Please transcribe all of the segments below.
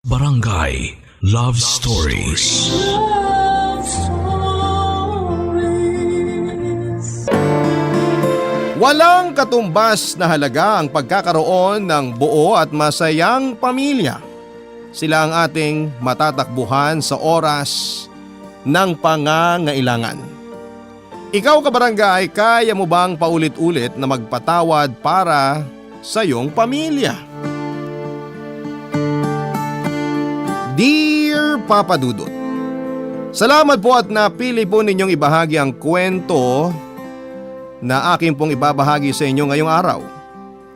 Barangay Love Stories. Love Stories. Walang katumbas na halaga ang pagkakaroon ng buo at masayang pamilya. Sila ang ating matatakbuhan sa oras ng pangangailangan. Ikaw kabarangay, kaya mo bang paulit-ulit na magpatawad para sa iyong pamilya? Dear Papa Dudut, salamat po at napili po ninyong ibahagi ang kwento na aking pong ibabahagi sa inyo ngayong araw.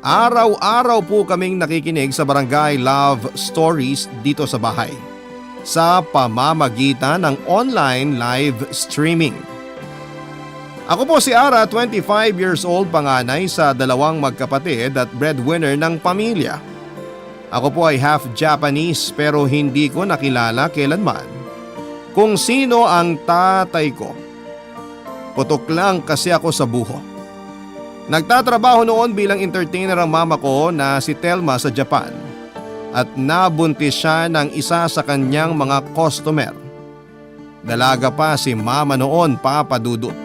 Araw-araw po kaming nakikinig sa Barangay Love Stories dito sa bahay sa pamamagitan ng online live streaming. Ako po si Ara, 25 years old, panganay sa dalawang magkapatid at breadwinner ng pamilya. Ako po ay half Japanese pero hindi ko nakilala kailanman kung sino ang tatay ko. Putok lang kasi ako sa buho. Nagtatrabaho noon bilang entertainer ang mama ko na si Telma sa Japan at nabuntis siya ng isa sa kanyang mga customer. Dalaga pa si mama noon, Papa Dudut.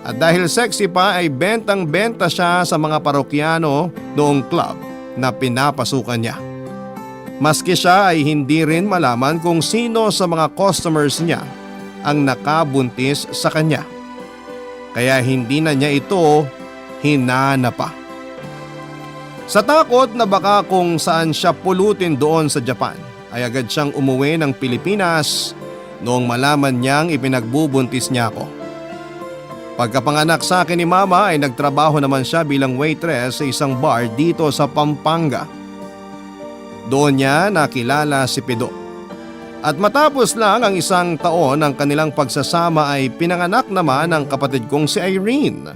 At dahil sexy pa ay bentang-benta siya sa mga parokyano noong club na pinapasukan niya. Maski siya ay hindi rin malaman kung sino sa mga customers niya ang nakabuntis sa kanya. Kaya hindi na niya ito hinanap pa. Sa takot na baka kung saan siya pulutin doon sa Japan, ay agad siyang umuwi ng Pilipinas noong malaman niyang ipinagbubuntis niya ako. Pagkapanganak sa akin ni mama ay nagtrabaho naman siya bilang waitress sa isang bar dito sa Pampanga. Doon niya nakilala si Pido. At matapos lang ang isang taon ng kanilang pagsasama ay pinanganak naman ang kapatid kong si Irene.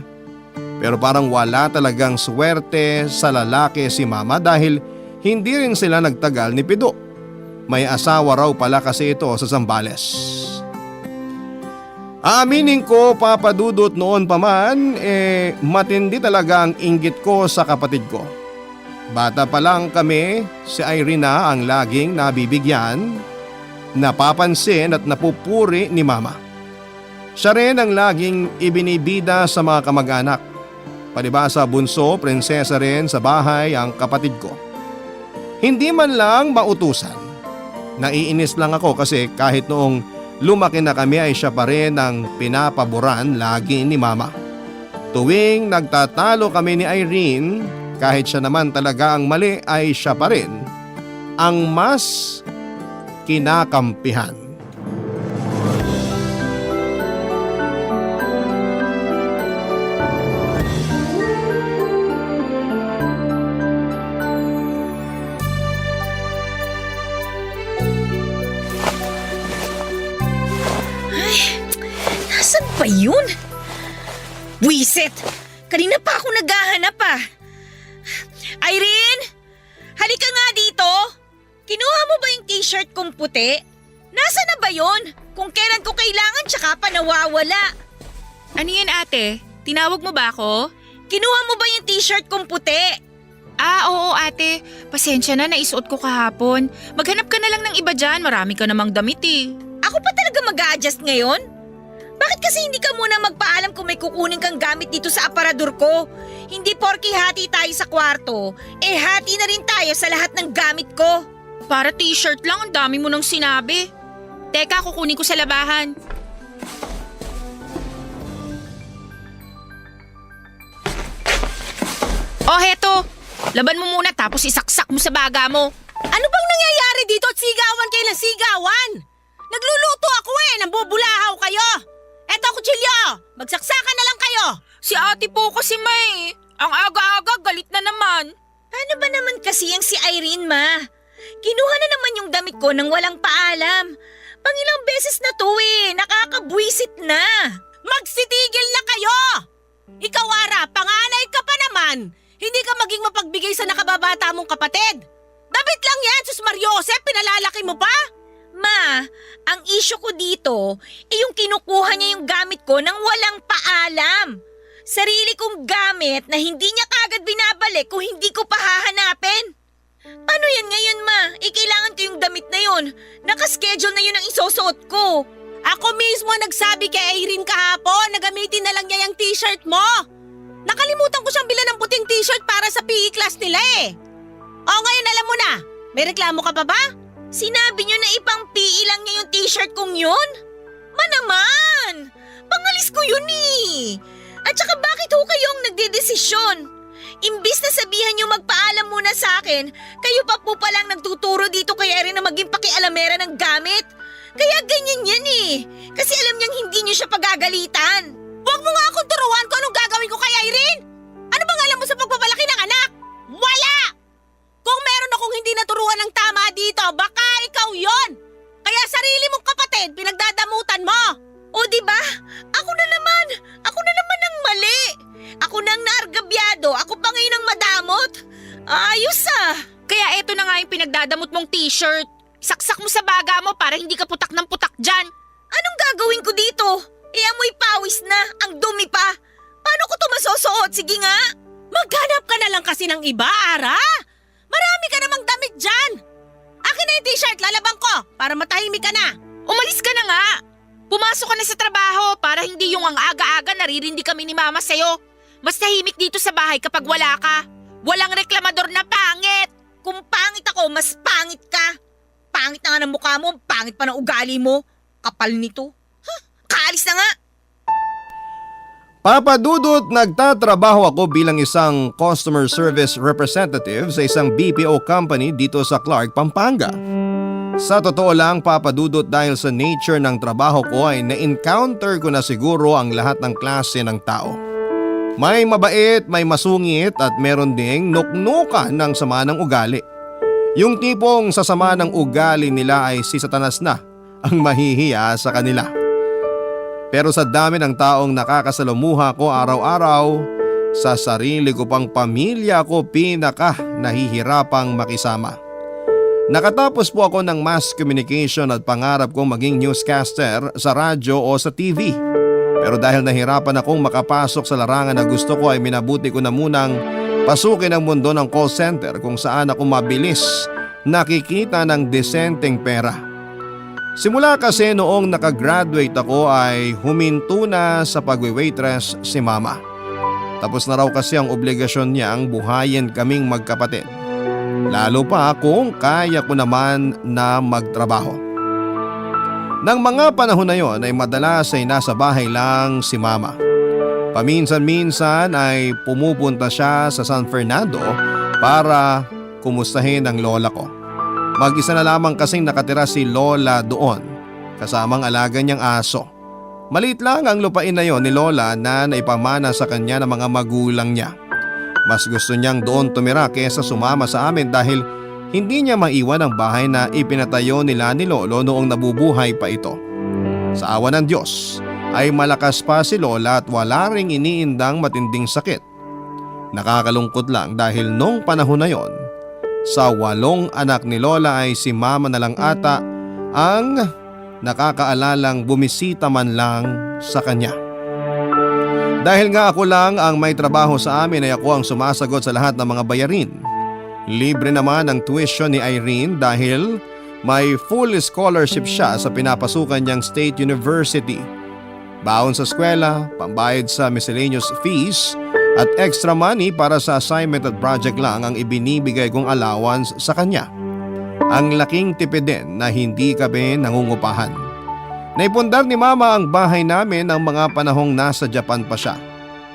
Pero parang wala talagang swerte sa lalaki si mama dahil hindi rin sila nagtagal ni Pido. May asawa raw pala kasi ito sa Zambales. Aaminin ko, Papa Dudut, noon pa man, matindi talaga ang inggit ko sa kapatid ko. Bata pa lang kami, si Irene na ang laging nabibigyan, napapansin at napupuri ni mama. Siya rin ang laging ibinibida sa mga kamag-anak. Palibhasa bunso, prinsesa rin sa bahay ang kapatid ko. Hindi man lang mautusan. Naiinis lang ako kasi kahit noong lumaki na kami ay siya pa rin ang pinapaboran lagi ni mama. Tuwing nagtatalo kami ni Irene, kahit siya naman talaga ang mali ay siya pa rin ang mas kinakampihan. Nasaan ba yun? Wisit! Kanina pa ako naghahanap ah. Irene! Halika nga dito! Kinuha mo ba yung t-shirt kong puti? Nasaan na ba yun? Kung kailan ko kailangan tsaka pa nawawala. Ano yan ate? Tinawag mo ba ako? Kinuha mo ba yung t-shirt kong puti? Oo ate. Pasensya na, naisuot ko kahapon. Maghanap ka na lang ng iba dyan, marami ka namang damit eh. Ako pa talaga mag-a-adjust ngayon? Bakit kasi hindi ka muna magpaalam kung may kukunin kang gamit dito sa aparador ko? Hindi porke hati tayo sa kwarto, hati na rin tayo sa lahat ng gamit ko. Para t-shirt lang, ang dami mo nang sinabi. Teka, kukunin ko sa labahan. Oh, heto. Laban mo muna tapos isaksak mo sa baga mo. Ano bang nangyayari dito at sigawan kayo ng sigawan? Nagluluto ako nambubulahaw kayo. Eto kutsilyo, magsaksakan na lang kayo. Si ate po kasi may. Ang aga-aga, galit na naman. Paano ba naman kasi yung si Irene, ma? Kinuha na naman yung damit ko nang walang paalam. Pangilang beses na to nakakabwisit na. Magsitigil na kayo! Ikaw, Ara, panganay ka pa naman. Hindi ka maging mapagbigay sa nakababata mong kapatid. Damit lang yan, Sus Mariose, pinalalaki mo pa? Ma, ang issue ko dito, yung kinukuha niya yung gamit ko nang walang paalam. Sarili kong gamit na hindi niya kagad binabalik kung hindi ko pa hahanapin. Paano yan ngayon, ma? Kailangan ko yung damit na yun. Nakaschedule na yun ang isusuot ko. Ako mismo nagsabi kay Irene kahapon na gamitin na lang niya yung t-shirt mo. Nakalimutan ko siyang bilan ng puting t-shirt para sa PE class nila eh. O ngayon alam mo na, may reklamo ka pa ba? Sinabi niyo na ipang PE lang niya yung t-shirt kong yun? Ma naman! Pangalis ko yun eh. At saka bakit ho kayo ang nagdedesisyon? Imbis na sabihan niyo magpaalam muna sa akin, kayo pa po palang nagtuturo dito kay Irene na maging pakialamera ng gamit. Kaya ganyan yan eh. Kasi alam niyang hindi niyo siya pagagalitan. Huwag mo nga akong turuan kung anong gagawin ko kay Irene. Ano bang alam mo sa pagpapalaki ng anak? Wala! Kung meron akong hindi naturuan ng tama dito, baka ikaw yon. Kaya sarili mong kapatid, pinagdadamutan mo. O di ba? Ako na naman ang mali. Ako nang naargabyado, ako pa ngayon ang madamot. Ayos ah. Kaya eto na nga yung pinagdadamot mong t-shirt. Saksak mo sa baga mo para hindi ka putak ng putak dyan. Anong gagawin ko dito? Amoy pawis na, ang dumi pa. Paano ko to masusuot? Sige nga. Maghanap ka na lang kasi ng iba, Ara. Marami ka namang damit dyan. Akin na yung t-shirt, lalabang ko para matahimik ka na. Umalis ka na nga. Pumasok ka na sa trabaho para hindi yung ang aga-aga naririndi kami ni Mama sa'yo. Mas tahimik dito sa bahay kapag wala ka. Walang reklamador na pangit. Kung pangit ako, mas pangit ka. Pangit na nga ng mukha mo, pangit pa ng ugali mo. Kapal nito. Kaalis na nga. Papa Dudut, nagtatrabaho ako bilang isang customer service representative sa isang BPO company dito sa Clark, Pampanga. Sa totoo lang, Papa Dudut, dahil sa nature ng trabaho ko ay na-encounter ko na siguro ang lahat ng klase ng tao. May mabait, may masungit at meron ding nuknuka ng sama ng ugali. Yung tipong sa sama ng ugali nila ay si Satanas na ang mahihiya sa kanila. Pero sa dami ng taong nakakasalumuha ko araw-araw, sa sarili ko pang pamilya ko pinaka nahihirapang makisama. Nakatapos po ako ng mass communication at pangarap kong maging newscaster sa radyo o sa TV. Pero dahil nahirapan akong makapasok sa larangan na gusto ko ay minabuti ko na munang pasukin ang mundo ng call center kung saan ako mabilis nakikita ng desenteng pera. Simula kasi noong nakagraduate ako ay huminto na sa pagwe-waitress si Mama. Tapos na raw kasi ang obligasyon niyang buhayin kaming magkapatid. Lalo pa kung kaya ko naman na magtrabaho. Nang mga panahon na yon ay madalas ay nasa bahay lang si Mama. Paminsan-minsan ay pumupunta siya sa San Fernando para kumustahin ang lola ko. Mag-isa na lamang kasing nakatira si Lola doon, kasamang alaga niyang aso. Maliit lang ang lupain na yon ni Lola na naipamana sa kanya ng mga magulang niya. Mas gusto niyang doon tumira kaysa sumama sa amin dahil hindi niya maiwan ang bahay na ipinatayo nila ni Lolo noong nabubuhay pa ito. Sa awa ng Diyos ay malakas pa si Lola at wala ring iniindang matinding sakit. Nakakalungkot lang dahil nung panahon na yon, sa 8 anak ni Lola ay si Mama na lang ata ang nakakaalalang bumisita man lang sa kanya. Dahil nga ako lang ang may trabaho sa amin ay ako ang sumasagot sa lahat ng mga bayarin. Libre naman ang tuition ni Irene dahil may full scholarship siya sa pinapasukan niyang State University. Baon sa eskwela, pambayad sa miscellaneous fees at extra money para sa assignment at project lang ang ibinibigay kong allowance sa kanya. Ang laking tipid din na hindi kami nangungupahan. Naipundar ni Mama ang bahay namin ng mga panahong nasa Japan pa siya.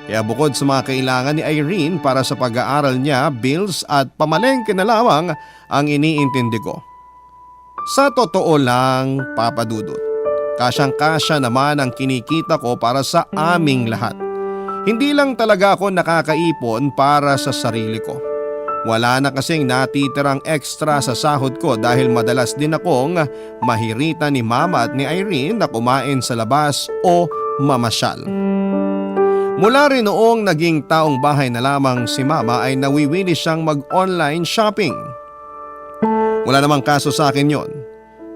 Kaya bukod sa mga kailangan ni Irene para sa pag-aaral niya, bills at pamalengke na lamang ang iniintindi ko. Sa totoo lang, Papa Dudut, kasyang-kasya naman ang kinikita ko para sa aming lahat. Hindi lang talaga ako nakakaipon para sa sarili ko. Wala na kasing natitirang extra sa sahod ko dahil madalas din akong mahirita ni Mama at ni Irene na kumain sa labas o mamasyal. Mula rin noong naging taong bahay na lamang si Mama ay nawiwili siyang mag-online shopping. Wala namang kaso sa akin yon.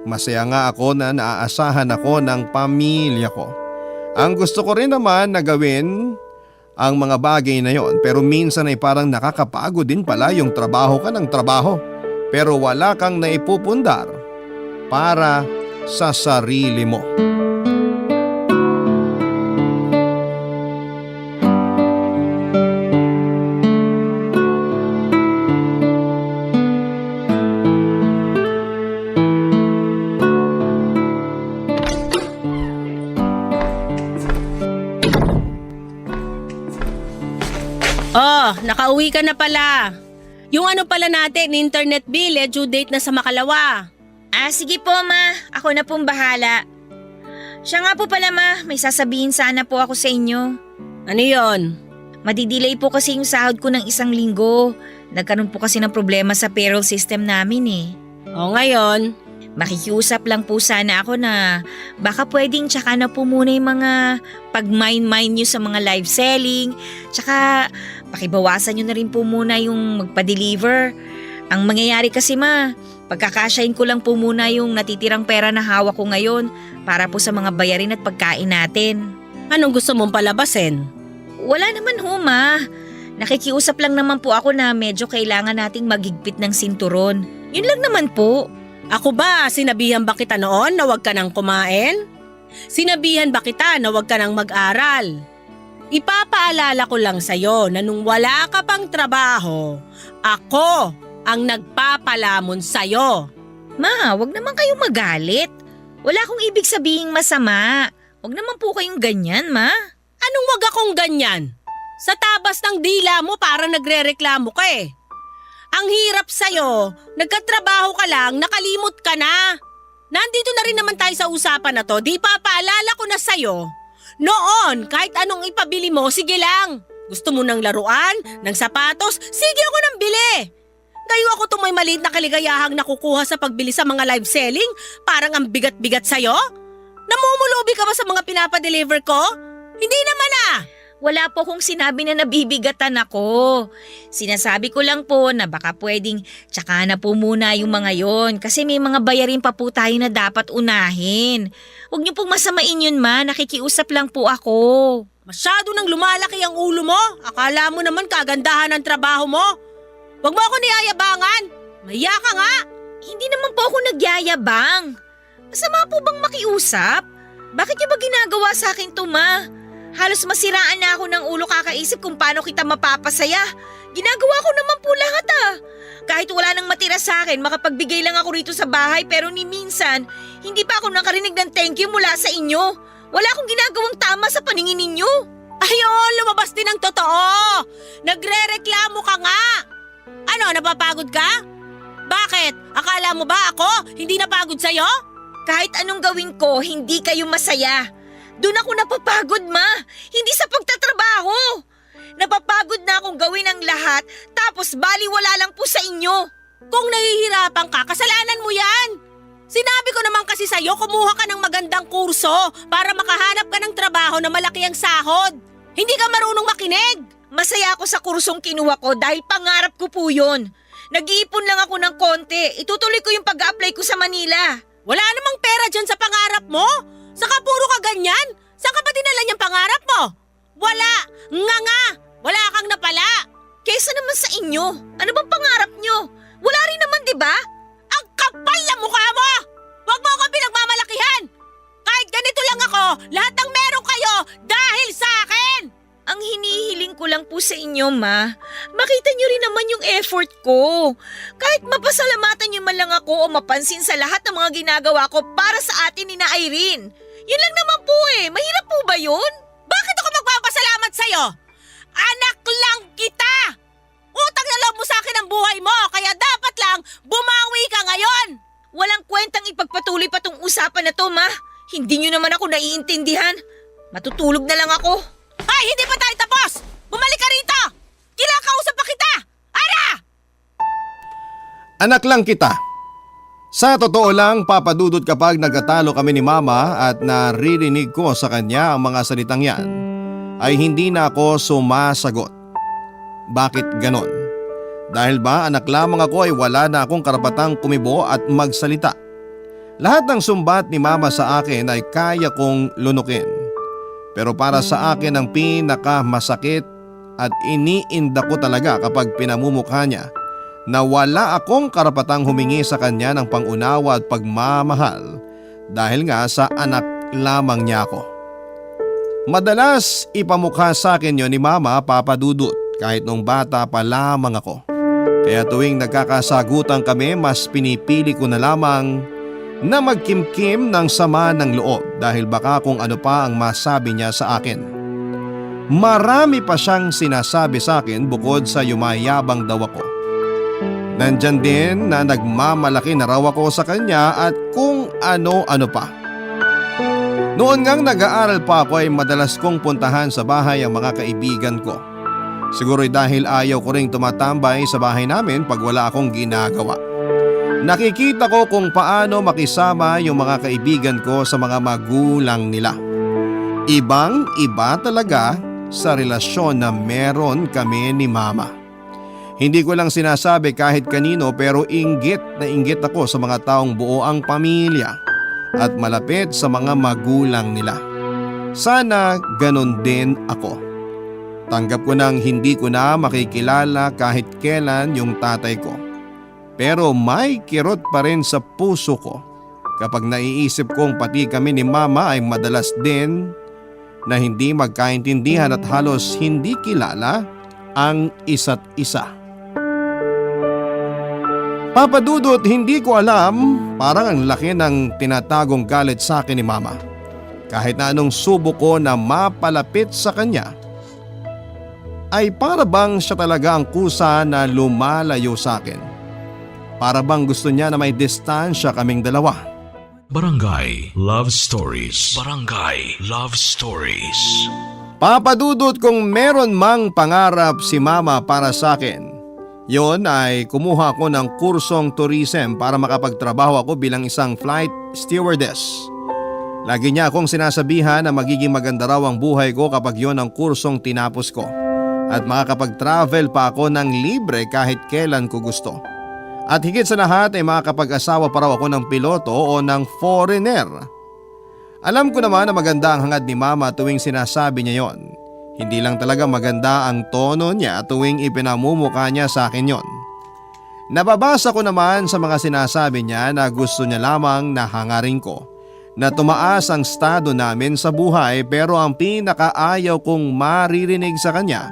Masaya nga ako na naaasahan ako ng pamilya ko. Ang gusto ko rin naman na gawin ang mga bagay na yon pero minsan ay parang nakakapagod din pala yung trabaho ka ng trabaho. pero wala kang naipupundar para sa sarili mo. Oh, nakauwi ka na pala. Yung ano pala natin, internet bill, due date na sa makalawa. Sige po ma, ako na pong bahala. Siya nga po pala ma, may sasabihin sana po ako sa inyo. Ano yon? Madidelay po kasi yung sahod ko ng 1 linggo. Nagkaroon po kasi ng problema sa payroll system namin eh. O ngayon? Makikiusap lang po sana ako na baka pwedeng tsaka na po muna yung mga pag-mine nyo sa mga live selling. Tsaka pakibawasan nyo na rin po muna yung magpa-deliver. Ang mangyayari kasi ma, pagkakasyahin ko lang po muna yung natitirang pera na hawak ko ngayon para po sa mga bayarin at pagkain natin. Anong gusto mong palabasin? Wala naman ho ma. Nakikiusap lang naman po ako na medyo kailangan nating maghigpit ng sinturon. Yun lang naman po. Ako ba, sinabihan ba kita noon na huwag ka nang kumain? Sinabihan ba kita na huwag ka nang mag-aral? Ipapaalala ko lang sa'yo na nung wala ka pang trabaho, ako ang nagpapalamon sa'yo. Ma, wag naman kayong magalit. Wala akong ibig sabihing masama. Wag naman po kayong ganyan, ma. Anong wag akong ganyan? Sa tabas ng dila mo para nagrereklamo ka eh. Ang hirap sa'yo, nagkatrabaho ka lang, nakalimot ka na. Nandito na rin naman tayo sa usapan na to, di papaalala ko na sa'yo. Noon, kahit anong ipabili mo, sige lang. Gusto mo ng laruan, ng sapatos, sige ako nang bili. Ngayon ako itong may maliit na kaligayahang nakukuha sa pagbili sa mga live selling, parang ang bigat-bigat sa'yo. Namumulubi ka ba sa mga pinapadeliver ko? Hindi naman ah. Wala po kong sinabi na nabibigatan ako. Sinasabi ko lang po na baka pwedeng tsaka na po muna yung mga yon kasi may mga bayarin pa po tayo na dapat unahin. Huwag niyo pong masamain yun ma, nakikiusap lang po ako. Masyado nang lumalaki ang ulo mo. Akala mo naman kagandahan ng trabaho mo. Huwag mo ako niyayabangan. Maya ka nga. Hindi naman po ako nagyayabang. Masama po bang makiusap? Bakit niyo ba ginagawa sa akin to ma? Halos masiraan na ako ng ulo kakaisip kung paano kita mapapasaya. Ginagawa ko naman po lahat ah. Kahit wala nang matira sa akin, makapagbigay lang ako rito sa bahay pero ni minsan, hindi pa ako nakarinig ng thank you mula sa inyo. Wala akong ginagawang tama sa paningin ninyo. Ayun, lumabas din ang totoo. Nagre-reklamo ka nga. Ano, napapagod ka? Bakit? Akala mo ba ako hindi napagod sa'yo? Kahit anong gawin ko, hindi kayo masaya. Doon ako napapagod, ma. Hindi sa pagtatrabaho. Napapagod na akong gawin ang lahat, tapos baliwala lang po sa inyo. Kung nahihirapan ka, kasalanan mo yan. Sinabi ko naman kasi sa'yo, kumuha ka ng magandang kurso para makahanap ka ng trabaho na malaki ang sahod. Hindi ka marunong makinig. Masaya ako sa kursong kinuha ko dahil pangarap ko po yun. Nag-iipon lang ako ng konti. Itutuloy ko yung pag-a-apply ko sa Manila. Wala namang pera dyan sa pangarap mo. Saka puro ka ganyan? Saan ka ba dinala niyang pangarap mo? Wala! Nga! Wala kang napala! Kesa naman sa inyo, ano bang pangarap nyo? Wala rin naman, di ba? Ang kapal na mukha mo! Huwag mo ako pinagmamalakihan! Kahit ganito lang ako, lahat ng meron kayo dahil sa akin! Ang hinihiling ko lang po sa inyo, ma. Makita nyo rin naman yung effort ko. Kahit mapasalamatan nyo man lang ako o mapansin sa lahat ng mga ginagawa ko para sa atin ni na Irene. Yun lang naman po eh. Mahirap po ba yun? Bakit ako magpapasalamat sa'yo? Anak lang kita! Utang na loob mo sa akin ang buhay mo, kaya dapat lang bumawi ka ngayon! Walang kwentang ipagpatuloy pa tong usapan na to, ma. Hindi nyo naman ako naiintindihan. Matutulog na lang ako. Ay, hindi pa tayo tapos! Bumalik ka rito! Kinakausap pa kita! Ara! Anak lang kita. Sa totoo lang, papadudot kapag nagkatalo kami ni mama at naririnig ko sa kanya ang mga salitang yan, ay hindi na ako sumasagot. Bakit ganon? Dahil ba anak lamang ako ay wala na akong karapatang kumibo at magsalita. Lahat ng sumbat ni mama sa akin ay kaya kong lunukin. Pero para sa akin ang pinakamasakit at iniinda ko talaga kapag pinamumukha niya na wala akong karapatang humingi sa kanya ng pangunawa at pagmamahal dahil nga sa anak lamang niya ako. Madalas ipamukha sa akin yon ni Mama, Papa Dudut, kahit nung bata pa lamang ako. Kaya tuwing nagkakasagutan kami, mas pinipili ko na lamang na magkimkim ng sama ng loob dahil baka kung ano pa ang masabi niya sa akin. Marami pa siyang sinasabi sa akin bukod sa yumayabang daw ako. Nandyan din na nagmamalaki na raw ako sa kanya at kung ano-ano pa. Noon ngang nag-aaral pa ako ay madalas kong puntahan sa bahay ang mga kaibigan ko. Siguro'y dahil ayaw ko ring tumatambay sa bahay namin pag wala akong ginagawa. Nakikita ko kung paano makisama yung mga kaibigan ko sa mga magulang nila. Ibang-iba talaga sa relasyon na meron kami ni Mama. Hindi ko lang sinasabi kahit kanino pero inggit na inggit ako sa mga taong buo ang pamilya at malapit sa mga magulang nila. Sana ganun din ako. Tanggap ko nang hindi ko na makikilala kahit kailan yung tatay ko. Pero may kirot pa rin sa puso ko kapag naiisip kong pati kami ni Mama ay madalas din na hindi magkaintindihan at halos hindi kilala ang isa't isa. Papa Dudut, hindi ko alam, parang ang laki ng tinatagong galit sa akin ni Mama. Kahit na anong subo ko na mapalapit sa kanya, ay para bang siya talaga ang kusa na lumalayo sa akin. Para bang gusto niya na may distansya kaming dalawa. Barangay Love Stories. Barangay Love Stories. Papa Dudut, kung meron mang pangarap si Mama para sa akin, yon ay kumuha ako ng kursong tourism para makapagtrabaho ako bilang isang flight stewardess. Lagi niya akong sinasabihan na magiging maganda raw ang buhay ko kapag yon ang kursong tinapos ko. At makakapag-travel pa ako ng libre kahit kailan ko gusto. At higit sa lahat ay makakapag-asawa pa raw ako ng piloto o ng foreigner. Alam ko naman na maganda ang hangad ni Mama tuwing sinasabi niya yon. Hindi lang talaga maganda ang tono niya tuwing ipinamumukha niya sa akin yon. Nababasa ko naman sa mga sinasabi niya na gusto niya lamang na hangarin ko na tumaas ang estado namin sa buhay, pero ang pinakaayaw kong maririnig sa kanya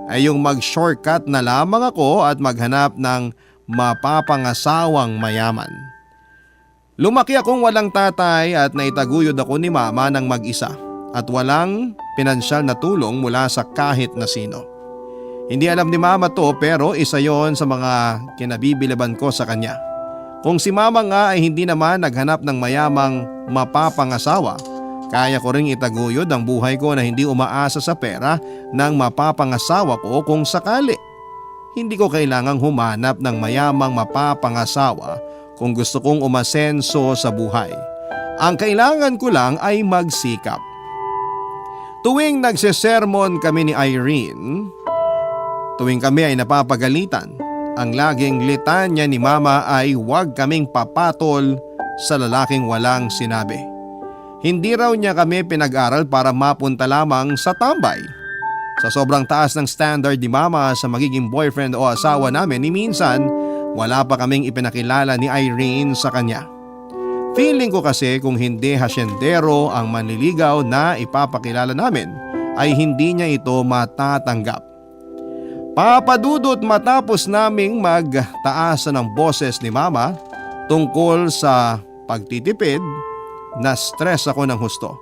ay yung mag-shortcut na lamang ako at maghanap ng mapapangasawang mayaman. Lumaki akong walang tatay at naitaguyod ako ni Mama ng mag-isa at walang pinansyal na tulong mula sa kahit na sino. Hindi alam ni Mama to pero isa yon sa mga kinabibilaban ko sa kanya. Kung si Mama nga ay hindi naman naghanap ng mayamang mapapangasawa, kaya ko ring itaguyod ang buhay ko na hindi umaasa sa pera ng mapapangasawa ko kung sakali. Hindi ko kailangang humanap ng mayamang mapapangasawa kung gusto kong umasenso sa buhay. Ang kailangan ko lang ay magsikap. Tuwing nagsesermon kami ni Irene, tuwing kami ay napapagalitan, ang laging litanya ni Mama ay huwag kaming papatol sa lalaking walang sinabi. Hindi raw niya kami pinag-aral para mapunta lamang sa tambay. Sa sobrang taas ng standard ni Mama sa magiging boyfriend o asawa namin, ni minsan wala pa kaming ipinakilala ni Irene sa kanya. Feeling ko kasi kung hindi hasyendero ang manliligaw na ipapakilala namin ay hindi niya ito matatanggap. Papa Dudut, matapos naming magtaasan ng boses ni Mama tungkol sa pagtitipid, na-stress ako ng husto.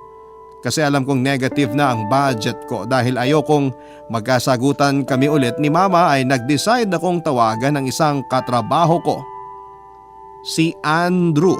Kasi alam kong negative na ang budget ko dahil ayokong magkasagutan kami ulit ni Mama ay nag-decide akong tawagan ng isang katrabaho ko, si Andrew.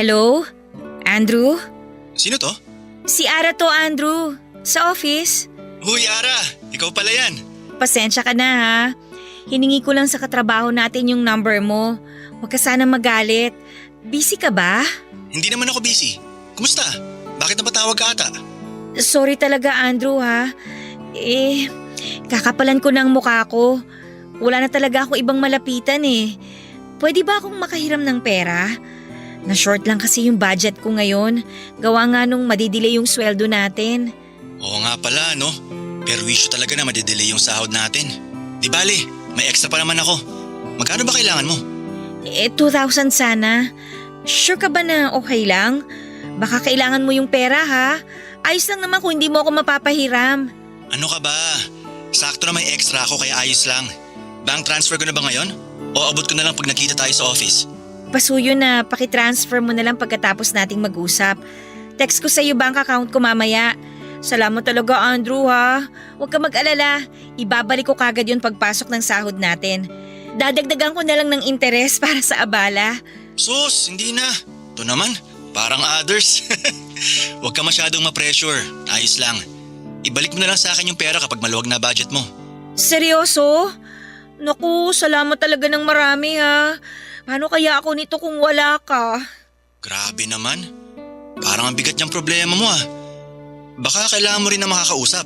Hello? Andrew? Sino to? Si Ara to, Andrew. Sa office. Huy, Ara! Ikaw pala yan. Pasensya ka na ha. Hiningi ko lang sa katrabaho natin yung number mo. Huwag ka sana magalit. Busy ka ba? Hindi naman ako busy. Kumusta? Bakit napatawag ka ata? Sorry talaga, Andrew, ha. Kakapalan ko na ang mukha ko. Wala na talaga ako ibang malapitan eh. Pwede ba akong makahiram ng pera? Na-short lang kasi yung budget ko ngayon. Gawa nga nung madidelay yung sweldo natin. Oo nga pala, no? Pero issue talaga na madidelay yung sahod natin. Di bale, may extra pa naman ako. Magkano ba kailangan mo? 2,000 sana. Sure ka ba na okay lang? Baka kailangan mo yung pera, ha? Ayos lang naman kung hindi mo ako mapapahiram. Ano ka ba? Sakto na may extra ako kaya ayos lang. Bank transfer ko na ba ngayon? O abot ko na lang pag nakita tayo sa office? Pasuyo na, pakitransfer mo na lang pagkatapos nating mag-usap. Text ko sa iyo bank account ko mamaya. Salamat talaga, Andrew, ha? Huwag ka mag-alala. Ibabalik ko kagad yun pagpasok ng sahod natin. Dadagdagan ko na lang ng interes para sa abala. Sus, hindi na. Ito naman, parang others. Huwag ka masyadong ma-pressure. Ayos lang. Ibalik mo na lang sa akin yung pera kapag maluwag na budget mo. Seryoso? Naku, salamat talaga ng marami, ha? Paano kaya ako nito kung wala ka? Grabe naman. Parang ang bigat niyang problema mo ah. Baka kailangan mo rin na makakausap.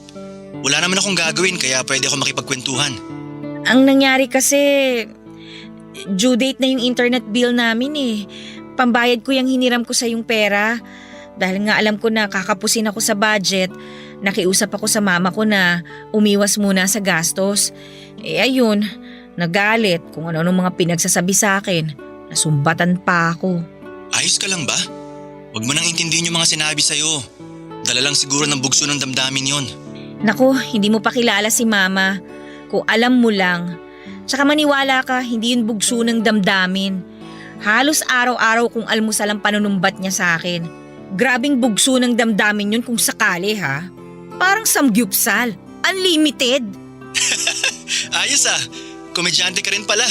Wala naman akong gagawin kaya pwede ako makipagkwentuhan. Ang nangyari kasi, due date na yung internet bill namin eh. Pambayad ko yung hiniram ko sa yung pera. Dahil nga alam ko na kakapusin ako sa budget, nakiusap ako sa mama ko na umiwas muna sa gastos. Ayun, nagalit kung ano-anong mga pinagsasabi sa akin. Nasumbatan pa ako. Ayos ka lang ba? Huwag mo nang intindihin yung mga sinabi sa'yo. Dala lang siguro ng bugso ng damdamin yon. Naku, hindi mo pa kilala si mama. Kung alam mo lang. Tsaka maniwala ka, hindi yun bugso ng damdamin. Halos araw-araw kung almusal ang panunumbat niya sa akin. Grabing bugso ng damdamin yun kung sakali ha. Parang samgyupsal. Unlimited. Ayos ah, komedyante ka rin pala.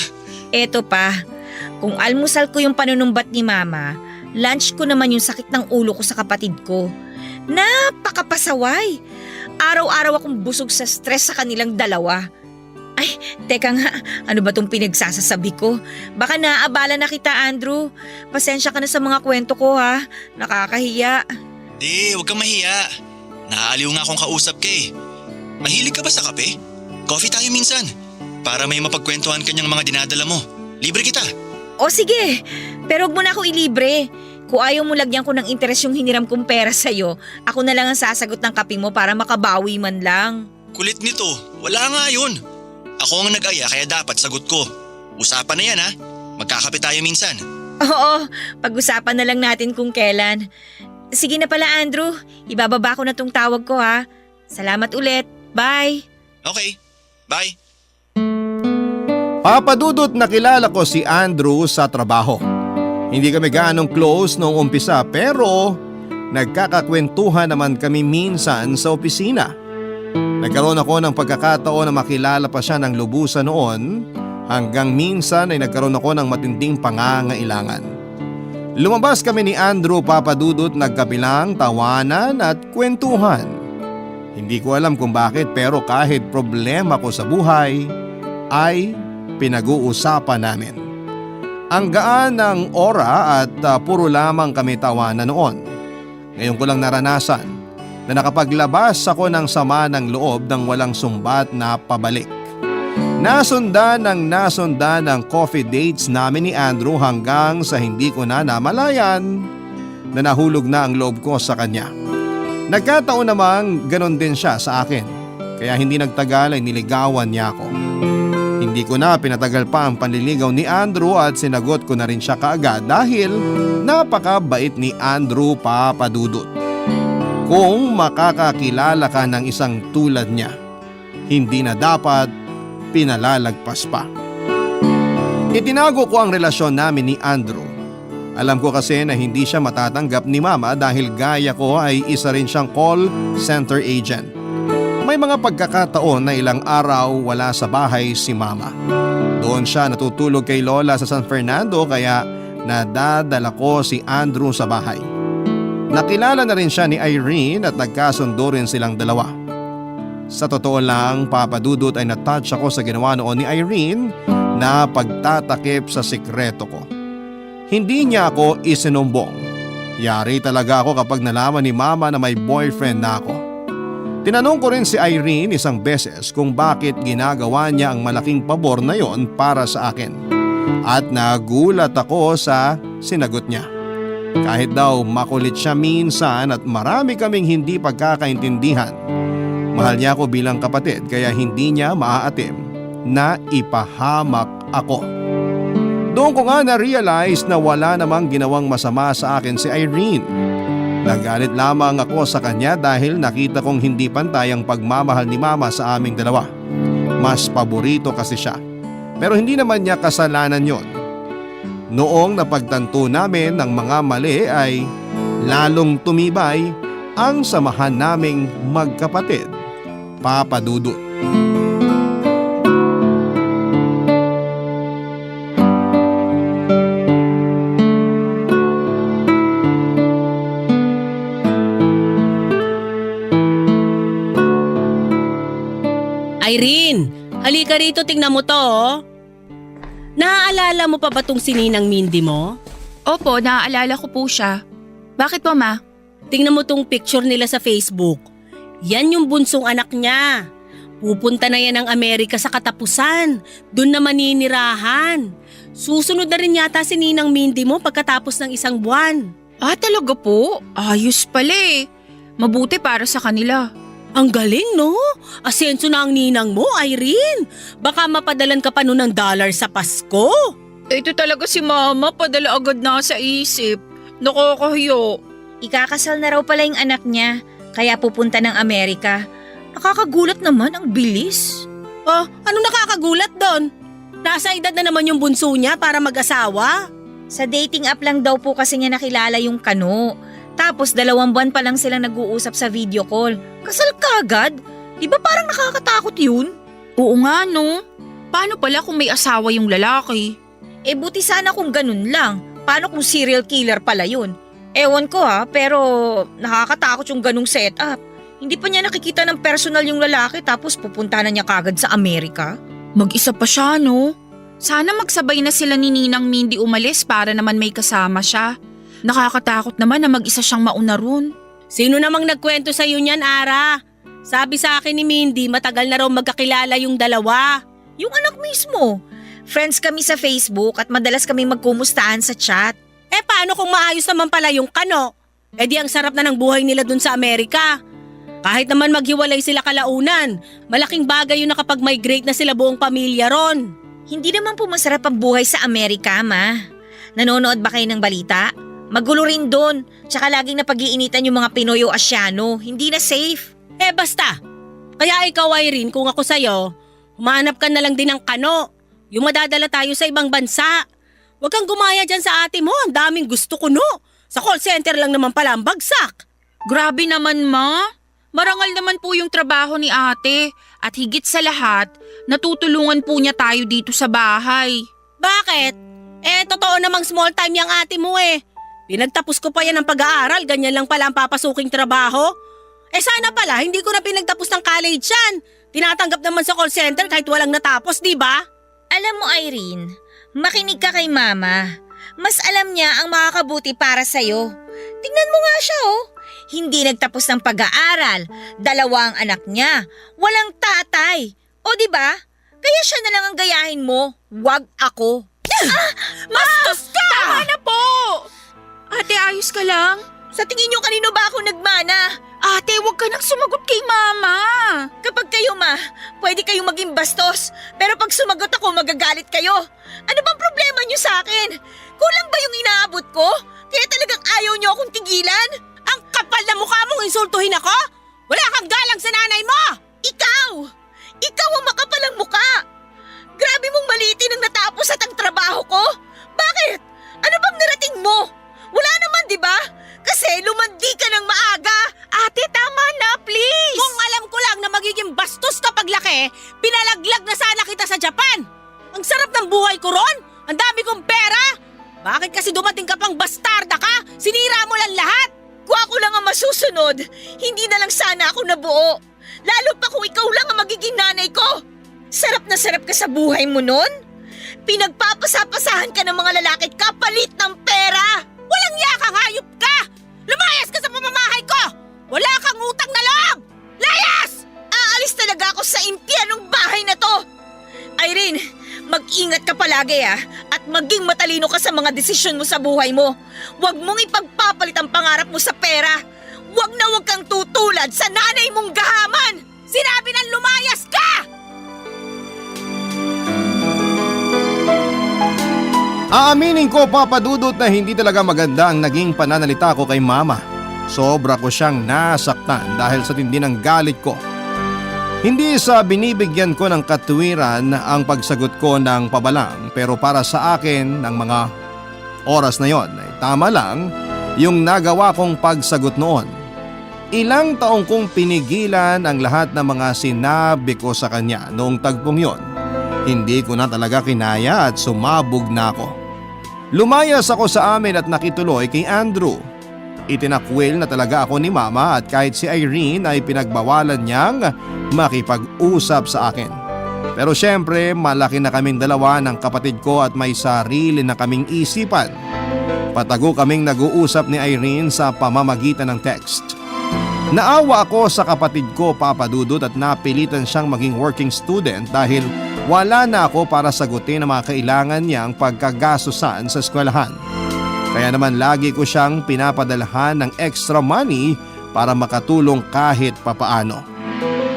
Eto pa, kung almusal ko yung panunumbat ni mama, lunch ko naman yung sakit ng ulo ko sa kapatid ko. Napakapasaway. Araw-araw akong busog sa stress sa kanilang dalawa. Ay, teka nga, ano ba tong pinagsasasabi ko? Baka naaabala na kita, Andrew. Pasensya ka na sa mga kwento ko ha. Nakakahiya. Di, huwag kang mahiya. Naaaliw nga akong kausap ka eh. Mahilig ka ba sa kape? Coffee tayo minsan. Para may mapagkwentuhan kanyang mga dinadala mo. Libre kita. O sige, pero huwag mo na ako ilibre. Kung ayaw mo lagyan ko ng interes yung hiniram kong pera sa'yo, ako na lang ang sasagot ng kape mo para makabawi man lang. Kulit nito, wala nga yun. Ako ang nag-aya kaya dapat sagot ko. Usapan na yan ha. Magkakape tayo minsan. Oo, pag-usapan na lang natin kung kailan. Sige na pala, Andrew. Ibababa ko na tong tawag ko ha. Salamat ulit. Bye. Okay, bye. Papadudot nakilala ko si Andrew sa trabaho. Hindi kami gaanong close noong umpisa pero nagkakakwentuhan naman kami minsan sa opisina. Nagkaroon ako ng pagkakataon na makilala pa siya ng lubusan noon hanggang minsan ay nagkaroon ako ng matinding pangangailangan. Lumabas kami ni Andrew Papadudot nagkabilang tawanan at kwentuhan. Hindi ko alam kung bakit pero kahit problema ko sa buhay ay pinag-uusapan namin. Ang gaan ng ora at puro lamang kami tawanan noon. Ngayon ko lang naranasan na nakapaglabas ako ng sama ng loob ng walang sumbat na pabalik. Nasundan ng coffee dates namin ni Andrew hanggang sa hindi ko na namalayan na nahulog na ang loob ko sa kanya. Nagkataon namang ganon din siya sa akin kaya hindi nagtagal ay niligawan niya ako. Hindi ko na pinatagal pa ang panliligaw ni Andrew at sinagot ko na rin siya kaagad dahil napakabait ni Andrew Papadudot. Kung makakakilala ka ng isang tulad niya, hindi na dapat pinalalagpas pa. Itinago ko ang relasyon namin ni Andrew. Alam ko kasi na hindi siya matatanggap ni Mama dahil gaya ko ay isa rin siyang call center agent. May mga pagkakataon na ilang araw wala sa bahay si Mama. Doon siya natutulog kay Lola sa San Fernando kaya nadadala ko si Andrew sa bahay. Nakilala na rin siya ni Irene at nagkasundo rin silang dalawa. Sa totoo lang, Papadudot ay natouch ako sa ginawa noon ni Irene na pagtatakip sa sikreto ko. Hindi niya ako isinumbong Yari talaga ako kapag nalaman ni mama na may boyfriend na ako. Tinanong ko rin si Irene isang beses kung bakit ginagawa niya ang malaking pabor na yon para sa akin. At nagulat ako sa sinagot niya. Kahit daw makulit siya minsan at marami kaming hindi pagkakaintindihan, mahal niya ako bilang kapatid kaya hindi niya maaatim na ipahamak ako. Doon ko nga na-realize na wala namang ginawang masama sa akin si Irene. Nagalit lamang ako sa kanya dahil nakita kong hindi pantay ang pagmamahal ni mama sa aming dalawa. Mas paborito kasi siya. Pero hindi naman niya kasalanan yon. Noong napagtanto namin ng mga mali ay lalong tumibay ang samahan naming magkapatid. Papa Dudut. Irene, halika rito, tingnan mo to oh. Naaalala mo pa ba tong si Ninang Mindy mo? Opo, naaalala ko po siya. Bakit po, Ma? Tingnan mo tong picture nila sa Facebook. Yan yung bunsong anak niya. Pupunta na yan ng Amerika sa katapusan. Doon na maninirahan. Susunod na rin yata si Ninang Mindy mo pagkatapos ng 1 buwan. Ah, talaga po? Ayos pala eh. Mabuti para sa kanila. Ang galing no? Asenso na ang ninang mo, Irene. Baka mapadalan ka pa nun ng dollar sa Pasko. Ito talaga si Mama, padala agad na sa isip. Nakakahiyo. Ikakasal na raw pala yung anak niya, kaya pupunta ng Amerika. Nakakagulat naman, ang bilis. Oh, ano nakakagulat doon? Nasa edad na naman yung bunso niya para mag-asawa. Sa dating app lang daw po kasi niya nakilala yung Kano. Tapos 2 buwan pa lang silang nag-uusap sa video call. Kasal kagad? Di ba parang nakakatakot yun? Oo nga no. Paano pala kung may asawa yung lalaki? Eh buti sana kung ganun lang. Paano kung serial killer pala yun? Ewan ko pero nakakatakot yung ganung setup. Hindi pa niya nakikita ng personal yung lalaki tapos pupunta na niya kagad sa Amerika. Mag-isa pa siya no? Sana magsabay na sila ni Ninang Mindy umalis para naman may kasama siya. Nakakatakot naman na mag-isa siyang mauna ron. Sino namang nagkwento sa iyo niyan, Ara? Sabi sa akin ni Mindy, matagal na raw magkakilala yung dalawa. Yung anak mismo. Friends kami sa Facebook at madalas kami magkumustahan sa chat. Eh paano kung maayos naman pala yung Kano? Eh di ang sarap na ng buhay nila dun sa Amerika. Kahit naman maghiwalay sila kalaunan, malaking bagay yun na kapag migrate na sila buong pamilya ron. Hindi naman po masarap ang buhay sa Amerika, Ma. Nanonood ba kayo ng balita? Magulo rin doon. Tsaka laging napag-iinitan yung mga Pinoy o Asyano. Hindi na safe. Eh basta. Kaya ikaw, Irene, kung ako sa'yo, humanap ka na lang din ng Kano. Yung madadala tayo sa ibang bansa. Huwag kang gumaya dyan sa ate mo. Ang daming gusto ko no. Sa call center lang naman pala ang bagsak. Grabe naman, Ma. Marangal naman po yung trabaho ni ate. At higit sa lahat, natutulungan po niya tayo dito sa bahay. Bakit? Eh totoo namang small time yung ate mo eh. Pinagtapos ko pa yan ng pag-aaral, ganyan lang pala ang papasuking trabaho. Eh sana pala, hindi ko na pinagtapos ng college yan. Tinatanggap naman sa call center kahit walang natapos, di ba? Alam mo, Irene, makinig ka kay Mama. Mas alam niya ang makakabuti para sa'yo. Tingnan mo nga siya Hindi nagtapos ng pag-aaral. 2 ang anak niya. Walang tatay. O di ba? Kaya siya na lang ang gayahin mo. Wag ako. Bastos ka! Tama na po! Ate, ayos ka lang? Sa tingin niyo kanino ba ako nagmana? Ate, huwag ka nang sumagot kay Mama. Kapag kayo, Ma, pwede kayong maging bastos. Pero pag sumagot ako, magagalit kayo. Ano bang problema niyo sa akin? Kulang ba yung inaabot ko? Kaya talagang ayaw niyo akong tigilan? Ang kapal na mukha mong insultuhin ako? Wala kang galang sa nanay mo! Ikaw! Ikaw ang makapalang mukha! Grabe mong maliitin ang natapos at ang trabaho ko! Bakit? Ano bang narating mo? Wala naman, di ba? Kasi lumandi ka ng maaga! Ate, tama na, please! Kung alam ko lang na magiging bastos kapag laki, pinalaglag na sana kita sa Japan! Ang sarap ng buhay ko ron! Ang dami kong pera! Bakit kasi dumating ka pang bastarda ka? Sinira mo lang lahat! Kung ako lang ang masusunod, hindi na lang sana ako nabuo. Lalo pa kung ikaw lang ang magiging nanay ko. Sarap na sarap ka sa buhay mo nun? Pinagpapasapasahan ka ng mga lalaki kapalit ng pera! Walang yaka, hayop ka! Lumayas ka sa pamamahay ko! Wala kang utang na loob! Layas! Aalis talaga ako sa impyernong bahay na to! Irene, mag-ingat ka palagi at maging matalino ka sa mga desisyon mo sa buhay mo. Huwag mong ipagpapalit ang pangarap mo sa pera. Huwag na huwag kang tutulad sa nanay mong gahaman! Sinabi ng lumayas ka! Aaminin ko, Papa Dudut, na hindi talaga maganda ang naging pananalita ko kay Mama. Sobra ko siyang nasaktan dahil sa tindi ng galit ko. Hindi sa binibigyan ko ng katuwiran ang pagsagot ko ng pabalang, pero para sa akin ng mga oras na yon ay tama lang yung nagawa kong pagsagot noon. Ilang taong kong pinigilan ang lahat ng mga sinabi ko sa kanya noong tagpong yon. Hindi ko na talaga kinaya at sumabog na ako. Lumayas ako sa amin at nakituloy kay Andrew. Itinakwil na talaga ako ni Mama at kahit si Irene ay pinagbawalan niyang makipag-usap sa akin. Pero syempre malaki na kaming dalawa ng kapatid ko at may sarili na kaming isipan. Patago kaming nag-uusap ni Irene sa pamamagitan ng text. Naawa ako sa kapatid ko, Papa Dudut, at napilitan siyang maging working student dahil wala na ako para sagutin ang mga kailangan niyang pagkagastusan sa eskwelahan. Kaya naman lagi ko siyang pinapadalhan ng extra money para makatulong kahit papaano.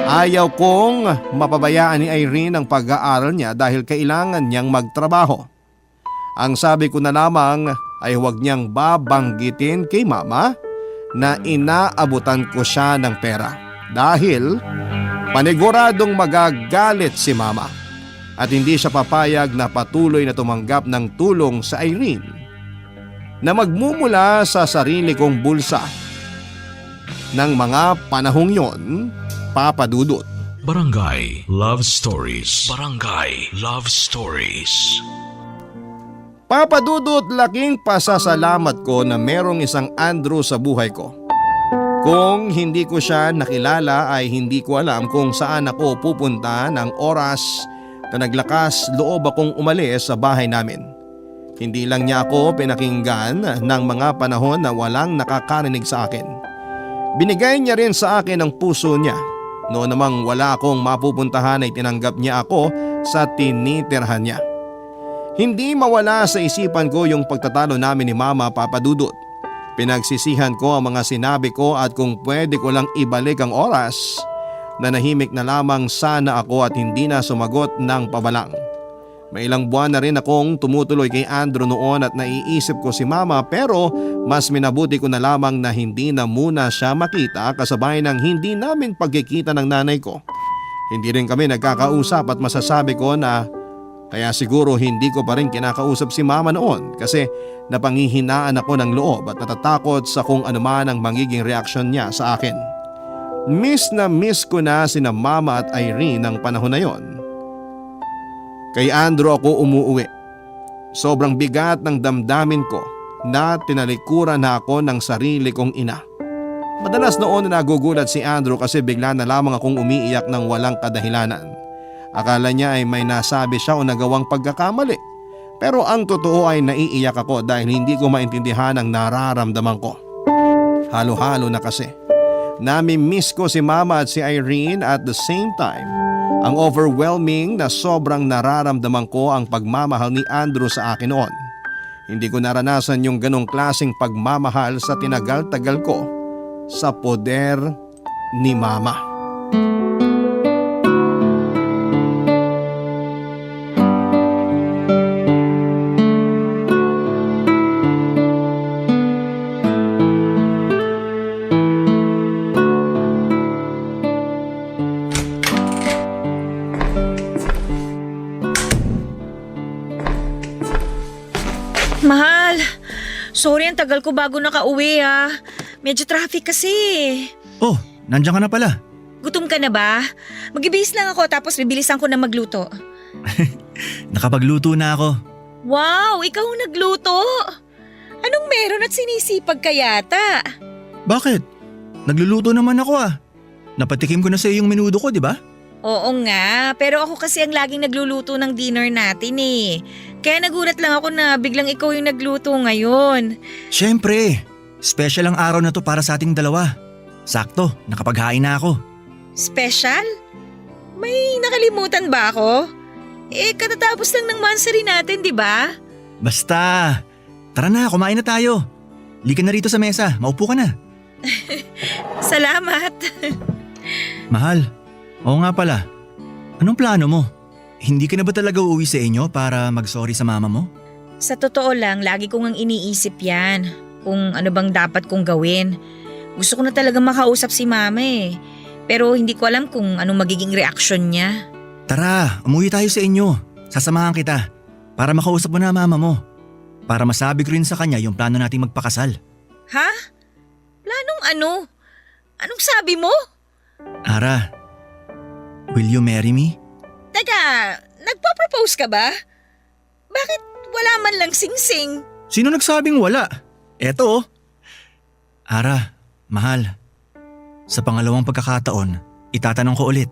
Ayaw kong mapabayaan ni Irene ang pag-aaral niya dahil kailangan niyang magtrabaho. Ang sabi ko na lamang ay huwag niyang babanggitin kay Mama na inaabutan ko siya ng pera dahil paniguradong magagalit si Mama at hindi siya papayag na patuloy na tumanggap ng tulong sa Irene na magmumula sa sarili kong bulsa. Ng mga panahong yon, Papa Dudut. Barangay Love Stories. Barangay Love Stories. Papa Dudut, laking pasasalamat ko na merong isang Andrew sa buhay ko. Kung hindi ko siya nakilala ay hindi ko alam kung saan ako pupunta ng oras na naglakas loob akong umalis sa bahay namin. Hindi lang niya ako pinakinggan ng mga panahon na walang nakakarinig sa akin. Binigay niya rin sa akin ang puso niya. Noon namang wala akong mapupuntahan ay tinanggap niya ako sa tinitirhan niya. Hindi mawala sa isipan ko yung pagtatalo namin ni Mama, Papa Dudut. Pinagsisihan ko ang mga sinabi ko at kung pwede ko lang ibalik ang oras, nanahimik na lamang sana ako at hindi na sumagot ng pabalang. May ilang buwan na rin akong tumutuloy kay Andrew noon at naiisip ko si Mama pero mas minabuti ko na lamang na hindi na muna siya makita kasabay ng hindi namin pagkikita ng nanay ko. Hindi rin kami nagkakausap at masasabi ko na kaya siguro hindi ko pa rin kinakausap si Mama noon kasi napanghihinaan ako ng loob at natatakot sa kung anuman ang magiging reaksyon niya sa akin. Miss na miss ko na sina Mama at Irene ng panahon na yon. Kay Andrew ako umuuwi. Sobrang bigat ng damdamin ko na tinalikuran na ako ng sarili kong ina. Madalas noon na nagugulat si Andrew kasi bigla na lamang akong umiiyak ng walang kadahilanan. Akala niya ay may nasabi siya o nagawang pagkakamali. Pero ang totoo ay naiiyak ako dahil hindi ko maintindihan ang nararamdaman ko. Halo-halo na kasi. Nami-miss ko si Mama at si Irene at the same time. Ang overwhelming na sobrang nararamdaman ko ang pagmamahal ni Andrew sa akin noon. Hindi ko naranasan yung ganong klaseng pagmamahal sa tinagal-tagal ko sa poder ni Mama. Mahal, sorry ang tagal ko bago nakauwi Medyo traffic kasi. Oh, nandiyan ka na pala. Gutom ka na ba? Mag-ibihis lang ako tapos bibilisan ko na magluto. Nakapagluto na ako. Wow, ikaw ang nagluto? Anong meron at sinisipag ka yata? Bakit? Nagluluto naman ako Napatikim ko na sa iyo yung menudo ko, di ba? Oo nga, pero ako kasi ang laging nagluluto ng dinner natin eh. Kaya nagulat lang ako na biglang ikaw yung nagluto ngayon. Siyempre, Special ang araw na to para sa ating dalawa. Sakto, nakapaghain na ako. Special? May nakalimutan ba ako? Katatapos lang ng monthsary natin, di ba? Basta, tara na, kumain na tayo. Lika na rito sa mesa, maupo ka na. Salamat. Mahal, oo nga pala. Anong plano mo? Hindi ka na ba talaga uuwi sa inyo para mag-sorry sa mama mo? Sa totoo lang, lagi ko ngang iniisip yan. Kung ano bang dapat kong gawin. Gusto ko na talaga makausap si mama Pero hindi ko alam kung anong magiging reaksyon niya. Tara, umuwi tayo sa inyo. Sasamahan kita para makausap mo na mama mo. Para masabi ko rin sa kanya yung plano nating magpakasal. Ha? Planong ano? Anong sabi mo? Ara, will you marry me? Teka, nagpo-propose ka ba? Bakit wala man lang sing-sing? Sino nagsabing wala? Eto oh. Ara, mahal. Sa pangalawang pagkakataon, itatanong ko ulit.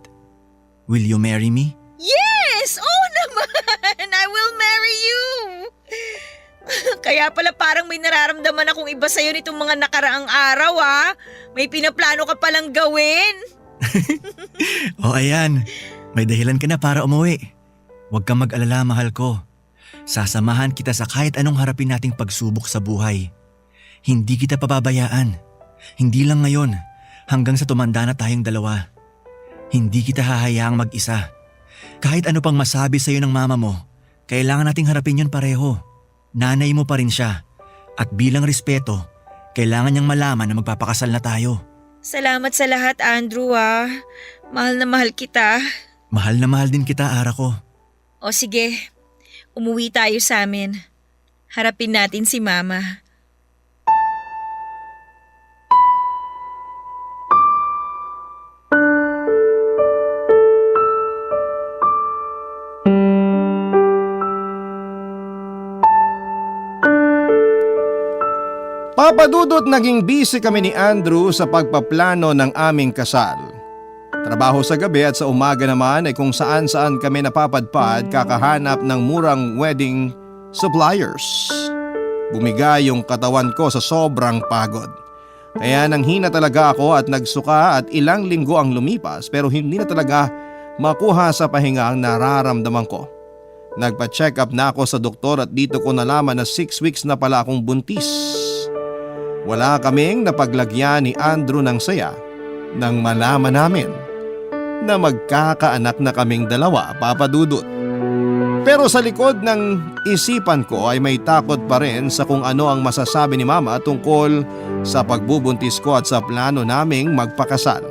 Will you marry me? Yes! Oo naman! I will marry you! Kaya pala parang may nararamdaman akong iba sa'yo nitong mga nakaraang araw May pinaplano ka palang gawin. O ayan, may dahilan ka na para umuwi. Huwag kang mag-alala, mahal ko. Sasamahan kita sa kahit anong harapin nating pagsubok sa buhay. Hindi kita pababayaan. Hindi lang ngayon, hanggang sa tumanda na tayong dalawa. Hindi kita hahayaang mag-isa. Kahit ano pang masabi sa'yo ng mama mo, kailangan nating harapin yun pareho. Nanay mo pa rin siya. At bilang respeto, kailangan niyang malaman na magpapakasal na tayo. Salamat sa lahat, Andrew Mahal na mahal kita. Mahal na mahal din kita, Ara ko. O sige, umuwi tayo sa amin. Harapin natin si mama. Papadudot naging busy kami ni Andrew sa pagpaplano ng aming kasal. Trabaho sa gabi at sa umaga naman ay kung saan-saan kami napapadpad kakahanap ng murang wedding suppliers. Bumigay yung katawan ko sa sobrang pagod. Kaya nanghina talaga ako at nagsuka at ilang linggo ang lumipas pero hindi na talaga makuha sa pahinga ang nararamdaman ko. Nagpa-check up na ako sa doktor at dito ko nalaman na 6 weeks na pala akong buntis. Wala kaming napaglagyan ni Andrew ng saya nang malaman namin na magkakaanak na kaming dalawa, Papadudot. Pero sa likod ng isipan ko ay may takot pa rin sa kung ano ang masasabi ni Mama tungkol sa pagbubuntis ko at sa plano naming magpakasal.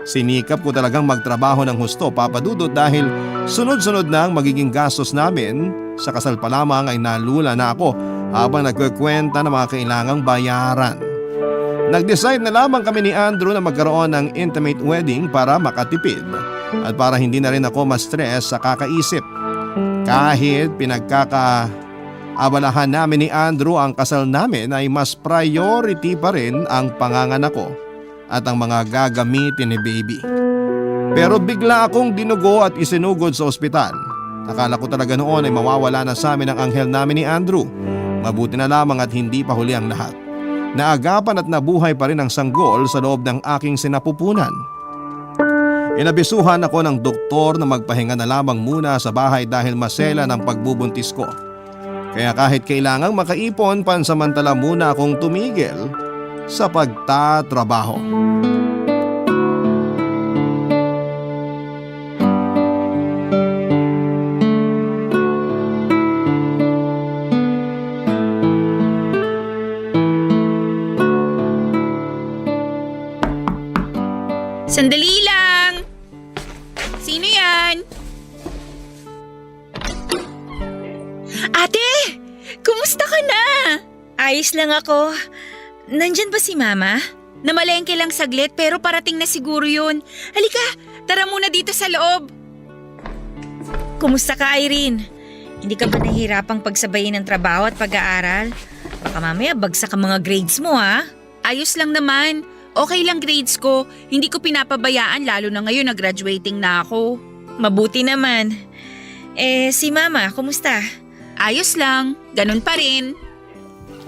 Sinikap ko talagang magtrabaho ng husto, Papadudot, dahil sunod-sunod na ang magiging gastos namin. Sa kasal pa lamang ay nalula na ako habang nagkukwenta ng mga kailangang bayaran. Nag-decide na lamang kami ni Andrew na magkaroon ng intimate wedding para makatipid at para hindi na rin ako ma-stress sa kakaisip. Kahit pinagkakaabalahan namin ni Andrew ang kasal namin ay mas priority pa rin ang panganganak ko at ang mga gagamitin ni baby. Pero bigla akong dinugo at isinugod sa ospital. Akala ko talaga noon ay mawawala na sa amin ang anghel namin ni Andrew. Mabuti na lamang at hindi pa huli ang lahat. Naagapan at nabuhay pa rin ang sanggol sa loob ng aking sinapupunan. Inabisuhan ako ng doktor na magpahinga na lamang muna sa bahay dahil masela ng pagbubuntis ko. Kaya kahit kailangang makaipon, pansamantala muna akong tumigil sa pagtatrabaho. Sandali lang! Sino yan? Ate! Kumusta ka na? Ayos lang ako. Nandyan ba si Mama? Namalengke lang saglit pero parating na siguro yun. Halika, tara muna dito sa loob. Kumusta ka, Irene? Hindi ka ba nahihirapang pagsabayin ng trabaho at pag-aaral? Baka mamaya bagsak ang mga grades mo Ayos lang naman. Okay lang grades ko. Hindi ko pinapabayaan lalo na ngayon na graduating na ako. Mabuti naman. Si Mama, kumusta? Ayos lang. Ganun pa rin.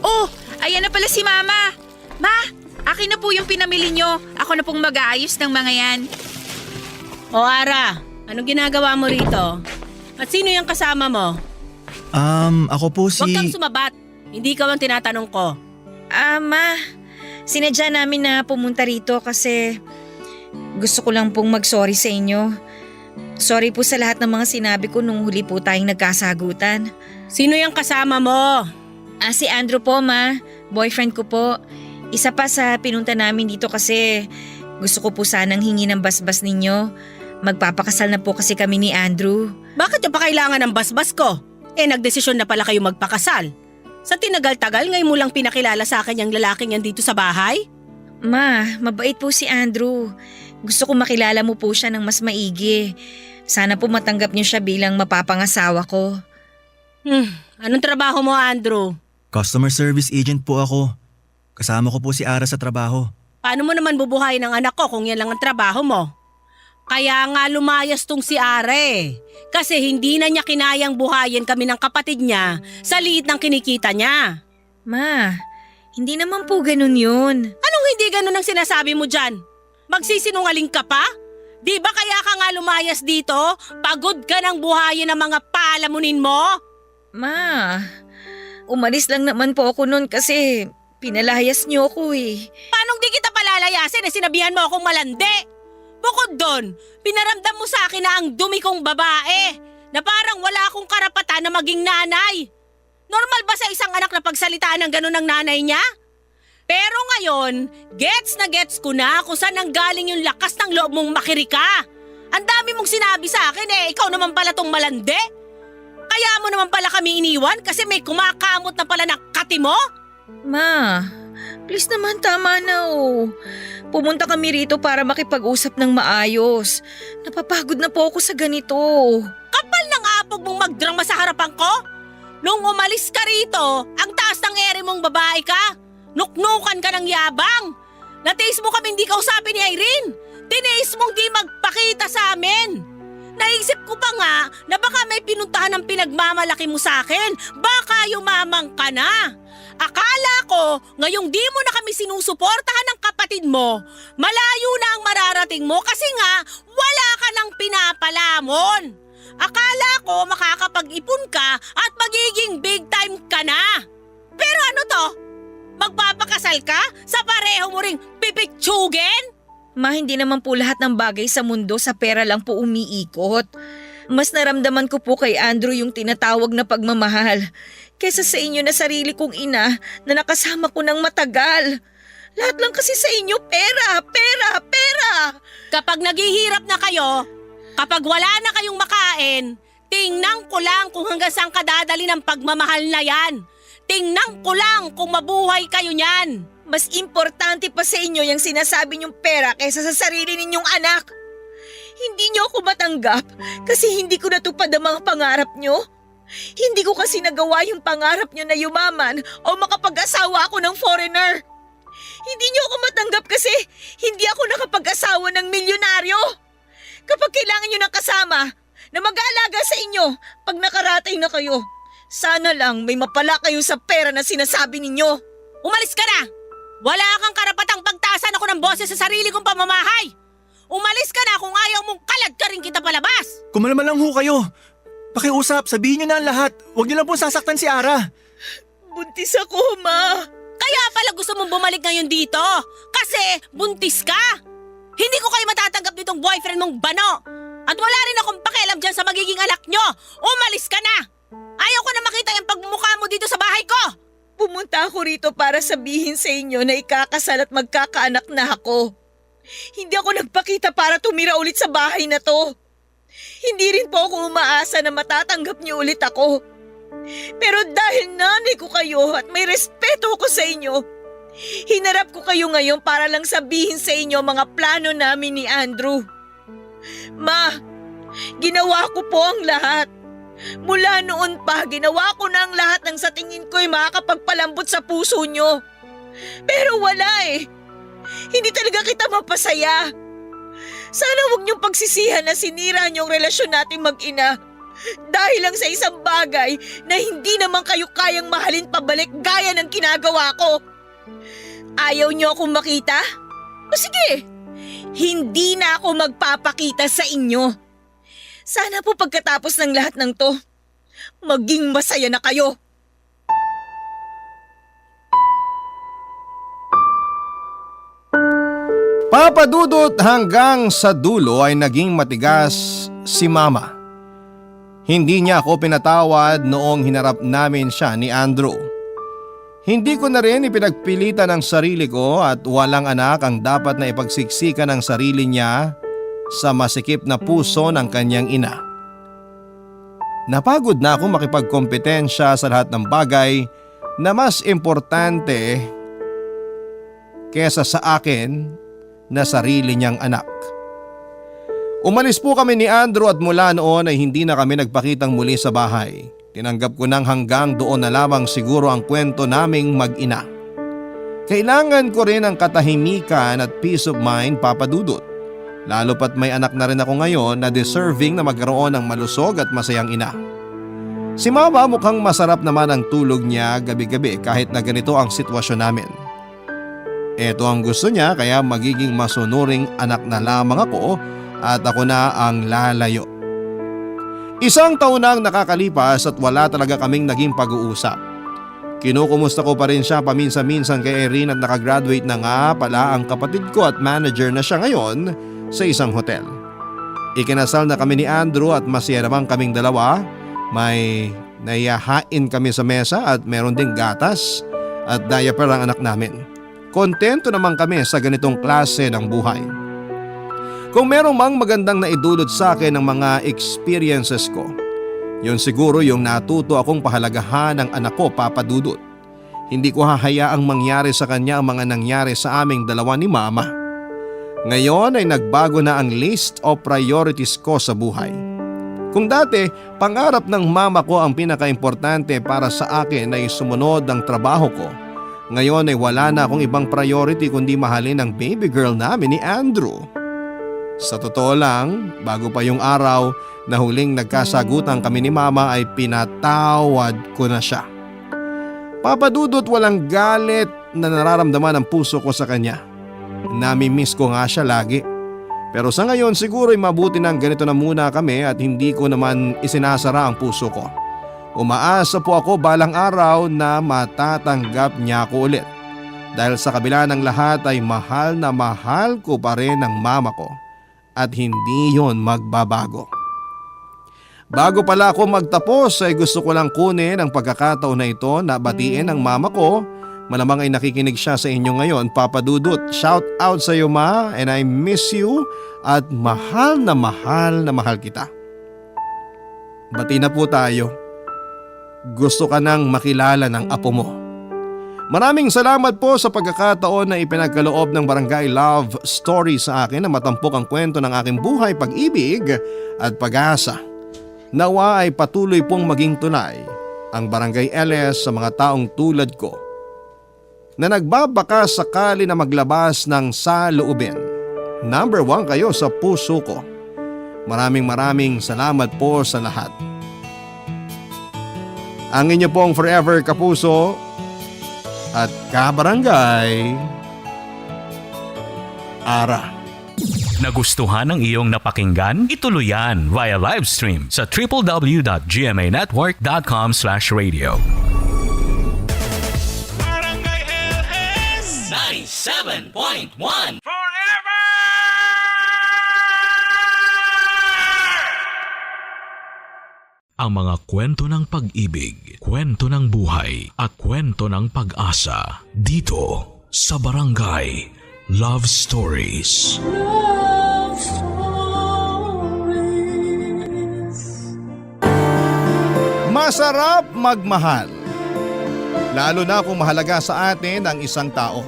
Oh, ayan na pala si Mama. Ma, akin na po yung pinamili nyo. Ako na pong mag-aayos ng mga yan. O Ara, anong ginagawa mo rito? At sino yung kasama mo? Ako po si... Huwag kang sumabat. Hindi ka ang tinatanong ko. Ma, sinadya namin na pumunta rito kasi gusto ko lang pong mag-sorry sa inyo. Sorry po sa lahat ng mga sinabi ko nung huli po tayong nagkasagutan. Sino yung kasama mo? Si Andrew po, Ma. Boyfriend ko po. Isa pa sa pinunta namin dito kasi gusto ko po sanang hingi ng basbas ninyo. Magpapakasal na po kasi kami ni Andrew. Bakit yung pa kailangan ng basbas ko? Nagdesisyon na pala kayo magpakasal. Sa tinagal-tagal, ngayon mo lang pinakilala sa akin yung lalaking yan dito sa bahay? Ma, mabait po si Andrew. Gusto ko makilala mo po siya ng mas maigi. Sana po matanggap niyo siya bilang mapapangasawa ko. Anong trabaho mo, Andrew? Customer service agent po ako. Kasama ko po si Ara sa trabaho. Paano mo naman bubuhayin ang anak ko kung yan lang ang trabaho mo? Kaya nga lumayas tong si Are. Kasi hindi na niya kinayang buhayin kami ng kapatid niya sa liit ng kinikita niya. Ma, hindi naman po ganun yun. Anong hindi ganun ang sinasabi mo dyan? Magsisinungaling ka pa? Di ba kaya ka nga lumayas dito? Pagod ka ng buhayin ng mga palamunin mo? Ma, umalis lang naman po ako noon kasi pinalayas niyo ako eh. Paano di kita palalayasin sinabihan mo akong malandi? Bukod doon, pinaramdam mo sa akin na ang dumi kong babae, na parang wala akong karapatan na maging nanay. Normal ba sa isang anak na pagsalitaan ng ganun ng nanay niya? Pero ngayon, gets na gets ko na kung saan nanggaling yung lakas ng loob mong makirika. Ang dami mong sinabi sa akin ikaw naman pala tong malandi. Kaya mo naman pala kami iniwan kasi may kumakamot na pala ng kati mo? Ma, please naman tama na oh. Pumunta kami rito para makipag-usap ng maayos. Napapagod na po ako sa ganito. Kapal ng apog mong magdrama sa harapan ko? Nung umalis ka rito, ang taas ng ere mong babae ka. Nuknukan ka ng yabang. Natiis mo kami hindi kausapin ni Irene. Tiniis mong di magpakita sa amin. Naisip ko pa nga na baka may pinuntahan ng pinagmamalaki mo sa akin. Baka yumamang ka na. Akala ko, ngayong di mo na kami sinusuportahan ng kapatid mo, malayo na ang mararating mo kasi nga wala ka nang pinapalamon. Akala ko makakapag-ipon ka at magiging big time ka na. Pero ano to? Magpapakasal ka sa pareho mo ring pipitsugin? Ma, hindi naman po lahat ng bagay sa mundo sa pera lang po umiikot. Mas naramdaman ko po kay Andrew yung tinatawag na pagmamahal kesa sa inyo na sarili kong ina na nakasama ko ng matagal. Lahat lang kasi sa inyo pera, pera, pera. Kapag naghihirap na kayo, kapag wala na kayong makain, tingnan ko lang kung hanggang saan kadadali ng pagmamahal na yan. Tingnan ko lang kung mabuhay kayo niyan. Mas importante pa sa inyo yung sinasabi niyong pera kaysa sa sarili ninyong anak. Hindi niyo ako matanggap kasi hindi ko natupad ang mga pangarap niyo. Hindi ko kasi nagawa yung pangarap niyo na yumaman o makapag-asawa ako ng foreigner. Hindi niyo ako matanggap kasi hindi ako nakapag-asawa ng milyonaryo. Kapag kailangan niyo ng kasama na mag-aalaga sa inyo pag nakaratay na kayo, sana lang may mapala kayo sa pera na sinasabi ninyo. Umalis ka na! Wala kang karapatang pagtaasan ako ng boses sa sarili kong pamamahay! Umalis ka na kung ayaw mong kalad ka rin kita palabas! Kumalma lang ho kayo. Pakiusap, sabihin niyo na ang lahat. Huwag niyo lang po sasaktan si Ara. Buntis ako, Ma. Kaya pala gusto mong bumalik ngayon dito! Kasi buntis ka! Hindi ko kayo matatanggap nitong boyfriend mong bano! At wala rin akong pakialam dyan sa magiging anak nyo! Umalis ka na! Ayaw ko na makita yung pagmumukha mo dito sa bahay ko! Pumunta ako rito para sabihin sa inyo na ikakasal at magkakaanak na ako. Hindi ako nagpakita para tumira ulit sa bahay na to. Hindi rin po ako umaasa na matatanggap niyo ulit ako. Pero dahil nanay ko kayo at may respeto ko sa inyo, hinarap ko kayo ngayon para lang sabihin sa inyo mga plano namin ni Andrew. Ma, ginawa ko po ang lahat. Mula noon pa, ginawa ko na ang lahat ng sa tingin ko'y makakapagpalambot sa puso nyo. Pero wala eh. Hindi talaga kita mapasaya. Sana huwag niyong pagsisihan na sinira niyong relasyon nating mag-ina dahil lang sa isang bagay na hindi naman kayo kayang mahalin pabalik gaya ng ginagawa ko. Ayaw niyo akong makita? O sige, hindi na ako magpapakita sa inyo. Sana po pagkatapos ng lahat ng to, maging masaya na kayo. Papa Dudut, hanggang sa dulo ay naging matigas si Mama. Hindi niya ako pinatawad noong hinarap namin siya ni Andrew. Hindi ko na rin ipinagpilitan ang sarili ko at walang anak ang dapat na ipagsiksikan ng sarili niya sa masikip na puso ng kanyang ina. Napagod na ako makipagkompetensya sa lahat ng bagay na mas importante kesa sa akin na sarili niyang anak. Umalis po kami ni Andrew at mula noon ay hindi na kami nagpakitang muli sa bahay. Tinanggap ko nang hanggang doon na lamang siguro ang kwento naming mag-ina. Kailangan ko rin ang katahimikan at peace of mind, Papa Dudut. Lalo pat may anak na rin ako ngayon na deserving na magkaroon ng malusog at masayang ina. Si Mama mukhang masarap naman ang tulog niya gabi-gabi kahit na ganito ang sitwasyon namin. Ito ang gusto niya kaya magiging masunuring anak na lamang ako at ako na ang lalayo. Isang taon na ang nakakalipas at wala talaga kaming naging pag-uusap. Kinukumusta ko pa rin siya paminsan-minsan kay Irene at nakagraduate na nga pala ang kapatid ko at manager na siya ngayon sa isang hotel. Ikinasal na kami ni Andrew at masaya naman kaming dalawa. May naiyahain kami sa mesa at meron ding gatas at diaper ang anak namin. Kontento naman kami sa ganitong klase ng buhay. Kung merong mang magandang naidulot sa akin ng mga experiences ko, yun siguro yung natuto akong pahalagahan ng anak ko, Papa Dudut. Hindi ko hahayaang mangyari sa kanya ang mga nangyari sa aming dalawa ni Mama. Ngayon ay nagbago na ang list of priorities ko sa buhay. Kung dati, pangarap ng mama ko ang pinakaimportante para sa akin ay sumunod ang trabaho ko. Ngayon ay wala na akong ibang priority kundi mahalin ang baby girl namin ni Andrew. Sa totoo lang, bago pa yung araw na huling nagkasagutan kami ni Mama ay pinatawad ko na siya. Papa Dudut, walang galit na nararamdaman ang puso ko sa kanya. Nami-miss ko nga siya lagi. Pero sa ngayon siguro ay mabuti nang ganito na muna kami at hindi ko naman isinasara ang puso ko. Umaasa po ako balang araw na matatanggap niya ako ulit. Dahil sa kabila ng lahat ay mahal na mahal ko pa rin ang mama ko. At hindi yon magbabago. Bago pala ako magtapos ay gusto ko lang kunin ang pagkakataon na ito na batiin ang mama ko. Malamang ay nakikinig siya sa inyo ngayon, Papa Dudut. Shout out sa iyo, Ma, and I miss you at mahal na mahal kita. Bati na po tayo. Gusto ka nang makilala ng apo mo. Maraming salamat po sa pagkakataon na ipinagkaloob ng Barangay Love Story sa akin na matampok ang kwento ng aking buhay, pag-ibig at pag-asa. Nawa ay patuloy pong maging tunay ang Barangay LS sa mga taong tulad ko na nagbabaka sakali na maglabas ng saloobin. Number 1 kayo sa puso ko. Maraming salamat po sa lahat. Ang inyo pong forever kapuso at kabarangay, Ara. Nagustuhan ng iyong napakinggan? Ituloy yan via live stream sa www.gmanetwork.com/radio. Barangay LS 97.1 Forever! Ang mga kwento ng pag-ibig, kwento ng buhay at kwento ng pag-asa dito sa Barangay Love Stories. Love Stories. Masarap magmahal. Lalo na kung mahalaga sa atin ang isang tao.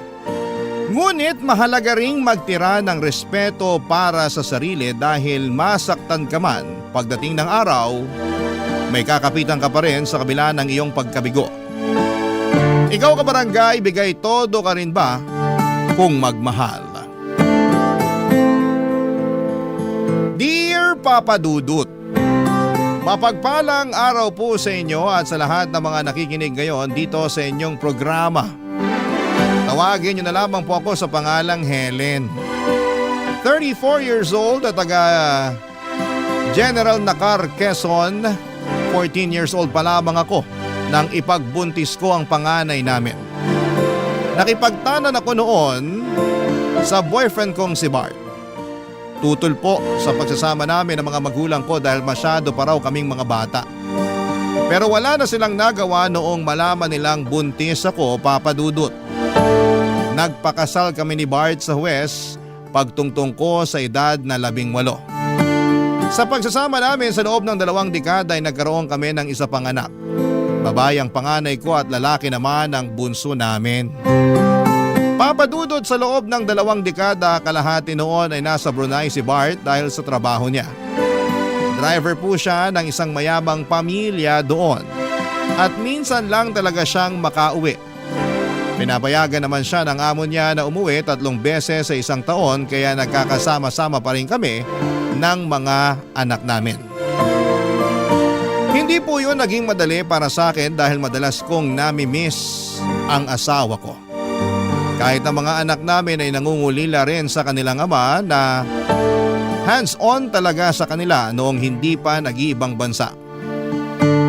Ngunit mahalaga ring magtira ng respeto para sa sarili dahil masaktan ka man pagdating ng araw, may kakapitan ka pa rin sa kabila ng iyong pagkabigo. Ikaw, kabarangay, bigay todo ka rin ba kung magmahal? Dear Papa Dudut, mapagpalang araw po sa inyo at sa lahat ng mga nakikinig ngayon dito sa inyong programa. Tawagin niyo na lamang po ako sa pangalang Helen. 34 years old at taga General Nakar, Quezon. 14 years old pa lamang ako nang ipagbuntis ko ang panganay namin. Nakipagtanan ako noon sa boyfriend kong si Bart. Tutol po sa pagsasama namin ng mga magulang ko dahil masyado pa raw kaming mga bata. Pero wala na silang nagawa noong malaman nilang buntis ako, Papa Dudut. Nagpakasal kami ni Bart sa huwes pagtungtong ko sa edad na 18. Sa pagsasama namin sa loob ng 2 dekada ay nagkaroon kami ng isa pang anak. Babae ang panganay ko at lalaki naman ang bunso namin. Papadudod sa loob ng 2 dekada kalahati noon ay nasa Brunei si Bart dahil sa trabaho niya. Driver po siya ng isang mayamang pamilya doon at minsan lang talaga siyang makauwi. Pinapayagan naman siya ng amo niya na umuwi 3 beses sa isang taon kaya nagkakasama-sama pa rin kami ng mga anak namin. Hindi po yun naging madali para sa akin dahil madalas kong nami-miss ang asawa ko. Kahit ang mga anak namin ay nangungulila rin sa kanilang ama na hands-on talaga sa kanila noong hindi pa nag-iibang bansa.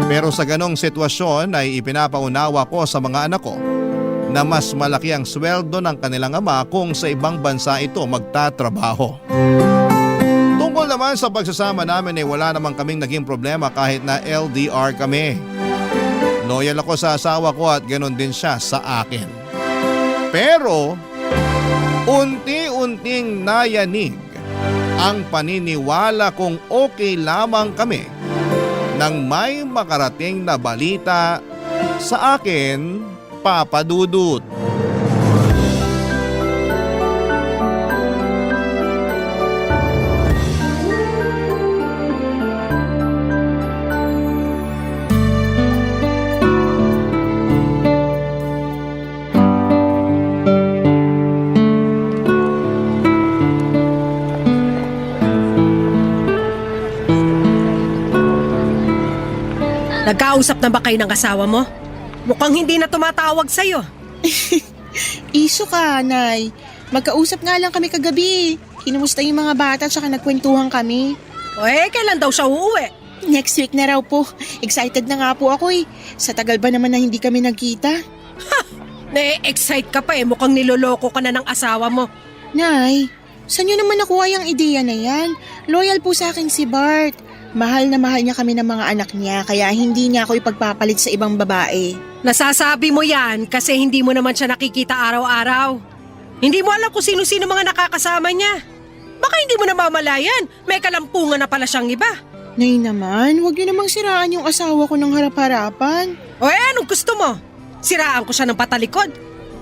Pero sa ganong sitwasyon ay ipinapaunawa ko sa mga anak ko na mas malaki ang sweldo ng kanilang ama kung sa ibang bansa ito magtatrabaho. Tungkol naman sa pagsasama namin ay wala namang kaming naging problema kahit na LDR kami. Loyal ako sa asawa ko at ganon din siya sa akin. Pero unti-unting nayanig ang paniniwala kong okay lamang kami nang may makarating na balita sa akin, Papa Dudut. Nagkausap na ba kayo ng asawa mo? Mukhang hindi na tumatawag sa'yo. Iso ka, Nay. Magkausap nga lang kami kagabi. Kinumusta yung mga bata at saka nagkwentuhan kami. O kailan daw siya uuwi? Next week na raw po. Excited na nga po ako eh. Sa tagal ba naman na hindi kami nagkita? Na-excite ka pa mukhang niloloko ka na ng asawa mo. Nay, saan nyo naman nakuha yung ideya na yan? Loyal po sa akin si Bart. Mahal na mahal niya kami ng mga anak niya kaya hindi niya ako ipagpapalit sa ibang babae. Nasasabi mo yan kasi hindi mo naman siya nakikita araw-araw. Hindi mo alam kung sino-sino mga nakakasama niya. Baka hindi mo namamalayan, may kalampungan na pala siyang iba. Nay naman, huwag niyo namang siraan yung asawa ko ng harap-harapan. O anong gusto mo? Siraan ko siya ng patalikod?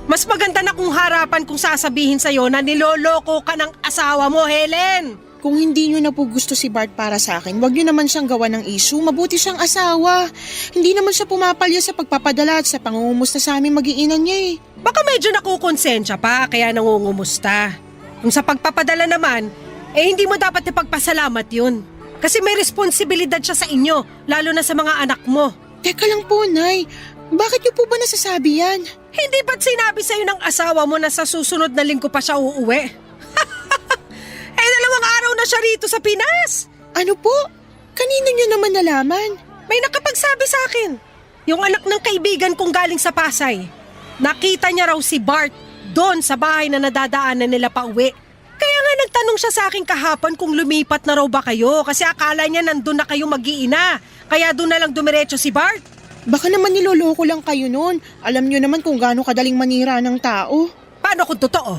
Mas maganda na kung harapan kung sasabihin sa'yo na niloloko ka ng asawa mo, Helen. Kung hindi nyo na po gusto si Bart para sa akin, wag nyo naman siyang gawa ng issue. Mabuti siyang asawa. Hindi naman siya pumapalya sa pagpapadala at sa pangungumusta sa aming mag-iinan niya eh. Baka medyo nakukonsensya pa kaya nangungumusta. Kung sa pagpapadala naman, hindi mo dapat ipagpasalamat yun. Kasi may responsibilidad siya sa inyo, lalo na sa mga anak mo. Teka lang po, Nay. Bakit nyo po ba nasasabi yan? Hindi ba't sinabi sa'yo ng asawa mo na sa susunod na linggo pa siya uuwi? 2 araw na siya rito sa Pinas. Ano po? Kanino nyo naman nalaman? May nakapagsabi sa akin. Yung anak ng kaibigan kong galing sa Pasay. Nakita niya raw si Bart doon sa bahay na nadadaanan nila pa uwi. Kaya nga nagtanong siya sa akin kahapon kung lumipat na raw ba kayo kasi akala niya nandun na kayo mag-iina. Kaya doon na lang dumiretso si Bart. Baka naman niloloko lang kayo noon. Alam nyo naman kung gaano kadaling manira ng tao. Paano kung totoo?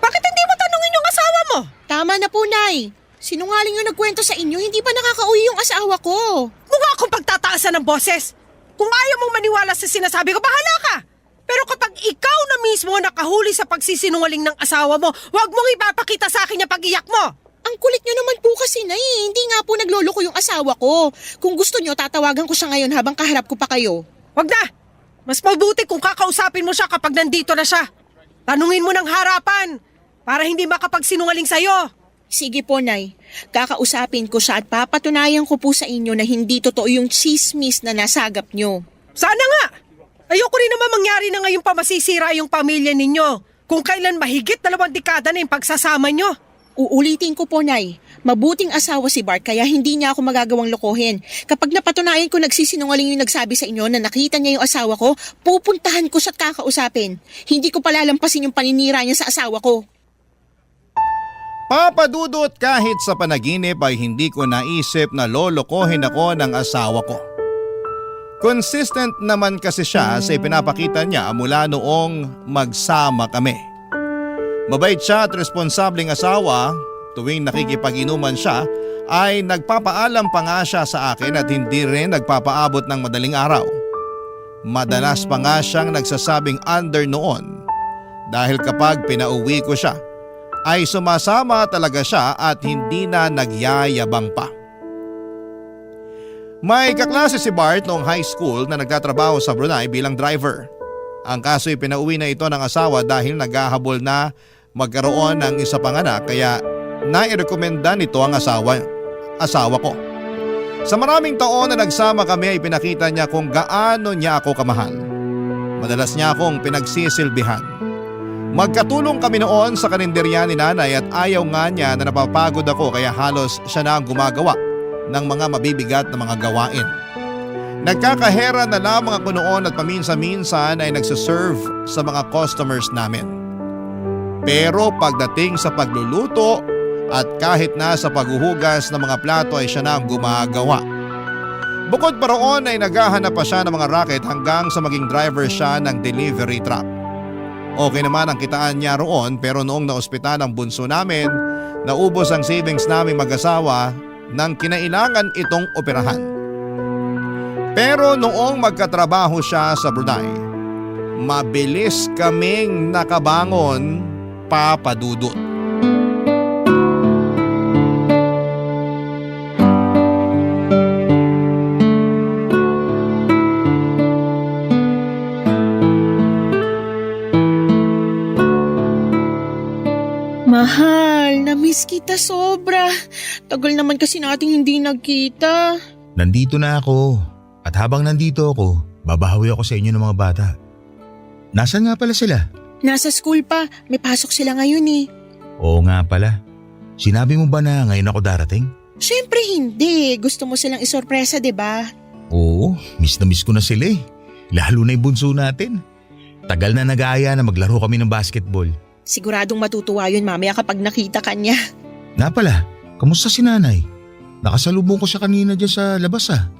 Bakit hindi mo tanungin yung asawa mo? Tama na po, Nay. Sinungaling yung nagkwento sa inyo, hindi pa nakakauwi yung asawa ko. Mukha akong pagtataasan ng boses. Kung ayaw mong maniwala sa sinasabi ko, bahala ka. Pero kapag ikaw na mismo nakahuli sa pagsisinungaling ng asawa mo, huwag mong ipapakita sa akin yung pag-iyak mo. Ang kulit nyo naman po kasi, Nay. Hindi nga po nagloloko yung asawa ko. Kung gusto nyo, tatawagan ko siya ngayon habang kaharap ko pa kayo. Huwag na. Mas mabuti kung kakausapin mo siya kapag nandito na siya. Tanungin mo ng harapan para hindi makapagsinungaling sa'yo. Sige po, Nay. Kakausapin ko siya at papatunayan ko po sa inyo na hindi totoo yung chismis na nasagap nyo. Sana nga. Ayoko rin naman mangyari na ngayon pa masisira yung pamilya ninyo. Kung kailan mahigit 2 dekada na yung pagsasama nyo. Uulitin ko po, Nay. Mabuting asawa si Bart kaya hindi niya ako magagawang lokohin. Kapag napatunayan ko nagsisinungaling yung nagsabi sa inyo na nakita niya yung asawa ko, pupuntahan ko siya't kakausapin. Hindi ko palalampasin yung paninira niya sa asawa ko. Papadudot, kahit sa panaginip ay hindi ko naisip na lolokohin ako ng asawa ko. Consistent naman kasi siya sa ipinapakita niya mula noong magsama kami. Mabait siya at responsableng asawa. Tuwing nakikipag-inuman siya ay nagpapaalam pa nga siya sa akin at hindi rin nagpapaabot ng madaling araw. Madalas pa nga siyang nagsasabing under noon dahil kapag pinauwi ko siya ay sumasama talaga siya at hindi na nagyayabang pa. May kaklase si Bart noong high school na nagtatrabaho sa Brunei bilang driver. Ang kaso'y pinauwi na ito ng asawa dahil naghahabol na magkaroon ng isa pang anak kaya nairekomenda nito ang asawa ko. Sa maraming taon na nagsama kami ay pinakita niya kung gaano niya ako kamahal. Madalas niya akong pinagsisilbihan. Magkatulong kami noon sa karinderya ni nanay at ayaw nga niya na napapagod ako kaya halos siya na ang gumagawa ng mga mabibigat na mga gawain. Nagkakahera na lamang ako noon at paminsan-minsan ay nagsiserve sa mga customers namin. Pero pagdating sa pagluluto at kahit na sa paghuhugas ng mga plato ay siya na ang gumagawa. Bukod pa roon ay naghahanap pa siya ng mga racket hanggang sa maging driver siya ng delivery truck. Okay naman ang kitaan niya roon pero noong naospital ang bunso namin, naubos ang savings namin mag-asawa nang kinailangan itong operahan. Pero noong magkatrabaho siya sa Brunei, mabilis kaming nakabangon, papadudot. Mahal, na-miss kita sobra. Tagal naman kasi nating hindi nagkita. Nandito na ako. At habang nandito ako, babahawi ako sa inyo ng mga bata. Nasaan nga pala sila? Nasa school pa, may pasok sila ngayon eh. Oo nga pala. Sinabi mo ba na ngayon ako darating? Siyempre hindi, gusto mo silang isorpresa, 'di ba? Oo, miss na miss ko na sila eh. Lalo na yung bunso natin. Tagal na nag-aaya na maglaro kami ng basketball. Siguradong matutuwa yun mamaya kapag nakita ka niya. Nga pala, kamusta si nanay? Nakasalubong ko siya kanina dyan sa labas ah.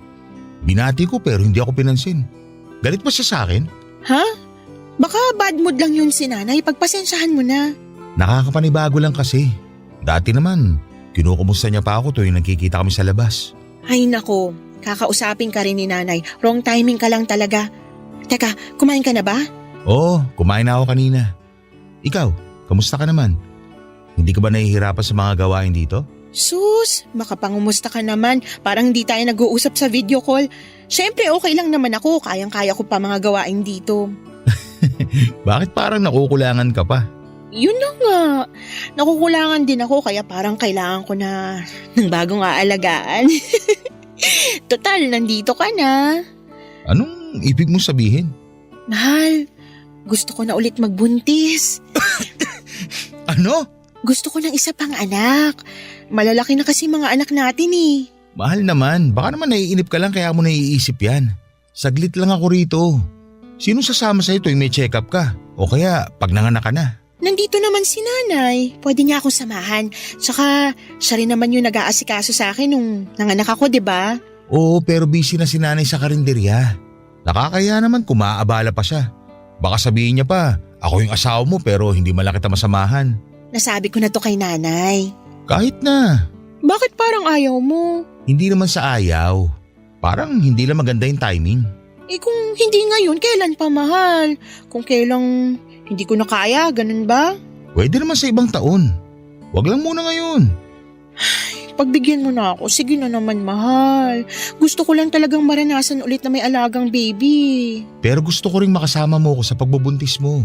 Binati ko pero hindi ako pinansin. Galit ba siya sa akin? Ha? Baka bad mood lang yun si nanay, pagpasensyahan mo na. Nakakapanibago lang kasi. Dati naman, kinukumusta niya pa ako tuwing nagkikita kami sa labas. Ay nako, kakausapin ka rin ni nanay. Wrong timing ka lang talaga. Teka, kumain ka na ba? Oo, kumain na ako kanina. Ikaw, kamusta ka naman? Hindi ka ba nahihirapan sa mga gawain dito? Sus, makapangumusta ka naman. Parang hindi tayo nag-uusap sa video call. Siyempre okay lang naman ako, kayang-kaya ko pa mga gawain dito. Bakit parang nakukulangan ka pa? Yun na nga, nakukulangan din ako kaya parang kailangan ko na ng bagong aalagaan. Total, nandito ka na. Anong ibig mong sabihin? Mahal, gusto ko na ulit magbuntis. Ano? Gusto ko ng isa pang anak. Malalaki na kasi mga anak natin eh. Mahal naman, baka naman naiinip ka lang kaya mo naiisip yan. Saglit lang ako rito. Sino sasama sa'yo tuwing may check-up ka? O kaya pag nanganak ka na? Nandito naman si nanay. Pwede niya akong samahan. Tsaka siya rin naman yung nag-aasikaso sa akin nung nanganak ako, di ba? Oo, pero busy na si nanay sa karinderya. Nakakaya naman kung maaabala pa siya. Baka sabihin niya pa, ako yung asawa mo pero hindi man lang kita masamahan. Nasabi ko na to kay nanay. Kahit na. Bakit parang ayaw mo? Hindi naman sa ayaw. Parang hindi lang maganda yung timing. Eh kung hindi ngayon, kailan pa mahal? Kung kailang hindi ko na kaya, ganun ba? Pwede naman sa ibang taon. Wag lang muna ngayon. Pagbigyan mo na ako, sige na naman mahal. Gusto ko lang talagang maranasan ulit na may alagang baby. Pero gusto ko ring makasama mo ko sa pagbubuntis mo.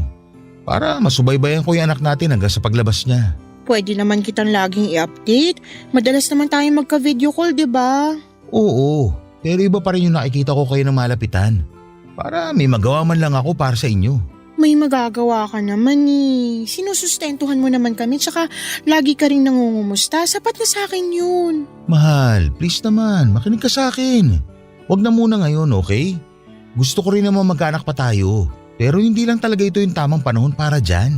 Para masubaybayan ko yung anak natin hanggang sa paglabas niya. Pwede naman kitang laging i-update. Madalas naman tayong magka-video call, di ba? Oo, pero iba pa rin yung nakikita ko kayo ng malapitan. Para may magawa man lang ako para sa inyo. May magagawa ka naman eh. Sinusustentuhan mo naman kami tsaka lagi ka rin nangungumusta. Sapat na sa akin yun. Mahal, please naman, makinig ka sa akin. Huwag na muna ngayon, okay? Gusto ko rin naman magkaanak pa tayo. Pero hindi lang talaga ito yung tamang panahon para dyan.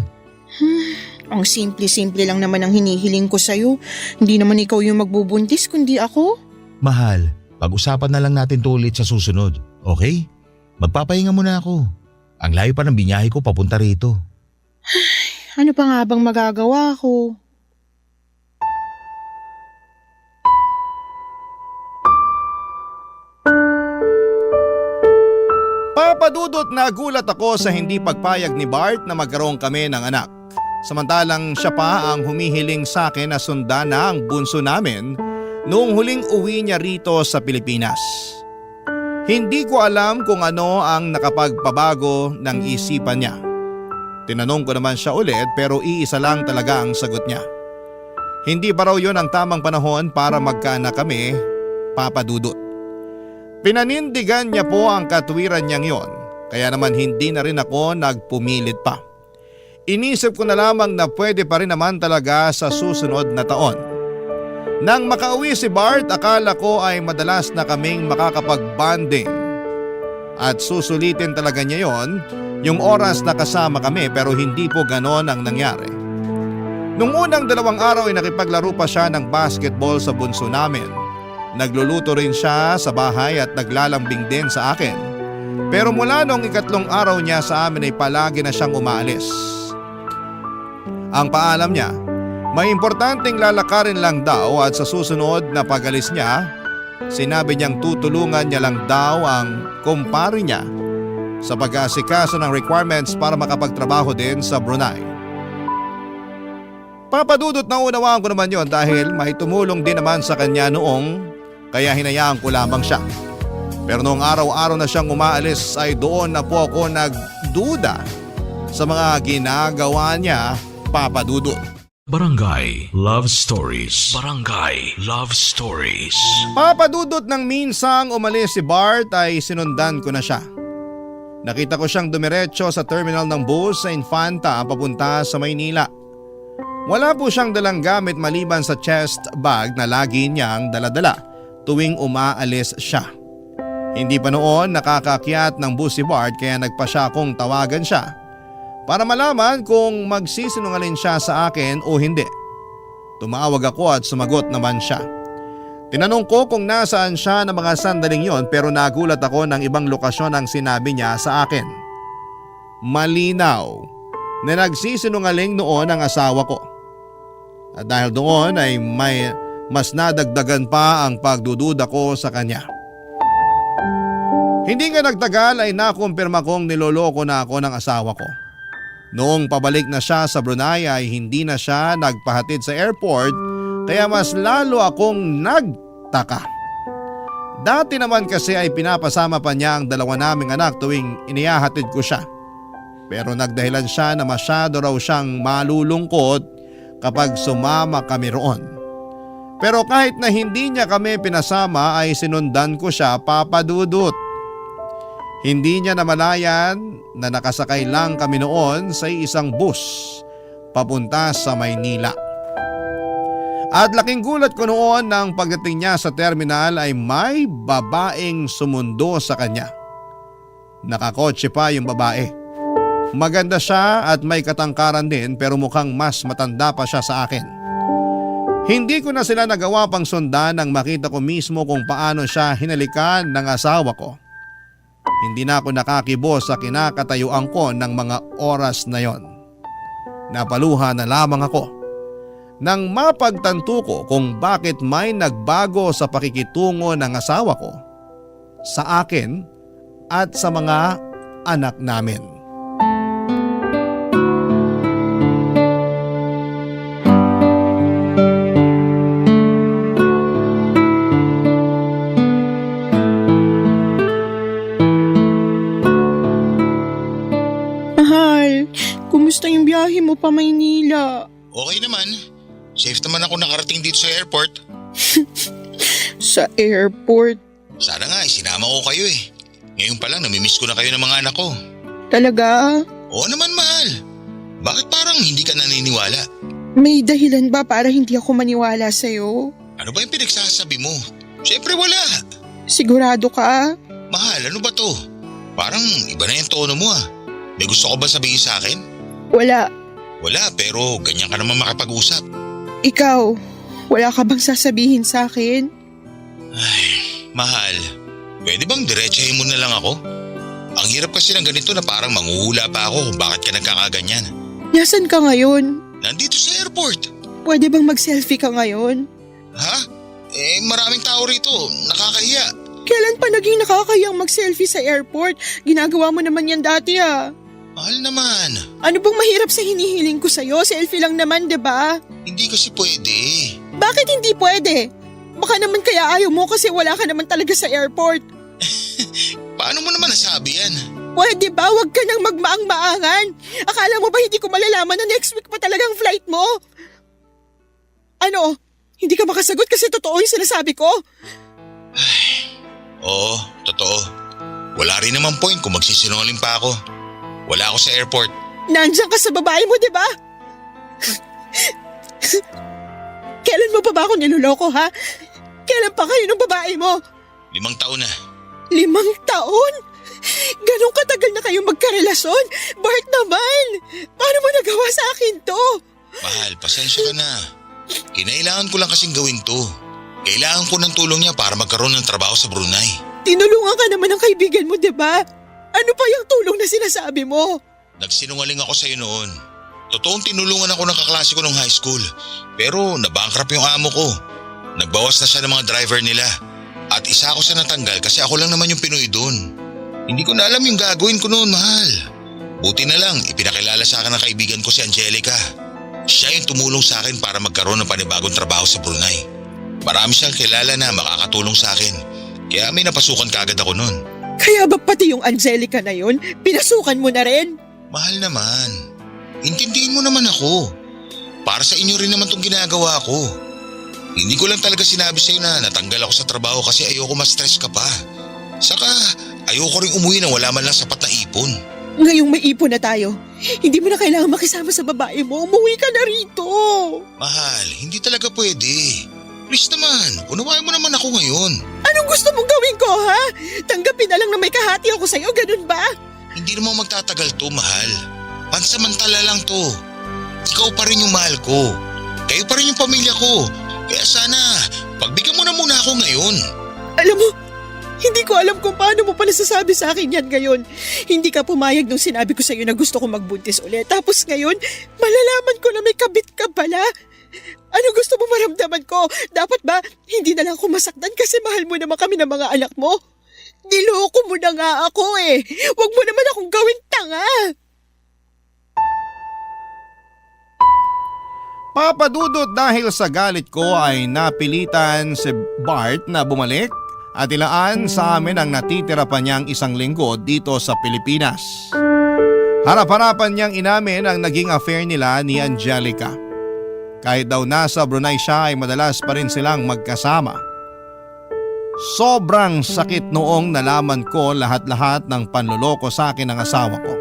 Ang simple-simple lang naman ang hinihiling ko sa'yo. Hindi naman ikaw yung magbubuntis kundi ako. Mahal, pag-usapan na lang natin to ulit sa susunod, okay? Magpapahinga muna ako. Ang layo pa ng binyahe ko papunta rito. Ano pa nga bang magagawa ko? Papadudot na gulat ako sa hindi pagpayag ni Bart na magkaroon kami ng anak. Samantalang siya pa ang humihiling sa akin na sundan na ang bunso namin noong huling uwi niya rito sa Pilipinas. Hindi ko alam kung ano ang nakapagpabago ng isipan niya. Tinanong ko naman siya ulit pero iisa lang talaga ang sagot niya. Hindi pa raw yun ang tamang panahon para magkaanak kami, Papa Dudut. Pinanindigan niya po ang katwiran niyang yon, kaya naman hindi na rin ako nagpumilit pa. Inisip ko na lamang na pwede pa rin naman talaga sa susunod na taon. Nang makauwi si Bart, akala ko ay madalas na kaming makakapag-bonding. At susulitin talaga niya yon, yung oras na kasama kami, pero hindi po ganon ang nangyari. Nung unang 2 araw ay nakipaglaro pa siya ng basketball sa bunso namin. Nagluluto rin siya sa bahay at naglalambing din sa akin. Pero mula nung 3 araw niya sa amin ay palagi na siyang umaalis. Ang paalam niya, may importanteng lalakarin lang daw at sa susunod na pag-alis niya, sinabi niyang tutulungan niya lang daw ang kumpare niya sa pag-aasikaso ng requirements para makapagtrabaho din sa Brunei. Papadudot na unawaan ko naman yon dahil may tumulong din naman sa kanya noong kaya hinayaan ko lamang siya. Pero noong araw-araw na siyang umaalis ay doon na po ako nagduda sa mga ginagawa niya, Papadudot. Barangay Love Stories. Barangay Love Stories. Papadudot ng minsang umalis si Bart ay sinundan ko na siya. Nakita ko siyang dumiretso sa terminal ng bus sa Infanta papunta sa Maynila. Wala po siyang dalang gamit maliban sa chest bag na lagi niyang daladala tuwing umaalis siya. Hindi pa noon nakakakyat ng bus si Bart kaya nagpa siya kung tawagan siya para malaman kung magsisinungaling siya sa akin o hindi. Tumawag ako at sumagot naman siya. Tinanong ko kung nasaan siya ng mga sandaling yon pero nagulat ako ng ibang lokasyon ang sinabi niya sa akin. Malinaw na nagsisinungaling noon ang asawa ko. At dahil doon ay may mas nadagdagan pa ang pagdududa ko sa kanya. Hindi nga nagtagal ay nakumpirma kong niloloko na ako ng asawa ko. Noong pabalik na siya sa Brunei ay hindi na siya nagpahatid sa airport kaya mas lalo akong nagtaka. Dati naman kasi ay pinapasama pa niya ang 2 naming anak tuwing inihahatid ko siya. Pero nagdahilan siya na masyado raw siyang malulungkot kapag sumama kami roon. Pero kahit na hindi niya kami pinasama ay sinundan ko siya, Papadudot. Hindi niya namalayan na nakasakay lang kami noon sa isang bus papunta sa Maynila. At laking gulat ko noon nang pagdating niya sa terminal ay may babaeng sumundo sa kanya. Nakakotse pa yung babae. Maganda siya at may katangkaran din pero mukhang mas matanda pa siya sa akin. Hindi ko na sila nagawa pang sundan nang makita ko mismo kung paano siya hinalikan ng asawa ko. Hindi na ako nakakibo sa kinakatayuan ko ng mga oras na yon. Napaluha na lamang ako nang mapagtanto ko kung bakit may nagbago sa pakikitungo ng asawa ko sa akin at sa mga anak namin. Kumusta yung biyahe mo pa Maynila? Okay naman. Safe naman ako nakarating dito sa airport. Sa airport? Sana nga, sinama ko kayo eh. Ngayon pa lang namimiss ko na kayo ng mga anak ko. Talaga? Oo naman, mahal. Bakit parang hindi ka naniniwala? May dahilan ba para hindi ako maniwala sa'yo? Ano ba yung pinagsasabi mo? Siyempre wala. Sigurado ka? Mahal, ano ba to? Parang iba na yung tono mo ah. May gusto ko ba sabihin sa akin? Wala. Wala, pero ganyan ka naman makipag-usap. Ikaw, wala ka bang sasabihin sa akin? Ay, mahal. Pwede bang diretsahin mo na lang ako? Ang hirap kasi ng ganito na parang manghuhula pa ako kung bakit ka nagkakaganyan. Nasaan ka ngayon? Nandito sa airport. Pwede bang mag-selfie ka ngayon? Ha? Maraming tao rito. Nakakahiya. Kailan pa naging nakakayang mag-selfie sa airport? Ginagawa mo naman yan dati ah. Mahal naman. Ano bang mahirap sa hinihiling ko sa'yo? Selfie lang naman, 'di ba? Hindi kasi pwede. Bakit hindi pwede? Baka naman kaya ayaw mo kasi wala ka naman talaga sa airport. Paano mo naman nasabi yan? Pwede ba? Huwag ka nang magmaang-maangan. Akala mo ba hindi ko malalaman na next week pa talagang flight mo? Ano? Hindi ka makasagot kasi totoo yung sinasabi ko? Oo, totoo. Wala rin naman point kung magsisinungaling pa ako. Wala ako sa airport. Nandiyan ka sa babae mo, di ba? Kailan mo pa ba ako niloloko, ha? Kailan pa kayo ng babae mo? 5 taon na. 5 taon? Ganong katagal na kayong magkarelasyon? Bart naman! Paano mo nagawa sa akin to? Mahal, pasensya ka na. Kinailangan ko lang kasing gawin to. Kailangan ko ng tulong niya para magkaroon ng trabaho sa Brunei. Tinulungan ka naman ng kaibigan mo, di ba? Ano pa yung tulong na sinasabi mo? Nagsinungaling ako sa'yo noon. Totoong tinulungan ako ng kaklase ko nung high school. Pero nabankrupt yung amo ko. Nagbawas na siya ng mga driver nila. At isa ako sa natanggal kasi ako lang naman yung Pinoy doon. Hindi ko na alam yung gagawin ko noon, mahal. Buti na lang, ipinakilala sa akin ng kaibigan ko si Angelica. Siya yung tumulong sa akin para magkaroon ng panibagong trabaho sa Brunei. Marami siyang kilala na makakatulong sa akin. Kaya may napasukan kaagad ako noon. Kaya ba pati yung Angelica na yun, pinasukan mo na rin? Mahal naman. Intindihin mo naman ako. Para sa inyo rin naman tong ginagawa ko. Hindi ko lang talaga sinabi sa'yo na natanggal ako sa trabaho kasi ayoko ma-stress ka pa. Saka ayoko rin umuwi nang wala man lang sapat na ipon. Ngayong may ipon na tayo, hindi mo na kailangan makisama sa babae mo. Umuwi ka na rito. Mahal, hindi talaga pwede. Please naman, unawain mo naman ako ngayon. Anong gusto mong gawin ko, ha? Tanggapin na lang na may kahati ako sa'yo, ganun ba? Hindi naman magtatagal to, mahal. Pansamantala lang to. Ikaw pa rin yung mahal ko. Kayo pa rin yung pamilya ko. Kaya sana, pagbigyan mo na muna ako ngayon. Alam mo, hindi ko alam kung paano mo pala sasabi sa akin yan ngayon. Hindi ka pumayag nung sinabi ko sa'yo na gusto ko magbuntis ulit. Tapos ngayon, malalaman ko na may kabit ka pala. Ano gusto mo maramdaman ko? Dapat ba hindi na lang ako masaktan kasi mahal mo naman kami ng mga anak mo? Niloko mo na nga ako eh. Huwag mo naman akong gawing tanga. Papadudot dahil sa galit ko ay napilitan si Bart na bumalik at ilaan sa amin ang natitira pa niyang 1 linggo dito sa Pilipinas. Harap-harapan niyang inamin ang naging affair nila ni Angelica. Kahit daw nasa Brunei siya ay madalas pa rin silang magkasama. Sobrang sakit noong nalaman ko lahat-lahat ng panloloko sa akin ng asawa ko.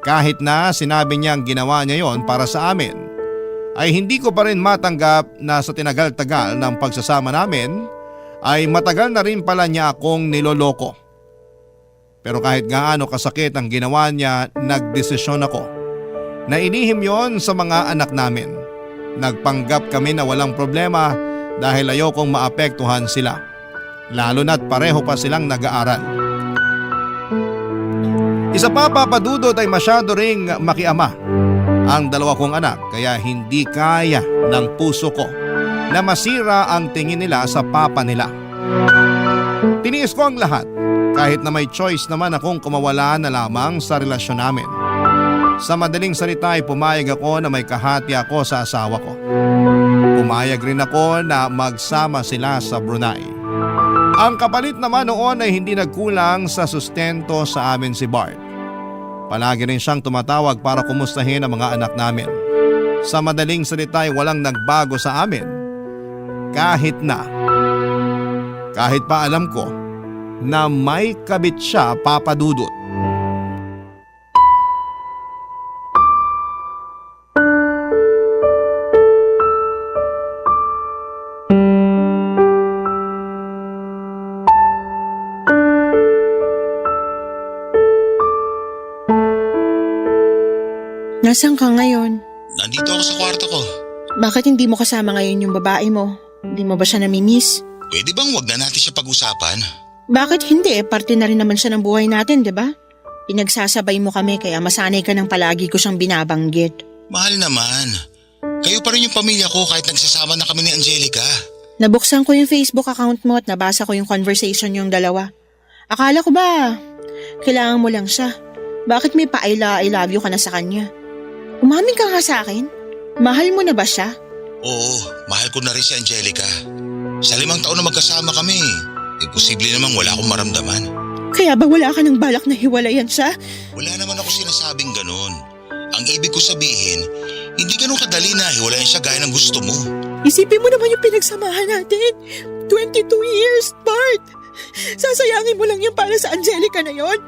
Kahit na sinabi niyang ginawa niya yon para sa amin, ay hindi ko pa rin matanggap na sa tinagal-tagal ng pagsasama namin ay matagal na rin pala niya akong niloloko. Pero kahit gaano kasakit ang ginawa niya, nagdesisyon ako na inihim yon sa mga anak namin. Nagpanggap kami na walang problema dahil ayokong maapektuhan sila. Lalo na't pareho pa silang nag-aaral. Isa pa, papadudot, ay masyado ring makiama ang 2 kong anak kaya hindi kaya ng puso ko na masira ang tingin nila sa papa nila. Tiniis ko ang lahat kahit na may choice naman akong kumawala na lamang sa relasyon namin. Sa madaling salita ay pumayag ako na may kahati ako sa asawa ko. Pumayag rin ako na magsama sila sa Brunei. Ang kapalit naman noon ay hindi nagkulang sa sustento sa amin si Bart. Palagi rin siyang tumatawag para kumustahin ang mga anak namin. Sa madaling salita ay walang nagbago sa amin. Kahit pa alam ko na may kabit siya, Papa Dudut. Nasaan ka ngayon? Nandito ako sa kwarto ko. Bakit hindi mo kasama ngayon yung babae mo? Hindi mo ba siya namimiss? Pwede bang wag na natin siya pag-usapan? Bakit hindi? Parte na rin naman siya ng buhay natin, di ba? Pinagsasabay mo kami kaya masanay ka ng palagi ko siyang binabanggit. Mahal naman. Kayo pa rin yung pamilya ko kahit nagsasama na kami ni Angelica. Nabuksan ko yung Facebook account mo at nabasa ko yung conversation yung dalawa. Akala ko ba, kailangan mo lang siya. Bakit may I love you ka na sa kanya? Umamin ka nga sa akin. Mahal mo na ba siya? Oo, mahal ko na rin si Angelica. Sa 5 taon na magkasama kami, posible namang wala akong maramdaman. Kaya ba wala ka ng balak na hiwalayan siya? Wala naman ako sinasabing ganun. Ang ibig ko sabihin, hindi ganun kadali na hiwalayan siya gaya ng gusto mo. Isipin mo naman yung pinagsamahan natin. 22 years, Bart. Sasayangin mo lang yan para sa Angelica na yon.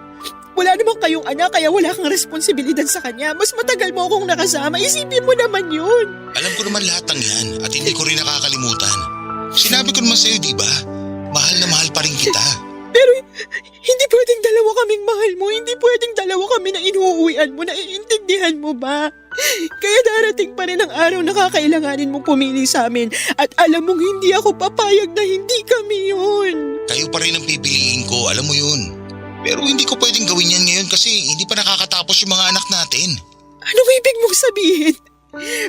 Wala naman kayong anak kaya wala kang responsibilidad sa kanya. Mas matagal mo akong nakasama. Isipin mo naman yun. Alam ko naman lahat ng yan at hindi ko rin nakakalimutan. Sinabi ko naman sa'yo, di ba? Mahal na mahal pa rin kita. Pero hindi pwedeng dalawa kaming mahal mo. Hindi pwedeng dalawa kami na inuuwian mo. Naiintindihan mo ba? Kaya darating pa rin ang araw na kakailanganin mong pumili sa amin. At alam mong hindi ako papayag na hindi kami yun. Kayo pa rin ang pipiliin ko, alam mo yun. Pero hindi ko pwedeng gawin yan ngayon kasi hindi pa nakakatapos yung mga anak natin. Anong ibig mong sabihin?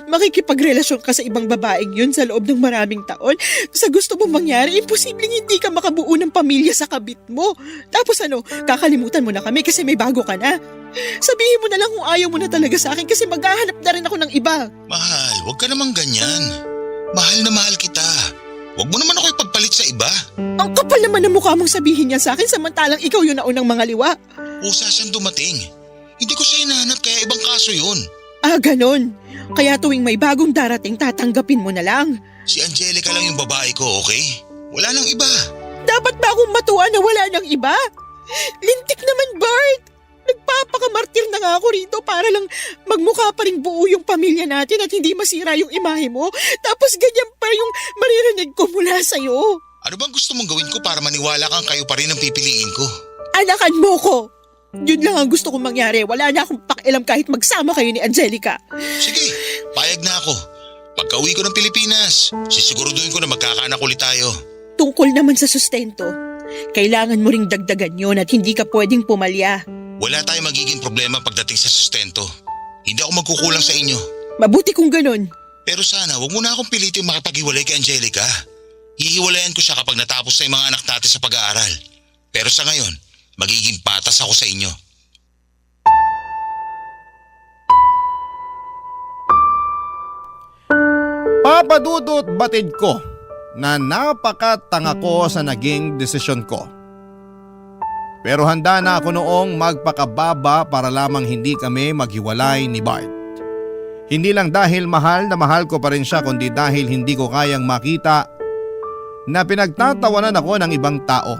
Makikipagrelasyon ka sa ibang babaeng yun sa loob ng maraming taon? Sa gusto mong mangyari, imposibleng hindi ka makabuo ng pamilya sa kabit mo. Tapos kakalimutan mo na kami kasi may bago ka na. Sabihin mo na lang kung ayaw mo na talaga sa akin kasi maghahanap na rin ako ng iba. Mahal, huwag ka namang ganyan. Mahal na mahal kita. Huwag mo naman ako ipagpalit sa iba. Ang kapal naman ng mukha mong sabihin yan sa akin samantalang ikaw yung naunang mga liwa. Usa siyang dumating. Hindi ko siya hinahanap kaya ibang kaso yun. Ah, ganon. Kaya tuwing may bagong darating, tatanggapin mo na lang. Si Angelica lang yung babae ko, okay? Wala nang iba. Dapat ba akong matuwa na wala nang iba? Lintik naman, Bart. Nagpapakamartir na nga ako rito para lang magmukha pa rin buo yung pamilya natin at hindi masira yung imahe mo. Tapos ganyan pa yung maririnig ko mula sa'yo. Ano bang gusto mong gawin ko para maniwala kang kayo pa rin ang pipiliin ko? Anakan mo ko. Yun lang ang gusto kong mangyari. Wala na akong pakialam kahit magsama kayo ni Angelica. Sige, payag na ako. Pagka-uwi ko ng Pilipinas, sisiguraduhin ko na magkakaanak ulit tayo. Tungkol naman sa sustento, kailangan mo ring dagdagan yon at hindi ka pwedeng pumalya. Wala tayong magiging problema pagdating sa sustento. Hindi ako magkukulang sa inyo. Mabuti kung ganun. Pero sana huwag mo na akong pilitin makipag-hiwalay kay Angelica. Hihiwalayan ko siya kapag natapos na yung mga anak natin sa pag-aaral. Pero sa ngayon, magiging patas ako sa inyo. Papa Dudut, batid ko na napakatanga ko sa naging desisyon ko. Pero handa na ako noong magpakababa para lamang hindi kami maghiwalay ni Bart. Hindi lang dahil mahal na mahal ko pa rin siya kundi dahil hindi ko kayang makita na pinagtatawanan ako ng ibang tao.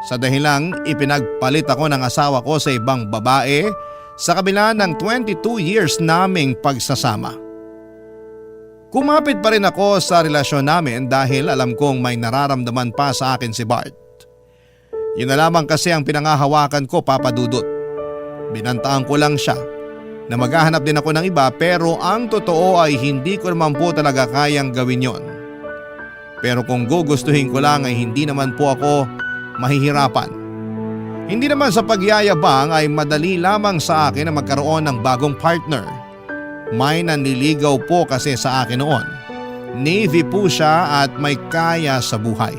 Sa dahilang ipinagpalit ako ng asawa ko sa ibang babae sa kabila ng 22 years naming pagsasama. Kumapit pa rin ako sa relasyon namin dahil alam kong may nararamdaman pa sa akin si Bart. Yun na lamang kasi ang pinangahawakan ko, Papa Dudut. Binantaan ko lang siya na maghahanap din ako ng iba pero ang totoo ay hindi ko naman po talaga kayang gawin yon. Pero kung gugustuhin ko lang ay hindi naman po ako mahihirapan. Hindi naman sa pagyayabang ay madali lamang sa akin na magkaroon ng bagong partner. May nanliligaw po kasi sa akin noon. Navy po siya at may kaya sa buhay.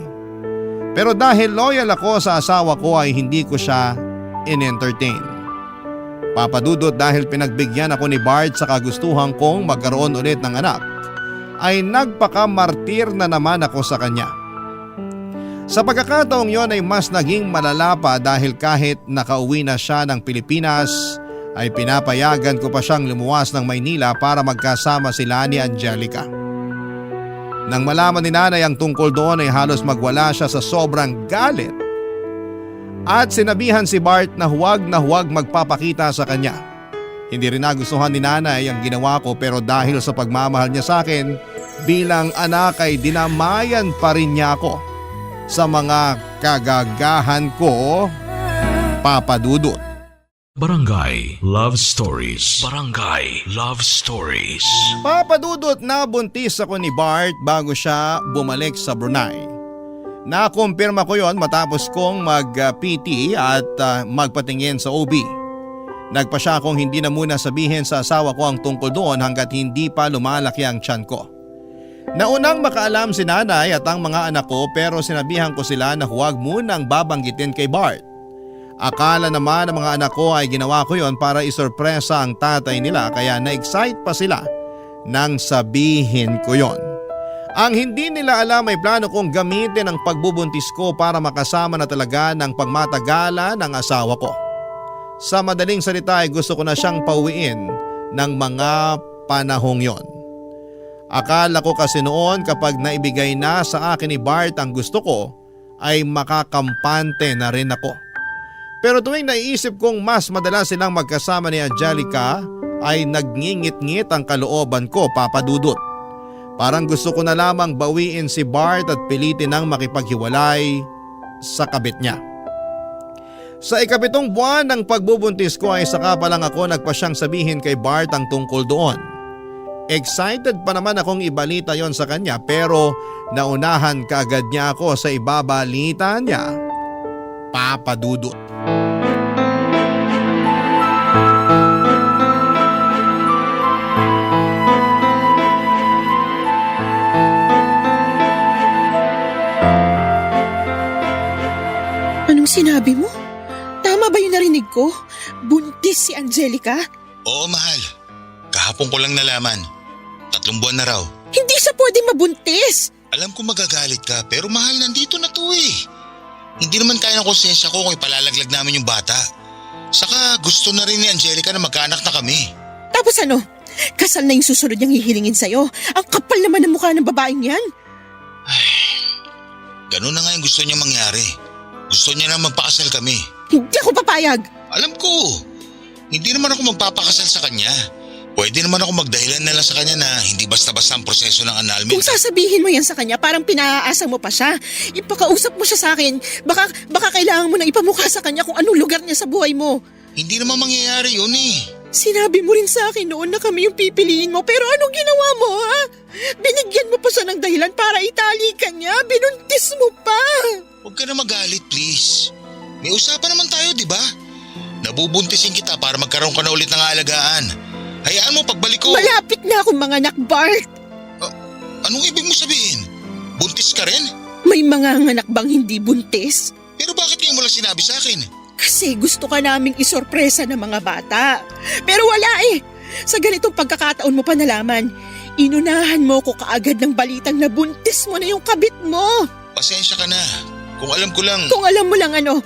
Pero dahil loyal ako sa asawa ko ay hindi ko siya in-entertain. Papa Dudut, dahil pinagbigyan ako ni Bart sa kagustuhan kong magkaroon ulit ng anak, ay nagpakamartir na naman ako sa kanya. Sa pagkakataong yon ay mas naging malala pa dahil kahit nakauwi na siya ng Pilipinas ay pinapayagan ko pa siyang lumuwas ng Maynila para magkasama sila ni Angelica. Nang malaman ni nanay ang tungkol doon ay halos magwala siya sa sobrang galit At sinabihan si Bart na huwag magpapakita sa kanya. Hindi rin nagustuhan ni nanay ang ginawa ko pero dahil sa pagmamahal niya sa akin bilang anak ay dinamayan pa rin niya ako sa mga kagagahan ko, Papa Dudut. Barangay Love Stories. Barangay Love Stories. Papa Dudut, nabuntis ako ni Bart bago siya bumalik sa Brunei. Nakumpirma ko yon matapos kong mag-PT at magpatingin sa OB. Nagpa siya akong hindi na muna sabihin sa asawa ko ang tungkol doon hanggat hindi pa lumalaki ang tiyan ko. Naunang makaalam si nanay at ang mga anak ko pero sinabihan ko sila na huwag munang babanggitin kay Bart. Akala naman ng mga anak ko ay ginawa ko yon para isorpresa ang tatay nila kaya na-excite pa sila nang sabihin ko yon. Ang hindi nila alam ay plano kong gamitin ang pagbubuntis ko para makasama na talaga ng pagmatagala ng asawa ko. Sa madaling salita ay gusto ko na siyang pauwiin ng mga panahong yon. Akala ko kasi noon kapag naibigay na sa akin ni Bart ang gusto ko ay makakampante na rin ako. Pero tuwing naiisip kong mas madalas silang magkasama ni Angelica ay nagngingit-ngit ang kalooban ko, Papa Dudut. Parang gusto ko na lamang bawiin si Bart at pilitin ng makipaghiwalay sa kabit niya. Sa 7 buwan ng pagbubuntis ko ay saka pa lang ako nagpasyang sabihin kay Bart ang tungkol doon. Excited pa naman akong ibalita yon sa kanya pero naunahan kaagad niya ako sa ibabalita niya, Papa Dudut. Anong sinabi mo? Tama ba yung narinig ko? Buntis si Angelica? Oo, mahal. Kahapon ko lang nalaman. 3 buwan na raw. Hindi siya pwede mabuntis! Alam ko magagalit ka pero mahal, nandito na to eh. Hindi naman kaya ng konsensya ko kung ipalalaglag namin yung bata. Saka gusto na rin ni Angelica na magkaanak na kami. Tapos ano? Kasal na yung susunod niyang hihilingin sa'yo. Ang kapal naman ng mukha ng babaeng yan. Ganun na nga yung gusto niya mangyari. Gusto niya na magpakasal kami. Hindi ako papayag. Alam ko. Hindi naman ako magpapakasal sa kanya. Pwede naman ako magdahilan na lang sa kanya na hindi basta-basta ang proseso ng annulment. Kung sasabihin mo yan sa kanya, parang pinaaasa mo pa siya. Ipakausap mo siya sa akin. Baka kailangan mo na ipamukha sa kanya kung anong lugar niya sa buhay mo. Hindi naman mangyayari yun eh. Sinabi mo rin sa akin noon na kami yung pipiliin mo, pero anong ginawa mo, ha? Binigyan mo pa siya ng dahilan para itali ka niya. Binuntis mo pa. Huwag ka na magalit, please. May usapan naman tayo, di ba? Nabubuntisin kita para magkaroon ka na ulit ng aalagaan. Hayaan mo pagbalik ko. Malapit na akong mga anak, Bart. Anong ibig mo sabihin? Buntis ka rin? May mga anak bang hindi buntis? Pero bakit ngayon mo lang sinabi sa akin? Kasi gusto ka naming isorpresa ng mga bata. Pero wala eh. Sa ganitong pagkakataon mo pa nalaman, inunahan mo ko kaagad ng balitang na buntis mo na yung kabit mo. Pasensya ka na. Kung alam ko lang... Kung alam mo lang ano,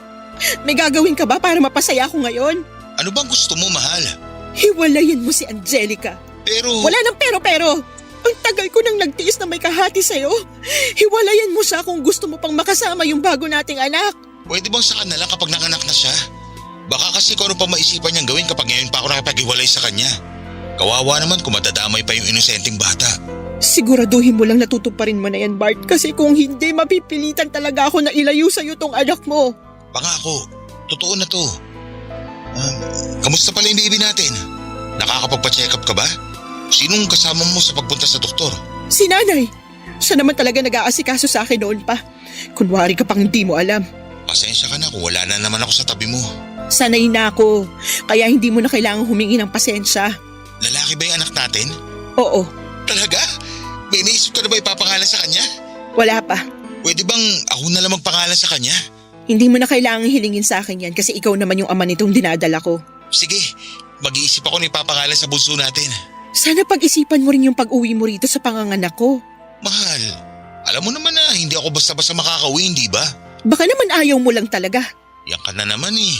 may gagawin ka ba para mapasaya ko ngayon? Ano bang gusto mo, mahal? Hiwalayan mo si Angelica. Pero... Wala nang pero. Ang tagal ko nang nagtiis na may kahati sa'yo. Hiwalayan mo siya kung gusto mo pang makasama yung bago nating anak. Pwede bang saka na lang kapag nanganak na siya? Baka kasi kung ano pa maisipan niyang gawin kapag ngayon pa ako nakipag-iwalay sa kanya. Kawawa naman kung madadamay pa yung inosenteng bata. Siguraduhin mo lang natutuparin mo na yan, Bart. Kasi kung hindi, mapipilitan talaga ako na ilayo sa'yo tong anak mo. Pangako, totoo na to. Kamusta pala yung baby natin? Nakakapagpa-check up ka ba? Sinong kasama mo sa pagpunta sa doktor? Si nanay. Siya naman talaga nag-aasikaso sa akin noon pa. Kunwari ka pang hindi mo alam. Pasensya ka na kung wala na naman ako sa tabi mo. Sanay na ako. Kaya hindi mo na kailangang humingi ng pasensya. Lalaki ba yung anak natin? Oo. Talaga? May naisip ka na ba ipapangalan sa kanya? Wala pa. Pwede bang ako na lang magpangalan sa kanya? Hindi mo na kailangang hilingin sa akin yan kasi ikaw naman yung ama nitong dinadala ko. Sige, mag-iisip ako na ipapangalan sa bunso natin. Sana pag-isipan mo rin yung pag-uwi mo rito sa panganganak ko. Mahal, alam mo naman na hindi ako basta-basta makakauwi, di ba? Baka naman ayaw mo lang talaga. Yan ka na naman eh.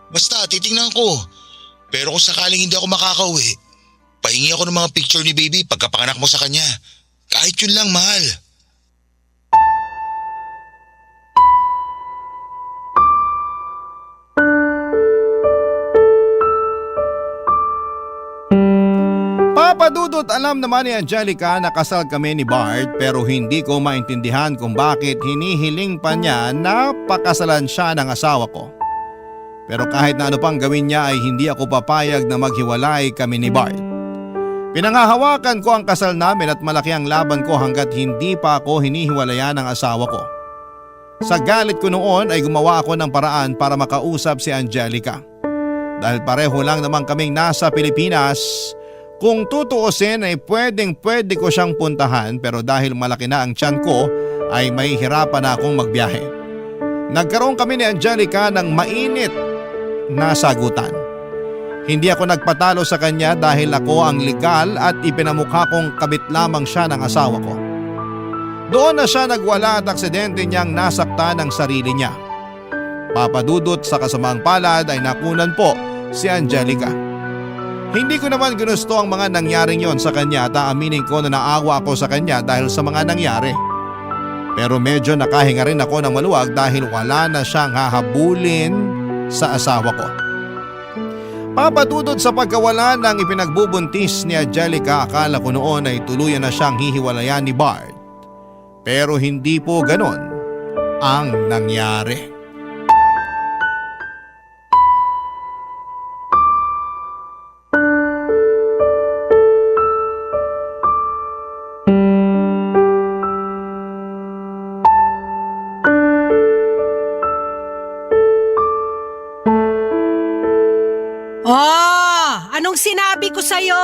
Basta titingnan ko. Pero kung sakaling hindi ako makakauwi, pahingi ako ng mga picture ni baby pagkapanganak mo sa kanya. Kahit yun lang, mahal. Papa Dudut, alam naman ni Angelica na kasal kami ni Bart pero hindi ko maintindihan kung bakit hinihiling pa niya na pakasalan siya ng asawa ko. Pero kahit na ano pang gawin niya ay hindi ako papayag na maghiwalay kami ni Bart. Pinangahawakan ko ang kasal namin at malaki ang laban ko hanggat hindi pa ako hinihiwalayan ng asawa ko. Sa galit ko noon ay gumawa ako ng paraan para makausap si Angelica. Dahil pareho lang naman kaming nasa Pilipinas, kung tutuusin ay pwede ko siyang puntahan pero dahil malaki na ang tiyan ko ay mahihirapan na akong magbiyahe. Nagkaroon kami ni Angelica ng mainit na sagutan. Hindi ako nagpatalo sa kanya dahil ako ang legal at ipinamukha kong kabit lamang siya ng asawa ko. Doon na siya nagwala at aksidente niyang nasaktan ang sarili niya. Papa Dudut, sa kasamaang palad ay nakunan po si Angelica. Hindi ko naman ginusto ang mga nangyaring yon sa kanya at aaminin ko na naawa ako sa kanya dahil sa mga nangyari. Pero medyo nakahinga rin ako ng maluwag dahil wala na siyang hahabulin sa asawa ko. Papa Dudut, sa pagkawala ng ipinagbubuntis ni Angelica, akala ko noon ay tuluyan na siyang hihiwalayan ni Bart. Pero hindi po ganon ang nangyari. Anong sinabi ko sa'yo?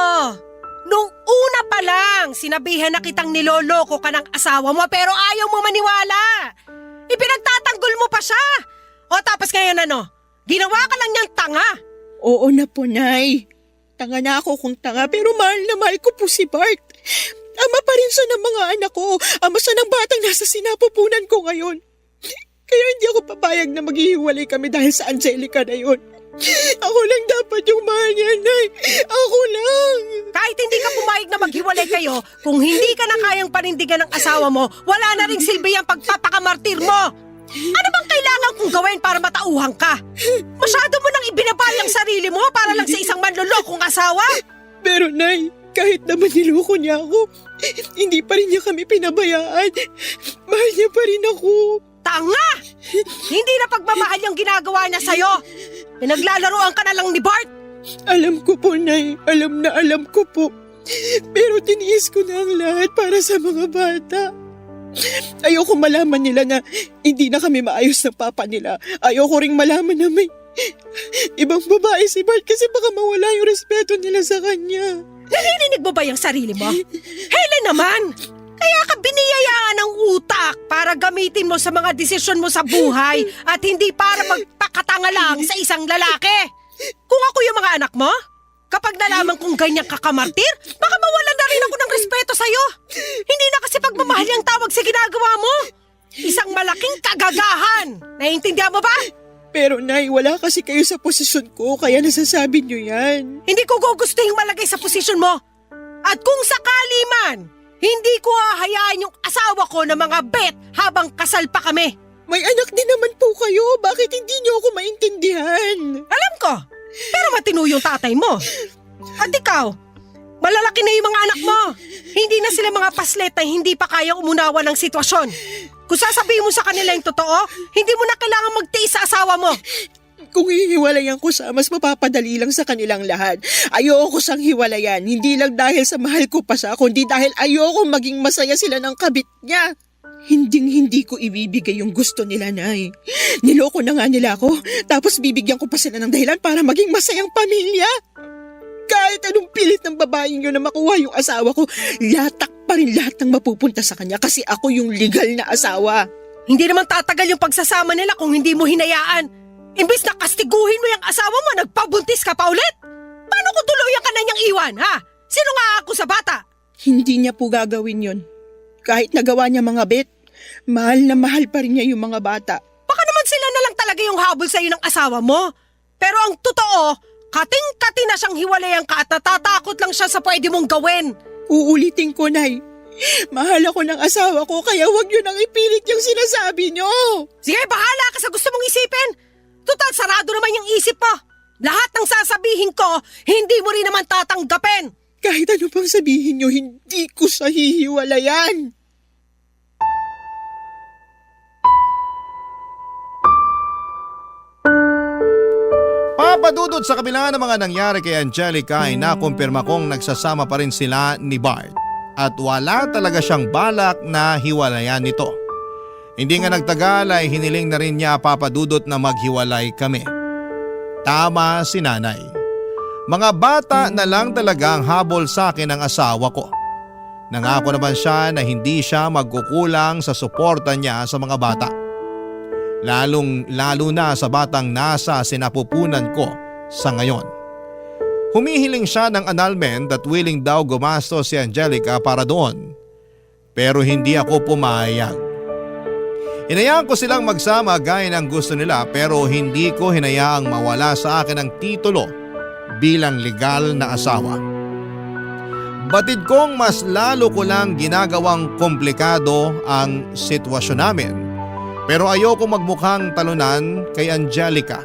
Nung una pa lang, sinabihan na kitang niloloko ka ng asawa mo pero ayaw mo maniwala. Ipinagtatanggol mo pa siya. O tapos ngayon ano? Ginawa ka lang niyang tanga. Oo na po, Nay. Tanga na ako kung tanga pero mahal na mahal ko po si Bart. Ama pa rin siya ng mga anak ko. Ama siya ng batang nasa sinapupunan ko ngayon. Kaya hindi ako papayag na maghihiwalay kami dahil sa Angelica na yun. Ako lang dapat yung mahal niya, Nay. Ako lang. Kahit hindi ka pumayag na maghiwalay kayo, kung hindi ka na kayang panindigan ng asawa mo, wala na ring silbi ang pagpapakamartir mo. Ano bang kailangan kong gawin para matauhan ka? Masyado mo nang ibinabal ang sarili mo para lang sa isang manlolokong asawa? Pero Nay, kahit naman niloko niya ako, hindi pa rin niya kami pinabayaan. Mahal niya pa rin ako. Tanga! Hindi na pagmamahal yung ginagawa niya sa'yo. Pinaglalaroan ka na lang ni Bart. Alam ko po, Nay. Alam ko po. Pero tiniis ko na ang lahat para sa mga bata. Ayoko malaman nila na hindi na kami maayos ng papa nila. Ayoko ring malaman na may ibang babae si Bart kasi baka mawala yung respeto nila sa kanya. Narinig mo ba yung sarili mo? Helen naman! Kaya ka biniyayaan ng utak para gamitin mo sa mga desisyon mo sa buhay at hindi para magpakatanga lang sa isang lalaki. Kung ako yung mga anak mo, kapag nalaman kong ganyan kakamartir, baka mawalan na rin ako ng respeto sa'yo. Hindi na kasi pagmamahal ang tawag sa ginagawa mo. Isang malaking kagagahan. Naiintindihan mo ba? Pero Nay, wala kasi kayo sa posisyon ko kaya nasasabi niyo yan. Hindi ko gugustuhin malagay sa posisyon mo. At kung sakali man, hindi ko hahayaan yung asawa ko na mga bet habang kasal pa kami. May anak din naman po kayo. Bakit hindi niyo ako maintindihan? Alam ko. Pero matino yung tatay mo. At ikaw, malalaki na yung mga anak mo. Hindi na sila mga paslet na hindi pa kayang umunawa ng sitwasyon. Kung sasabihin mo sa kanila yung totoo, hindi mo na kailangan magtiis sa asawa mo. Kung hihiwalayan ko siya, mas mapapadali lang sa kanilang lahat. Ayoko siyang hiwalayan, hindi lang dahil sa mahal ko pa siya, kundi dahil ayoko maging masaya sila ng kabit niya. Hindi ko ibibigay yung gusto nila, Nay. Niloko na nga nila ako, tapos bibigyan ko pa sila ng dahilan para maging masayang pamilya. Kahit anong pilit ng babaeng yun na makuha yung asawa ko, latak pa rin lahat ng mapupunta sa kanya kasi ako yung legal na asawa. Hindi naman tatagal yung pagsasama nila kung hindi mo hinayaan. Imbis na kastiguhin mo yung asawa mo, nagpabuntis ka pa ulit? Paano kung tuluyan ka na niyang iwan, ha? Sino nga ako sa bata? Hindi niya po gagawin yun. Kahit nagawa niya mga bet, mahal na mahal pa rin niya yung mga bata. Baka naman sila na lang talaga yung habol sa'yo ng asawa mo. Pero ang totoo, kating-kati na siyang hiwalayan ka at natatakot lang siya sa pwede mong gawin. Uulitin ko, Nay. Mahal ako ng asawa ko, kaya huwag niyo nang ipilit yung sinasabi niyo. Sige, bahala ka sa gusto mong isipin. Total, sarado naman yung isip mo. Lahat ng sasabihin ko, hindi mo rin naman tatanggapin. Kahit ano pang sabihin niyo, hindi ko siya hihiwalayan. Papadudod sa kabila ng mga nangyari kay Angelica ay nakumpirma kong nagsasama pa rin sila ni Bart at wala talaga siyang balak na hiwalayan nito. Hindi nga nagtagal ay hiniling na rin niya Papadudot na maghiwalay kami. Tama si nanay. Mga bata na lang talaga ang habol sa akin ng asawa ko. Nangako naman siya na hindi siya magkukulang sa suporta niya sa mga bata. Lalo na sa batang nasa sinapupunan ko sa ngayon. Humihiling siya ng annulment at willing daw gumastos si Angelica para doon. Pero hindi ako pumayag. Hinayaan ko silang magsama gaya ng gusto nila pero hindi ko hinayaang mawala sa akin ang titulo bilang legal na asawa. Batid kong mas lalo ko lang ginagawang komplikado ang sitwasyon namin. Pero ayoko magmukhang talunan kay Angelica.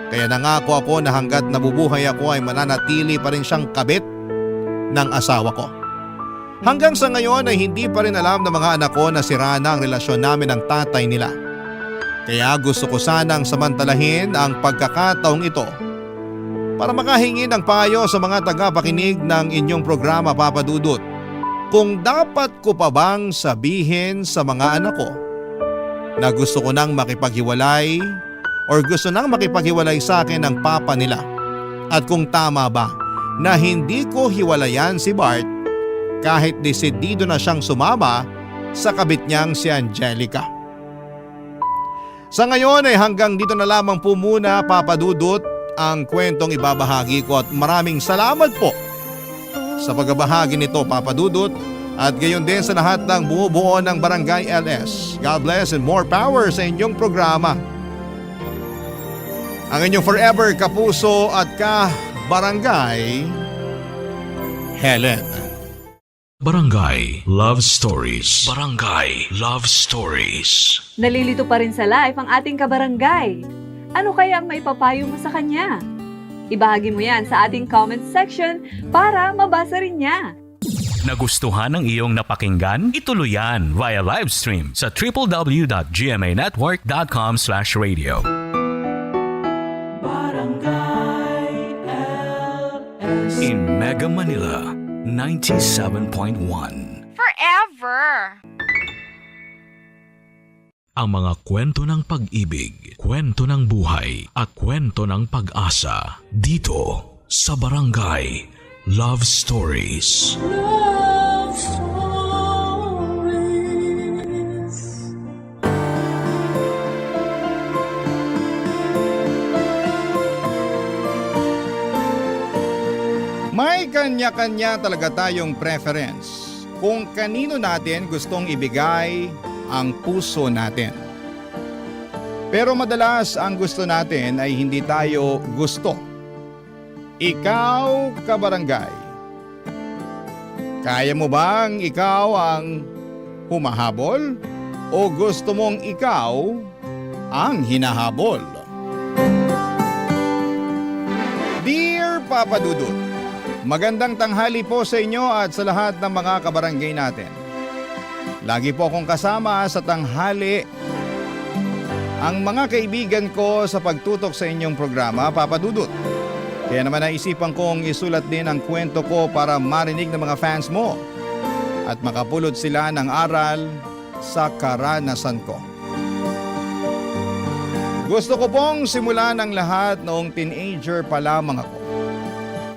Kaya nangako ako na hanggat nabubuhay ako ay mananatili pa rin siyang kabit ng asawa ko. Hanggang sa ngayon ay hindi pa rin alam ng mga anak ko na sira na ang relasyon namin ng tatay nila. Kaya gusto ko sanang samantalahin ang pagkakataong ito para makahingi ng payo sa mga tagapakinig ng inyong programa Papadudot. Kung dapat ko pa bang sabihin sa mga anak ko na gusto ko nang makipaghiwalay or gusto nang makipaghiwalay sa akin ng papa nila. At kung tama ba na hindi ko hiwalayan si Bart kahit desidido na siyang sumama sa kabit niyang si Angelica. Sa ngayon ay hanggang dito na lamang po muna Papadudot ang kwentong ibabahagi ko at maraming salamat po sa pagbabahagi nito Papadudot. At gayon din sa lahat ng bumubuo ng Barangay LS. God bless and more power sa inyong programa. Ang inyong forever kapuso at ka-barangay, Helen. Barangay Love Stories. Barangay Love Stories. Nalilito pa rin sa life ang ating kabarangay. Ano kaya ang maipapayo mo sa kanya? Ibahagi mo yan sa ating comment section para mabasa rin niya. Nagustuhan ng iyong napakinggan? Ituloy yan via live stream sa www.gmanetwork.com/radio. Barangay LS. In Mega Manila, 97.1. Forever! Ang mga kwento ng pag-ibig, kwento ng buhay at kwento ng pag-asa dito sa Barangay Love Stories. Love Stories. May kanya-kanya talaga tayong preference kung kanino natin gustong ibigay ang puso natin. Pero madalas ang gusto natin ay hindi tayo gusto. Ikaw, kabarangay, kaya mo bang ikaw ang humahabol o gusto mong ikaw ang hinahabol? Dear Papa Dudut, magandang tanghali po sa inyo at sa lahat ng mga kabarangay natin. Lagi po akong kasama sa tanghali ang mga kaibigan ko sa pagtutok sa inyong programa, Papa Dudut. Kaya naman naisipan kong isulat din ang kwento ko para marinig ng mga fans mo at makapulot sila ng aral sa karanasan ko. Gusto ko pong simulan ang lahat noong teenager pa lamang ako.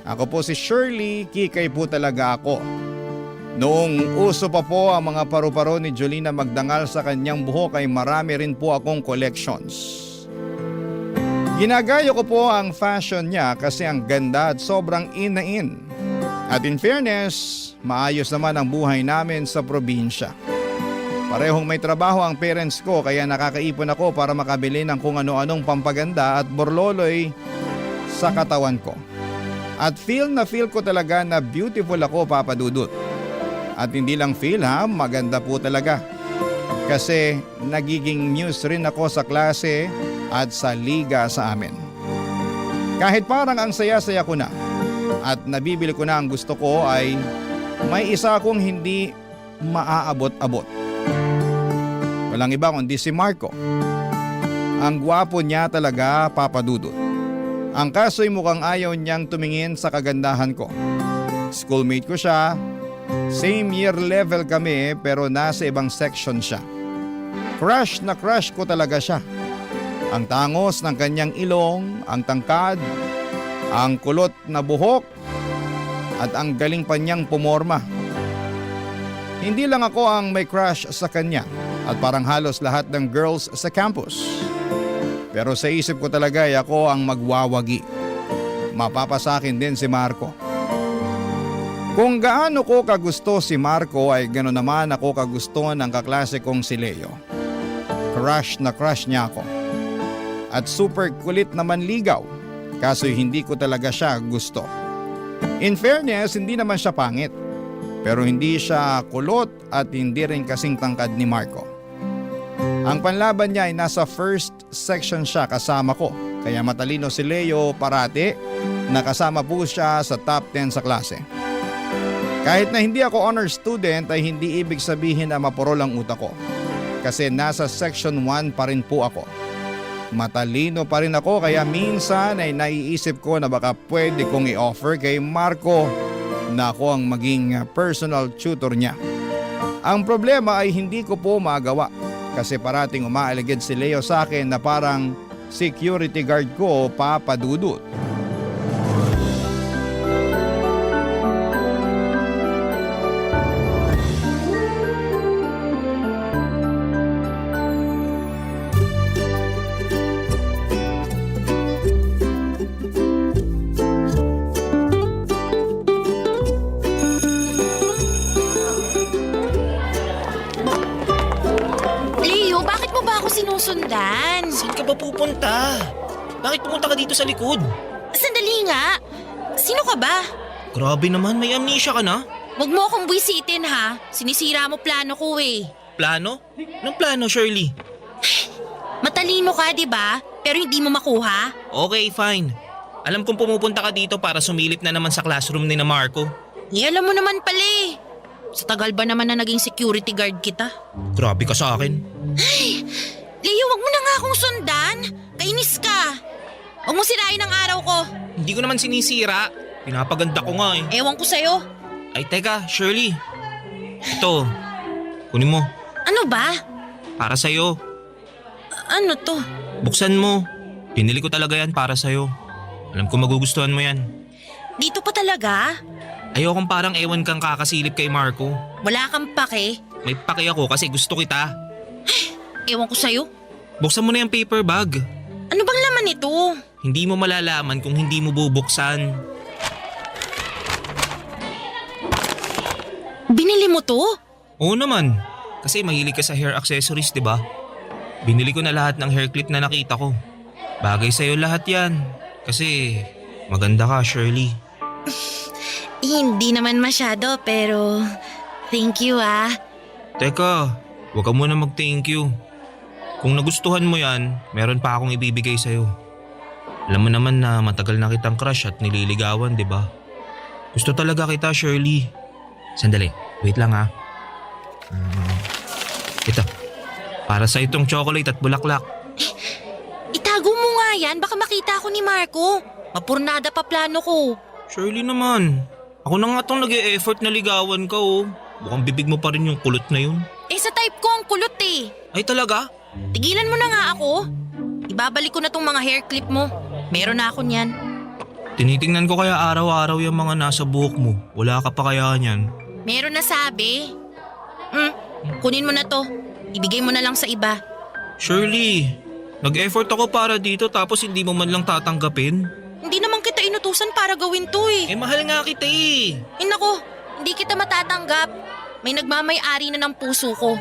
Ako po si Shirley, kikay po talaga ako. Noong uso pa po ang mga paru-paro ni Jolina Magdangal sa kanyang buhok ay marami rin po akong collections. Ginagayo ko po ang fashion niya kasi ang ganda at sobrang in na in. At in fairness, maayos naman ang buhay namin sa probinsya. Parehong may trabaho ang parents ko kaya nakakaipon ako para makabili ng kung ano-anong pampaganda at borloloy sa katawan ko. At feel ko talaga na beautiful ako, Papa Dudut. At hindi lang feel maganda po talaga. Kasi nagiging muse rin ako sa klase at sa liga sa amin. Kahit parang ang saya-saya ko na, at nabibili ko na ang gusto ko ay may isa akong hindi maaabot-abot. Walang iba kundi si Marco. Ang gwapo niya talaga, Papa Dudut. Ang kaso'y mukhang ayaw niyang tumingin sa kagandahan ko. Schoolmate ko siya, same year level kami pero nasa ibang section siya. Crush na crush ko talaga siya. Ang tangos ng kanyang ilong, ang tangkad, ang kulot na buhok, at ang galing pa niyang pumorma. Hindi lang ako ang may crush sa kanya at parang halos lahat ng girls sa campus. Pero sa isip ko talaga ay ako ang magwawagi. Mapapasakin din si Marco. Kung gaano ko kagusto si Marco ay gano'n naman ako kagusto ng kaklase kong si Leo. Crush na crush niya ako. At super kulit naman ligaw, kaso hindi ko talaga siya gusto. In fairness, hindi naman siya pangit. Pero hindi siya kulot at hindi rin kasing tangkad ni Marco. Ang panlaban niya ay nasa first section siya kasama ko. Kaya matalino si Leo parati, nakasama po siya sa top 10 sa klase. Kahit na hindi ako honor student ay hindi ibig sabihin na mapuro lang utak ko. Kasi nasa section 1 pa rin po ako. Matalino pa rin ako kaya minsan ay naiisip ko na baka pwede kong i-offer kay Marco na ako ang maging personal tutor niya. Ang problema ay hindi ko po magawa kasi parating umaaligid si Leo sa akin na parang security guard ko, Papa Dudut. Leo, bakit mo ba ako sinusundan? Saan ka ba pupunta? Bakit pumunta ka dito sa likod? Sandali nga. Sino ka ba? Grabe naman, may amnesia ka na. Huwag mo akong buwisitin ha. Sinisira mo plano ko eh. Plano? Anong plano, Shirley? Matalino ka, di ba? Pero hindi mo makuha. Okay, fine. Alam kong pumupunta ka dito para sumilip na naman sa classroom ni na Marco. Alam mo naman pala eh. Sa tagal ba naman na naging security guard kita? Grabe ka sa akin. Ay, Leo, wag mo na nga akong sundan. Kainis ka. Huwag mo sirain ang araw ko. Hindi ko naman sinisira. Pinapaganda ko nga eh. Ewan ko sa'yo. Ay teka, Shirley. Ito, kunin mo. Ano ba? Para sa'yo. Ano to? Buksan mo. Pinili ko talaga yan para sa'yo. Alam ko magugustuhan mo yan. Dito pa talaga? Ayokong parang ewan kang kakasilip kay Marco. Wala kang pake? May paki ako kasi gusto kita. Ewan ko sa'yo. Buksan mo na yung paper bag. Ano bang laman nito? Hindi mo malalaman kung hindi mo bubuksan. Binili mo to? Oo naman. Kasi mahilig ka sa hair accessories, di ba? Binili ko na lahat ng hair clip na nakita ko. Bagay sa'yo lahat yan. Kasi maganda ka, Shirley. Hindi naman masyado pero thank you ah. Teka, huwag ka muna mag-thank you. Kung nagustuhan mo yan, meron pa akong ibibigay sa'yo. Alam mo naman na matagal na kitang crush at nililigawan, di ba? Gusto talaga kita, Shirley. Sandali, wait lang ha. Ito, para sa itong chocolate at bulaklak. Itago mo nga yan, baka makita ako ni Marco. Mapurnada pa plano ko. Shirley naman, ako na nga itong nag-e-effort na ligawan ka oh. Mukhang bibig mo pa rin yung kulot na yun. Eh sa type ko ang kulot eh. Ay talaga? Tigilan mo na nga ako. Ibabalik ko na tong mga hair clip mo. Meron na ako niyan. Tinitingnan ko kaya araw-araw yung mga nasa buhok mo. Wala ka pa kaya niyan. Meron na sabi. Kunin mo na to. Ibigay mo na lang sa iba. Shirley, nag-effort ako para dito tapos hindi mo man lang tatanggapin. Hindi naman kita inutusan para gawin to eh. Eh mahal nga kita eh. Nako, hindi kita matatanggap. May nagmamay-ari na ng puso ko.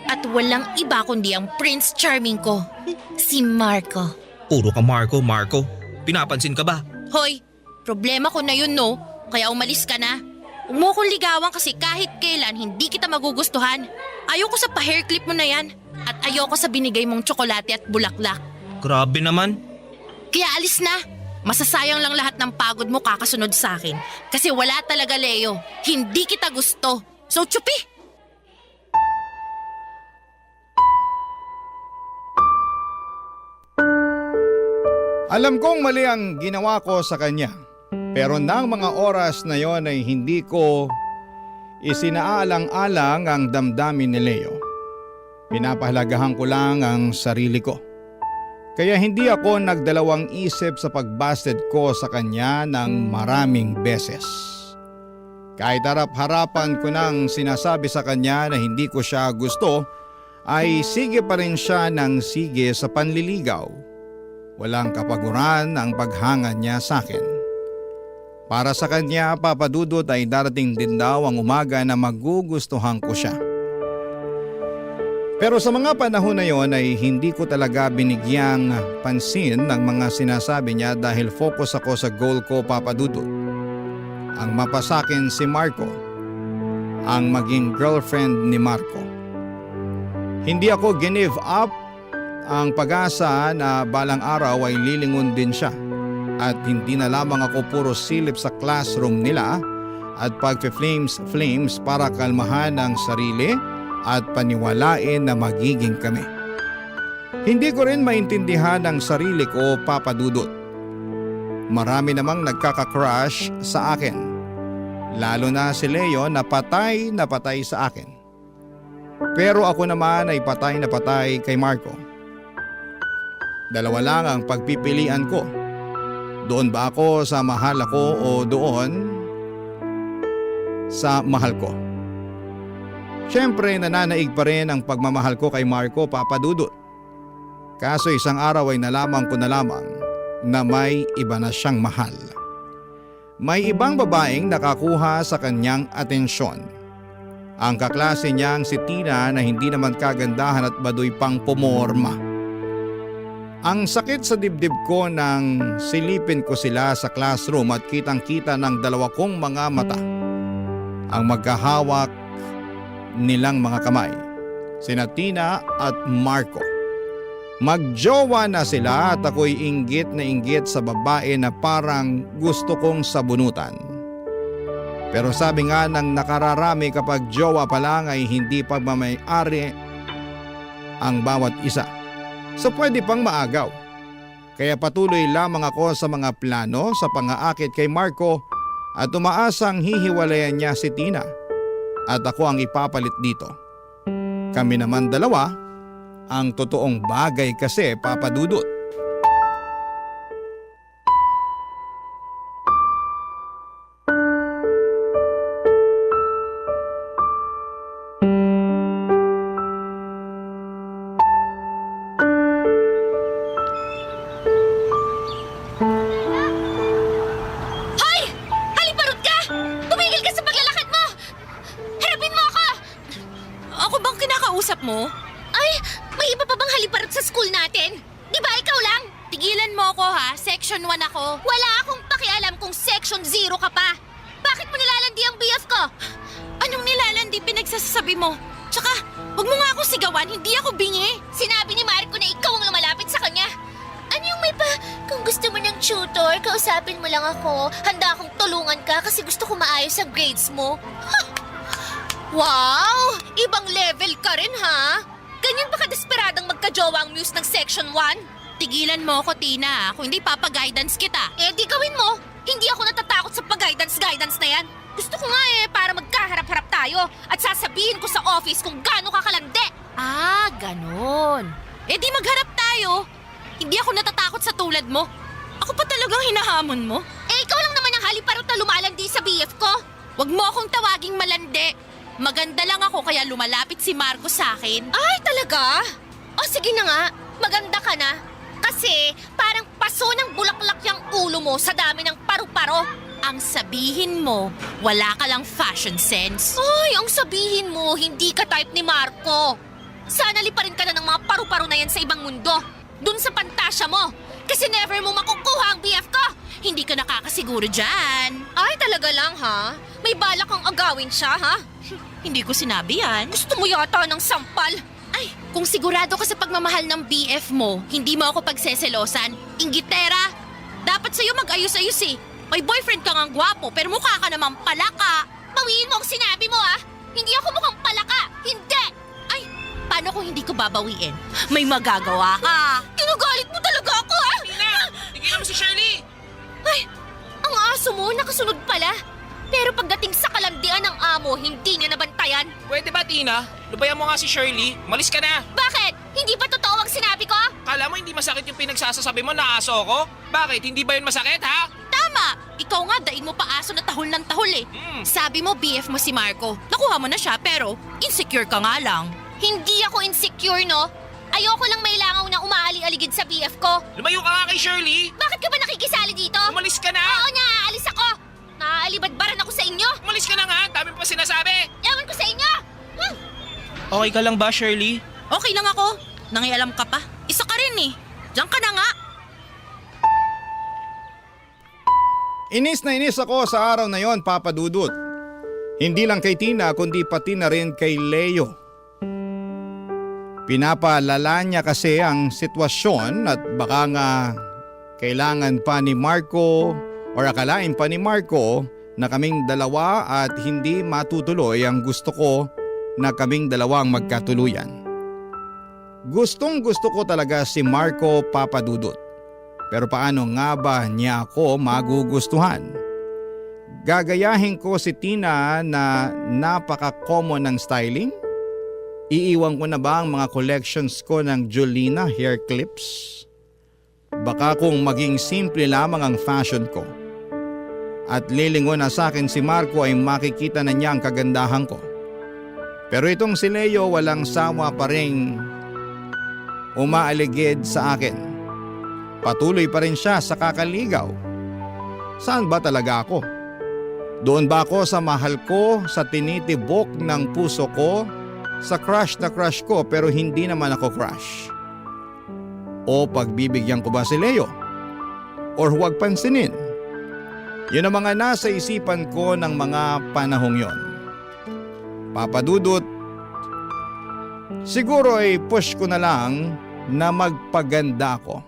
At walang iba kundi ang Prince Charming ko. Si Marco. Puro ka Marco. Pinapansin ka ba? Hoy, problema ko na yun no. Kaya umalis ka na. Huwag mo akong ligawan kasi kahit kailan hindi kita magugustuhan. Ayoko sa pa-hair clip mo na yan. At ayoko sa binigay mong tsokolate at bulaklak. Grabe naman. Kaya alis na. Masasayang lang lahat ng pagod mo kakasunod sa akin. Kasi wala talaga, Leo. Hindi kita gusto. So, tsupi! Alam kong mali ang ginawa ko sa kanya. Pero nang mga oras na yon ay hindi ko isinaalang-alang ang damdamin ni Leo. Pinapahalagahan ko lang ang sarili ko. Kaya hindi ako nagdalawang isip sa pagbasted ko sa kanya ng maraming beses. Kahit harap-harapan ko nang sinasabi sa kanya na hindi ko siya gusto, ay sige pa rin siya ng sige sa panliligaw. Walang kapaguran ang paghanga niya sa akin. Para sa kanya, Papa Dudut, ay darating din daw ang umaga na magugustuhan ko siya. Pero sa mga panahon na yon ay hindi ko talaga binigyang pansin ng mga sinasabi niya dahil focus ako sa goal ko, Papa Dudut. Ang mapasakin si Marco, ang maging girlfriend ni Marco. Hindi ako give up ang pag-asa na balang araw ay lilingon din siya. At hindi na lamang ako puro silip sa classroom nila at pag-flames para kalmahan ang sarili at paniwalain na magiging kami. Hindi ko rin maintindihan ang sarili ko, Papa Dudut. Marami namang nagkaka-crush sa akin. Lalo na si Leo na patay sa akin. Pero ako naman ay patay na patay kay Marco. Dalawa lang ang pagpipilian ko. Doon ba ako sa mahal ako o doon sa mahal ko? Siyempre nananaig pa rin ang pagmamahal ko kay Marco, Papa Dudut. Kaso isang araw ay nalaman ko na lamang na may iba na siyang mahal. May ibang babaeng nakakuha sa kanyang atensyon. Ang kaklase niyang si Tina na hindi naman kagandahan at baduy pang pumorma. Ang sakit sa dibdib ko nang silipin ko sila sa classroom at kitang-kita ng dalawa kong mga mata. Ang magkahawak nilang mga kamay, sina Tina at Marco. Magjowa na sila at ako'y inggit na inggit sa babae na parang gusto kong sabunutan. Pero sabi nga ng nakararami kapag jowa pa lang ay hindi pagmamayari ang bawat isa. So pwede pang maagaw. Kaya patuloy lamang ako sa mga plano sa pang-aakit kay Marco at umaasang hihiwalayan niya si Tina at ako ang ipapalit dito. Kami naman dalawa ang totoong bagay kasi, Papa Dudut. Mo? Ay, may iba pa bang haliparot sa school natin? Di ba ikaw lang? Tigilan mo ako ha, section 1 ako. Wala akong pakialam kung section 0 ka pa. Bakit mo nilalandi ang BF ko? Anong nilalandi pinagsasabi mo? Tsaka, huwag mo nga ako sigawan, hindi ako bingi. Sinabi ni Marco na ikaw ang lumalapit sa kanya. Ano yung may pa, kung gusto mo ng tutor, kausapin mo lang ako. Handa akong tulungan ka kasi gusto ko maayos sa grades mo. Wow! Ibang level ka rin, ha? Ganyan ba ka-desperadang magka-jowa ang muse ng Section 1? Tigilan mo ako, Tina. Kung hindi, papa-guidance kita. Eh, di gawin mo. Hindi ako natatakot sa pag-guidance na yan. Gusto ko nga para magkaharap-harap tayo at sasabihin ko sa office kung gaano ka kalandi. Ah, ganon. Eh, di magharap tayo. Hindi ako natatakot sa tulad mo. Ako pa talagang hinahamon mo. Eh, ikaw lang naman ang haliparot na lumalandi sa BF ko. Huwag mo akong tawaging malandi. Maganda lang ako kaya lumalapit si Marco sa akin. Ay, talaga? O sige na nga, maganda ka na. Kasi parang paso ng bulaklak yung ulo mo sa dami ng paru-paro. Ang sabihin mo, wala ka lang fashion sense. Ay, ang sabihin mo, hindi ka type ni Marco. Sana liparin ka na ng mga paru-paro na yan sa ibang mundo. Dun sa pantasya mo. Kasi never mo makukuha ang BF ko. Hindi ka nakakasiguro dyan. Ay, talaga lang ha? May balak kang agawin siya ha? Hindi ko sinabi yan. Gusto mo yata ng sampal. Ay, kung sigurado ka sa pagmamahal ng BF mo, hindi mo ako pagseselosan. Inggitera! Dapat sa'yo mag-ayos-ayos eh. May boyfriend kang ang gwapo pero mukha ka naman palaka. Bawiin mo ang sinabi mo ah. Hindi ako mukhang palaka. Hindi! Ay, paano kung hindi ko babawiin? May magagawa ka. Kinugalit mo talaga ako ah! Tina! Tigilan mo si Shirley! Ay, ang aso mo nakasunod pala. Pero pagdating sa kalandian ng amo, hindi niya nabantayan. Pwede ba, Tina? Lubayan mo nga si Shirley. Malis ka na. Bakit? Hindi ba totoo ang sinabi ko? Kala mo hindi masakit yung pinagsasasabi mo na aso ko? Bakit? Hindi ba yun masakit, ha? Tama! Ikaw nga, daig mo pa aso na tahol ng tahol eh. Sabi mo, BF mo si Marco. Nakuha mo na siya, pero insecure ka nga lang. Hindi ako insecure, no? Ayoko lang may langaw na umaali-aligid sa BF ko. Lumayo ka nga kay Shirley. Bakit ka ba nakikisali dito? Umalis ka na. Oo na, alis ako. Naaalibadbaran ako sa inyo. Umalis ka na nga. Dami pa sinasabi. Ewan ko sa inyo. Okay ka lang ba, Shirley? Okay lang ako. Nangialam ka pa. Isa ka rin eh. Diyan ka na nga. Inis na inis ako sa araw na yon, Papa Dudut. Hindi lang kay Tina kundi pati na rin kay Leo. Pinapalala niya kasi ang sitwasyon at baka nga kailangan pa ni Marco or akalain pa ni Marco na kaming dalawa at hindi matutuloy ang gusto ko na kaming dalawang magkatuluyan. Gustong gusto ko talaga si Marco, Papa Dudut. Pero paano nga ba niya ako magugustuhan? Gagayahin ko si Tina na napaka-common ng styling? Iiwan ko na ba ang mga collections ko ng Jolina hair clips? Baka kung maging simple lamang ang fashion ko. At lilingon na sa akin si Marco ay makikita na niya ang kagandahan ko. Pero itong si Leo walang sawa pa ring umaaligid sa akin. Patuloy pa rin siya sa kakaligaw. Saan ba talaga ako? Doon ba ako sa mahal ko, sa tinitibok ng puso ko, sa crush na crush ko pero hindi naman ako crush? O pagbibigyan ko ba si Leo? Or huwag pansinin? Yun ang mga nasa isipan ko ng mga panahong yon. Papa Dudut, siguro ay push ko na lang na magpaganda ako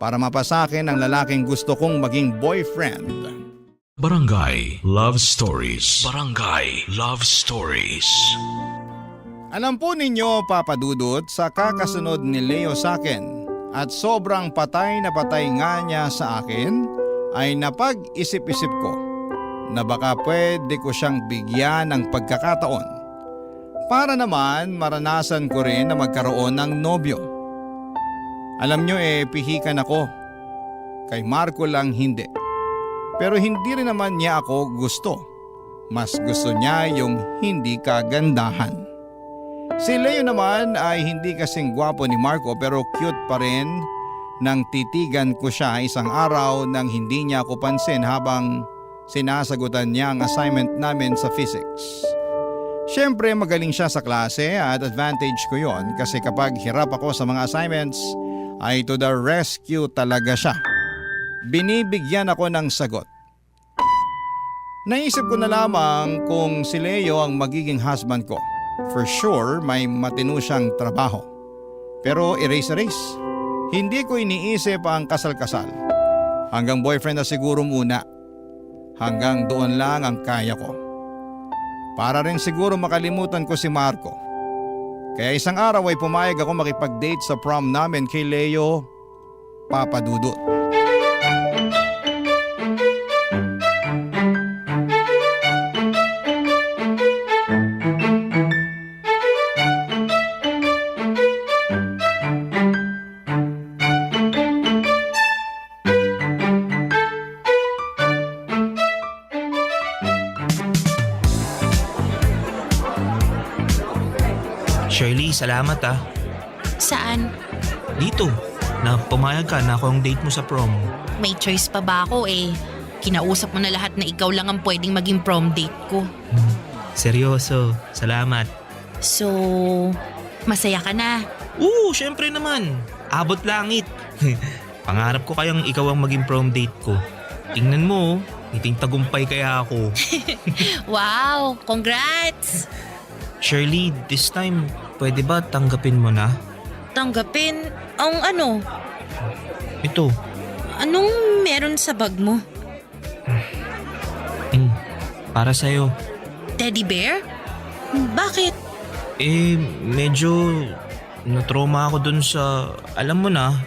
para mapasakin ang lalaking gusto kong maging boyfriend. Barangay Love Stories. Barangay Love Stories. Alam po ninyo, Papa Dudut, sa kakasunod ni Leo sa akin at sobrang patay na patay nga niya sa akin, ay napag-isip-isip ko na baka pwede ko siyang bigyan ng pagkakataon para naman maranasan ko rin na magkaroon ng nobyo. Alam nyo pihikan ako. Kay Marco lang hindi. Pero hindi rin naman niya ako gusto. Mas gusto niya yung hindi kagandahan. Si Leo naman ay hindi kasing gwapo ni Marco pero cute pa rin nang titigan ko siya isang araw nang hindi niya ako pansin habang sinasagutan niya ang assignment namin sa physics. Siyempre magaling siya sa klase at advantage ko yon kasi kapag hirap ako sa mga assignments ay to the rescue talaga siya. Binibigyan ako ng sagot. Naisip ko na lamang kung si Leo ang magiging husband ko. For sure may matino siyang trabaho. Pero erase. Hindi ko iniisip ang kasal-kasal. Hanggang boyfriend na siguro muna. Hanggang doon lang ang kaya ko. Para rin siguro makalimutan ko si Marco. Kaya isang araw ay pumayag ako makipag-date sa prom namin kay Leo, Papa Dudut. Shirley, salamat ah. Saan? Dito, na pumayag ka na ako ang date mo sa prom. May choice pa ba ako eh? Kinausap mo na lahat na ikaw lang ang pwedeng maging prom date ko. Seryoso, salamat. So, masaya ka na? Oo, syempre naman. Abot langit. Pangarap ko kayang ikaw ang maging prom date ko. Tingnan mo, iting tagumpay kaya ako. Wow, congrats! Shirley, this time, pwede ba tanggapin mo na? Tanggapin ang ano? Ito, Anong meron sa bag mo? Para sa'yo. Teddy bear? Bakit? Medyo na-trauma ako dun sa, alam mo na.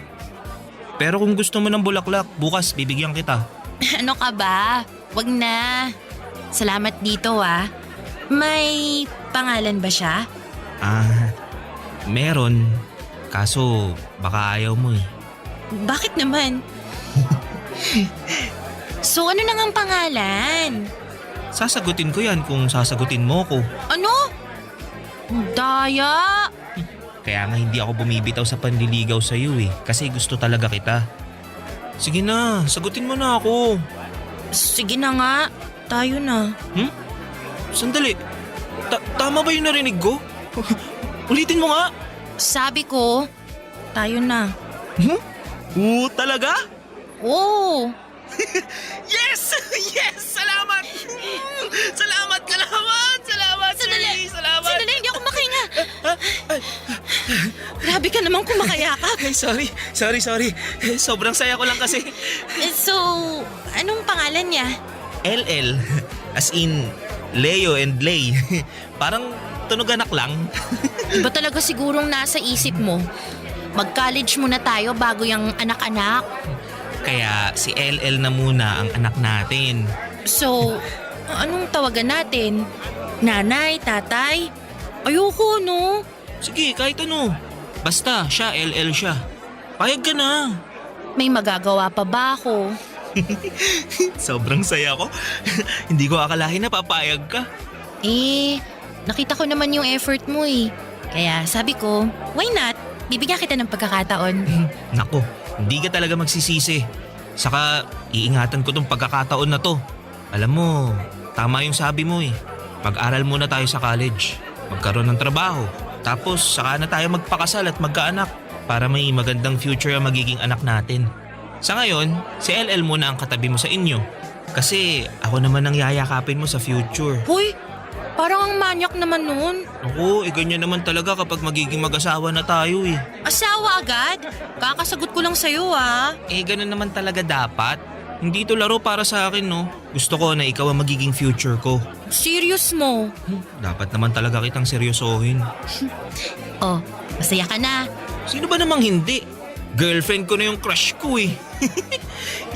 Pero kung gusto mo ng bulaklak, bukas bibigyan kita. Ano ka ba? Wag na. Salamat dito May pangalan ba siya? Meron. Kaso baka ayaw mo eh. Bakit naman? So ano na ngang pangalan? Sasagutin ko yan kung sasagutin mo ko. Ano? Daya! Kaya nga hindi ako bumibitaw sa panliligaw sa iyo eh. Kasi gusto talaga kita. Sige na, sagutin mo na ako. Sige na nga. Tayo na. Sandali. Tama ba yung narinig ko? Ulitin mo nga. Sabi ko, tayo na. Talaga? Oo. Yes! Yes! Salamat! Salamat, kalaman! Salamat, Shirley! Salamat! Sandali, hindi ako makahinga. Grabe ka namang kumakayakap. Sorry. Sobrang saya ko lang kasi. So, anong pangalan niya? LL. As in, Leo and Lay. Parang tunog anak lang. Iba talaga sigurong nasa isip mo. Mag-college muna tayo bago yung anak-anak. Kaya si LL na muna ang anak natin. So, anong tawagan natin? Nanay, tatay? Ayoko, no? Sige, kahit ano. Basta, siya, LL siya. Payag ka na. May magagawa pa ba ako? Sobrang saya ko. Hindi ko akalain na papayag ka. Nakita ko naman yung effort mo eh. Kaya sabi ko, why not? Bibigyan kita ng pagkakataon. Nako, hindi ka talaga magsisisi. Saka, iingatan ko tong pagkakataon na to. Alam mo, tama yung sabi mo eh. Mag-aral muna tayo sa college. Magkaroon ng trabaho. Tapos, saka na tayo magpakasal at magkaanak. Para may magandang future ang magiging anak natin. Sa ngayon, si LL muna ang katabi mo sa inyo. Kasi ako naman ang yayakapin mo sa future. Hoy, parang ang manyak naman nun. Naku, ganyan naman talaga kapag magiging mag-asawa na tayo eh. Asawa agad? Kakasagot ko lang sa'yo Ganun naman talaga dapat. Hindi to laro para sa akin no. Gusto ko na ikaw ang magiging future ko. Serious mo? Dapat naman talaga kitang seryosohin. Oh, masaya ka na. Sino ba namang hindi? Girlfriend ko na yung crush ko eh.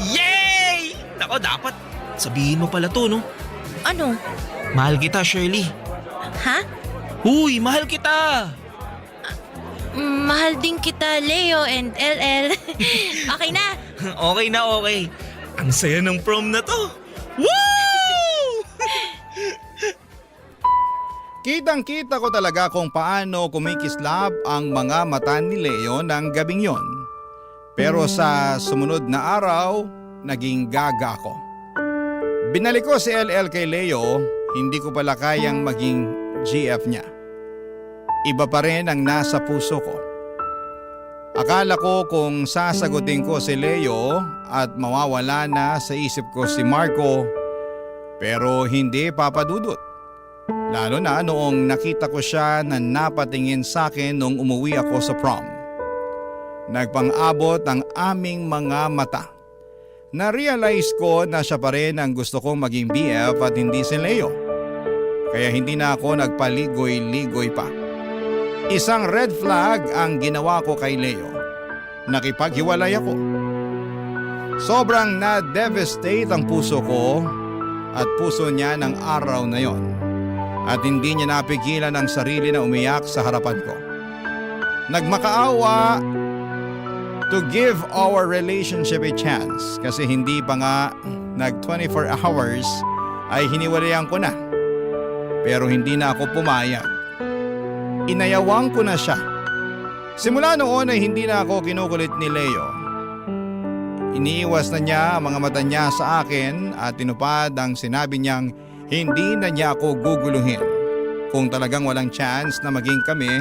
Yay! Nako, dapat sabihin mo pala to no. Ano? Mahal kita, Shirley. Ha? Uy, mahal kita! Mahal din kita, Leo and LL. Okay na? Okay na, okay. Ang saya ng prom na to. Woo! Kitang-kita ko talaga kung paano kumikislap ang mga mata ni Leo ng gabing yon. Pero sa sumunod na araw, naging gaga ako. Binalik ko si LL kay Leo, hindi ko pala kayang maging GF niya. Iba pa rin ang nasa puso ko. Akala ko kung sasagutin ko si Leo at mawawala na sa isip ko si Marco, pero hindi papadudot. Lalo na noong nakita ko siya na napatingin sa akin nung umuwi ako sa prom. Nagpang-abot ang aming mga mata. Na-realize ko na siya pa rin ang gusto kong maging BF at hindi si Leo. Kaya hindi na ako nagpaligoy-ligoy pa. Isang red flag ang ginawa ko kay Leo. Nakipaghiwalay ako. Sobrang na-devastate ang puso ko at puso niya ng araw na yon. At hindi niya napigilan ang sarili na umiyak sa harapan ko. Nagmakaawa to give our relationship a chance kasi hindi pa nga nag 24 hours ay hiniwalayan ko na. Pero hindi na ako pumayag. Inayawang ko na siya. Simula noon ay hindi na ako kinukulit ni Leo. Iniiwas na niya ang mga mata niya sa akin at tinupad ang sinabi niyang hindi na niya ako guguluhin kung talagang walang chance na maging kami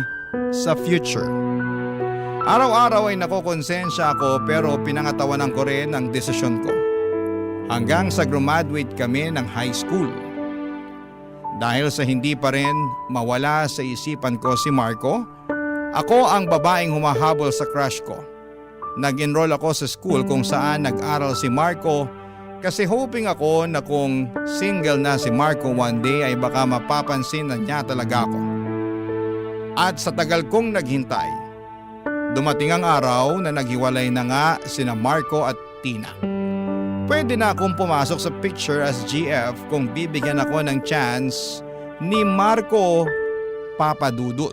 sa future. Araw-araw ay nakokonsensya ako pero pinangatawanan ko rin ang desisyon ko. Hanggang sa graduate kami ng high school. Dahil sa hindi pa rin mawala sa isipan ko si Marco, ako ang babaeng humahabol sa crush ko. nag-enroll ako sa school kung saan nag-aral si Marco kasi hoping ako na kung single na si Marco one day ay baka mapapansin na niya talaga ako. At sa tagal kong naghintay, dumating ang araw na naghiwalay na nga sina Marco at Tina. Pwede na akong pumasok sa picture as GF kung bibigyan ako ng chance ni Marco Papadudut.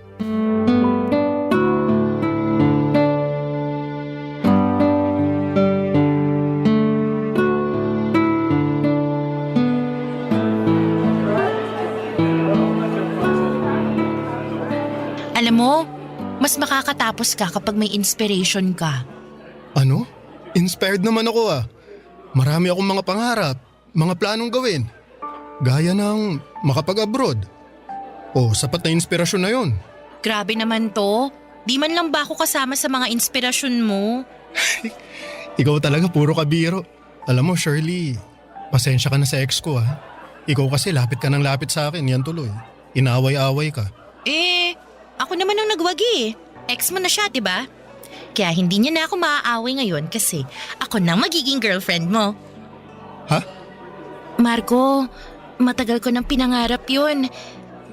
Alam mo, mas makakatapos ka kapag may inspiration ka. Ano? Inspired naman ako ah. Marami akong mga pangarap, mga planong gawin. Gaya ng makapag-abroad. O, sapat na inspirasyon na yon. Grabe naman to. Di man lang ba ako kasama sa mga inspirasyon mo? Ikaw talaga puro kabiro. Alam mo Shirley, pasensya ka na sa ex ko ah. Ikaw kasi lapit ka ng lapit sa akin, yan tuloy. Inaway-away ka. Ako naman ang nagwagi eh. Ex mo na siya, diba? Kaya hindi niya na ako maaaway ngayon kasi ako na magiging girlfriend mo. Ha? Marco, matagal ko nang pinangarap yun.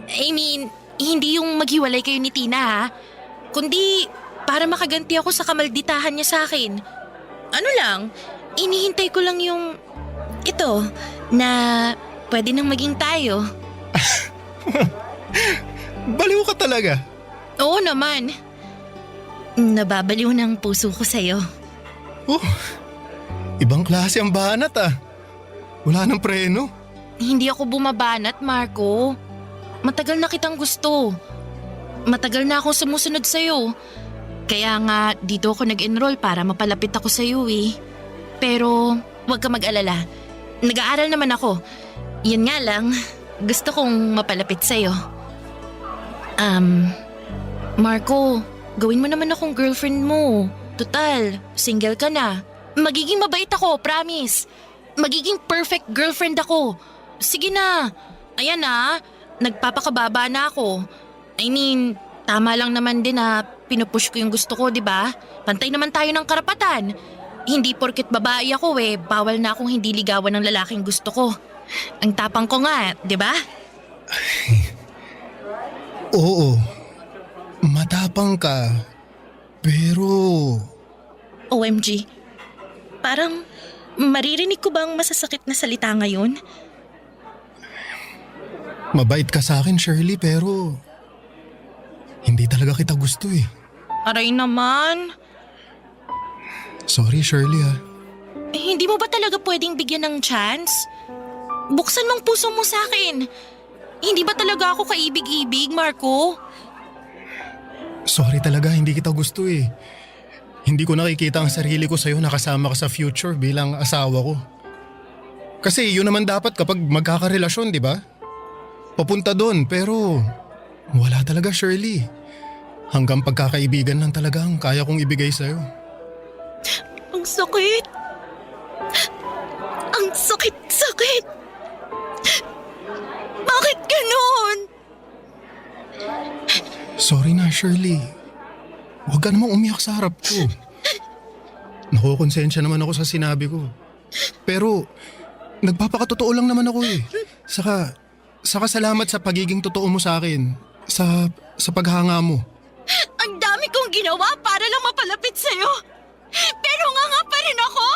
I mean, hindi yung maghiwalay kayo ni Tina ha. Kundi para makaganti ako sa kamalditahan niya sa akin. Ano lang, inihintay ko lang yung ito na pwede nang maging tayo. Baliw ka talaga. Oo naman. Nababaliw ng puso ko sa'yo. Ibang klase ang banat ah. Wala nang preno. Hindi ako bumabanat, Marco. Matagal na kitang gusto. Matagal na akong sumusunod sa'yo. Kaya nga dito ako nag-enroll para mapalapit ako sa'yo eh. Pero huwag ka mag-alala. Nag-aaral naman ako. Yan nga lang, gusto kong mapalapit sa'yo. Marco, gawin mo naman akong girlfriend mo. Total, single ka na. Magiging mabait ako, promise. Magiging perfect girlfriend ako. Sige na. Ayan na, nagpapakababa na ako. I mean, tama lang naman din na pinupush ko yung gusto ko, di ba? Pantay naman tayo ng karapatan. Hindi porket babae ako bawal na akong hindi ligawan ng lalaking gusto ko. Ang tapang ko nga, di ba? Oo, matapang ka, pero... OMG, parang maririnig ko bang masasakit na salita ngayon? Mabait ka sa akin, Shirley, pero... hindi talaga kita gusto eh. Aray naman. Sorry, Shirley ah. Hindi mo ba talaga pwedeng bigyan ng chance? Buksan mong puso mo sa akin. Hindi ba talaga ako kaibig-ibig, Marco? Sorry talaga, hindi kita gusto eh. Hindi ko nakikita ang sarili ko sa'yo na kasama ka sa future bilang asawa ko. Kasi yun naman dapat kapag magkakarelasyon, di ba? Papunta doon, pero wala talaga, Shirley. Hanggang pagkakaibigan lang talaga ang kaya kong ibigay sa'yo. Ang sakit. Ang sakit-sakit. Bakit ganun? Sorry na, Shirley. Huwag ka namang umiyak sa harap ko. Nakukonsensya naman ako sa sinabi ko. Pero, nagpapakatotoo lang naman ako eh. Saka salamat sa pagiging totoo mo sa akin. Sa paghanga mo. Ang dami kong ginawa para lang mapalapit sa'yo. Pero nga pa rin ako.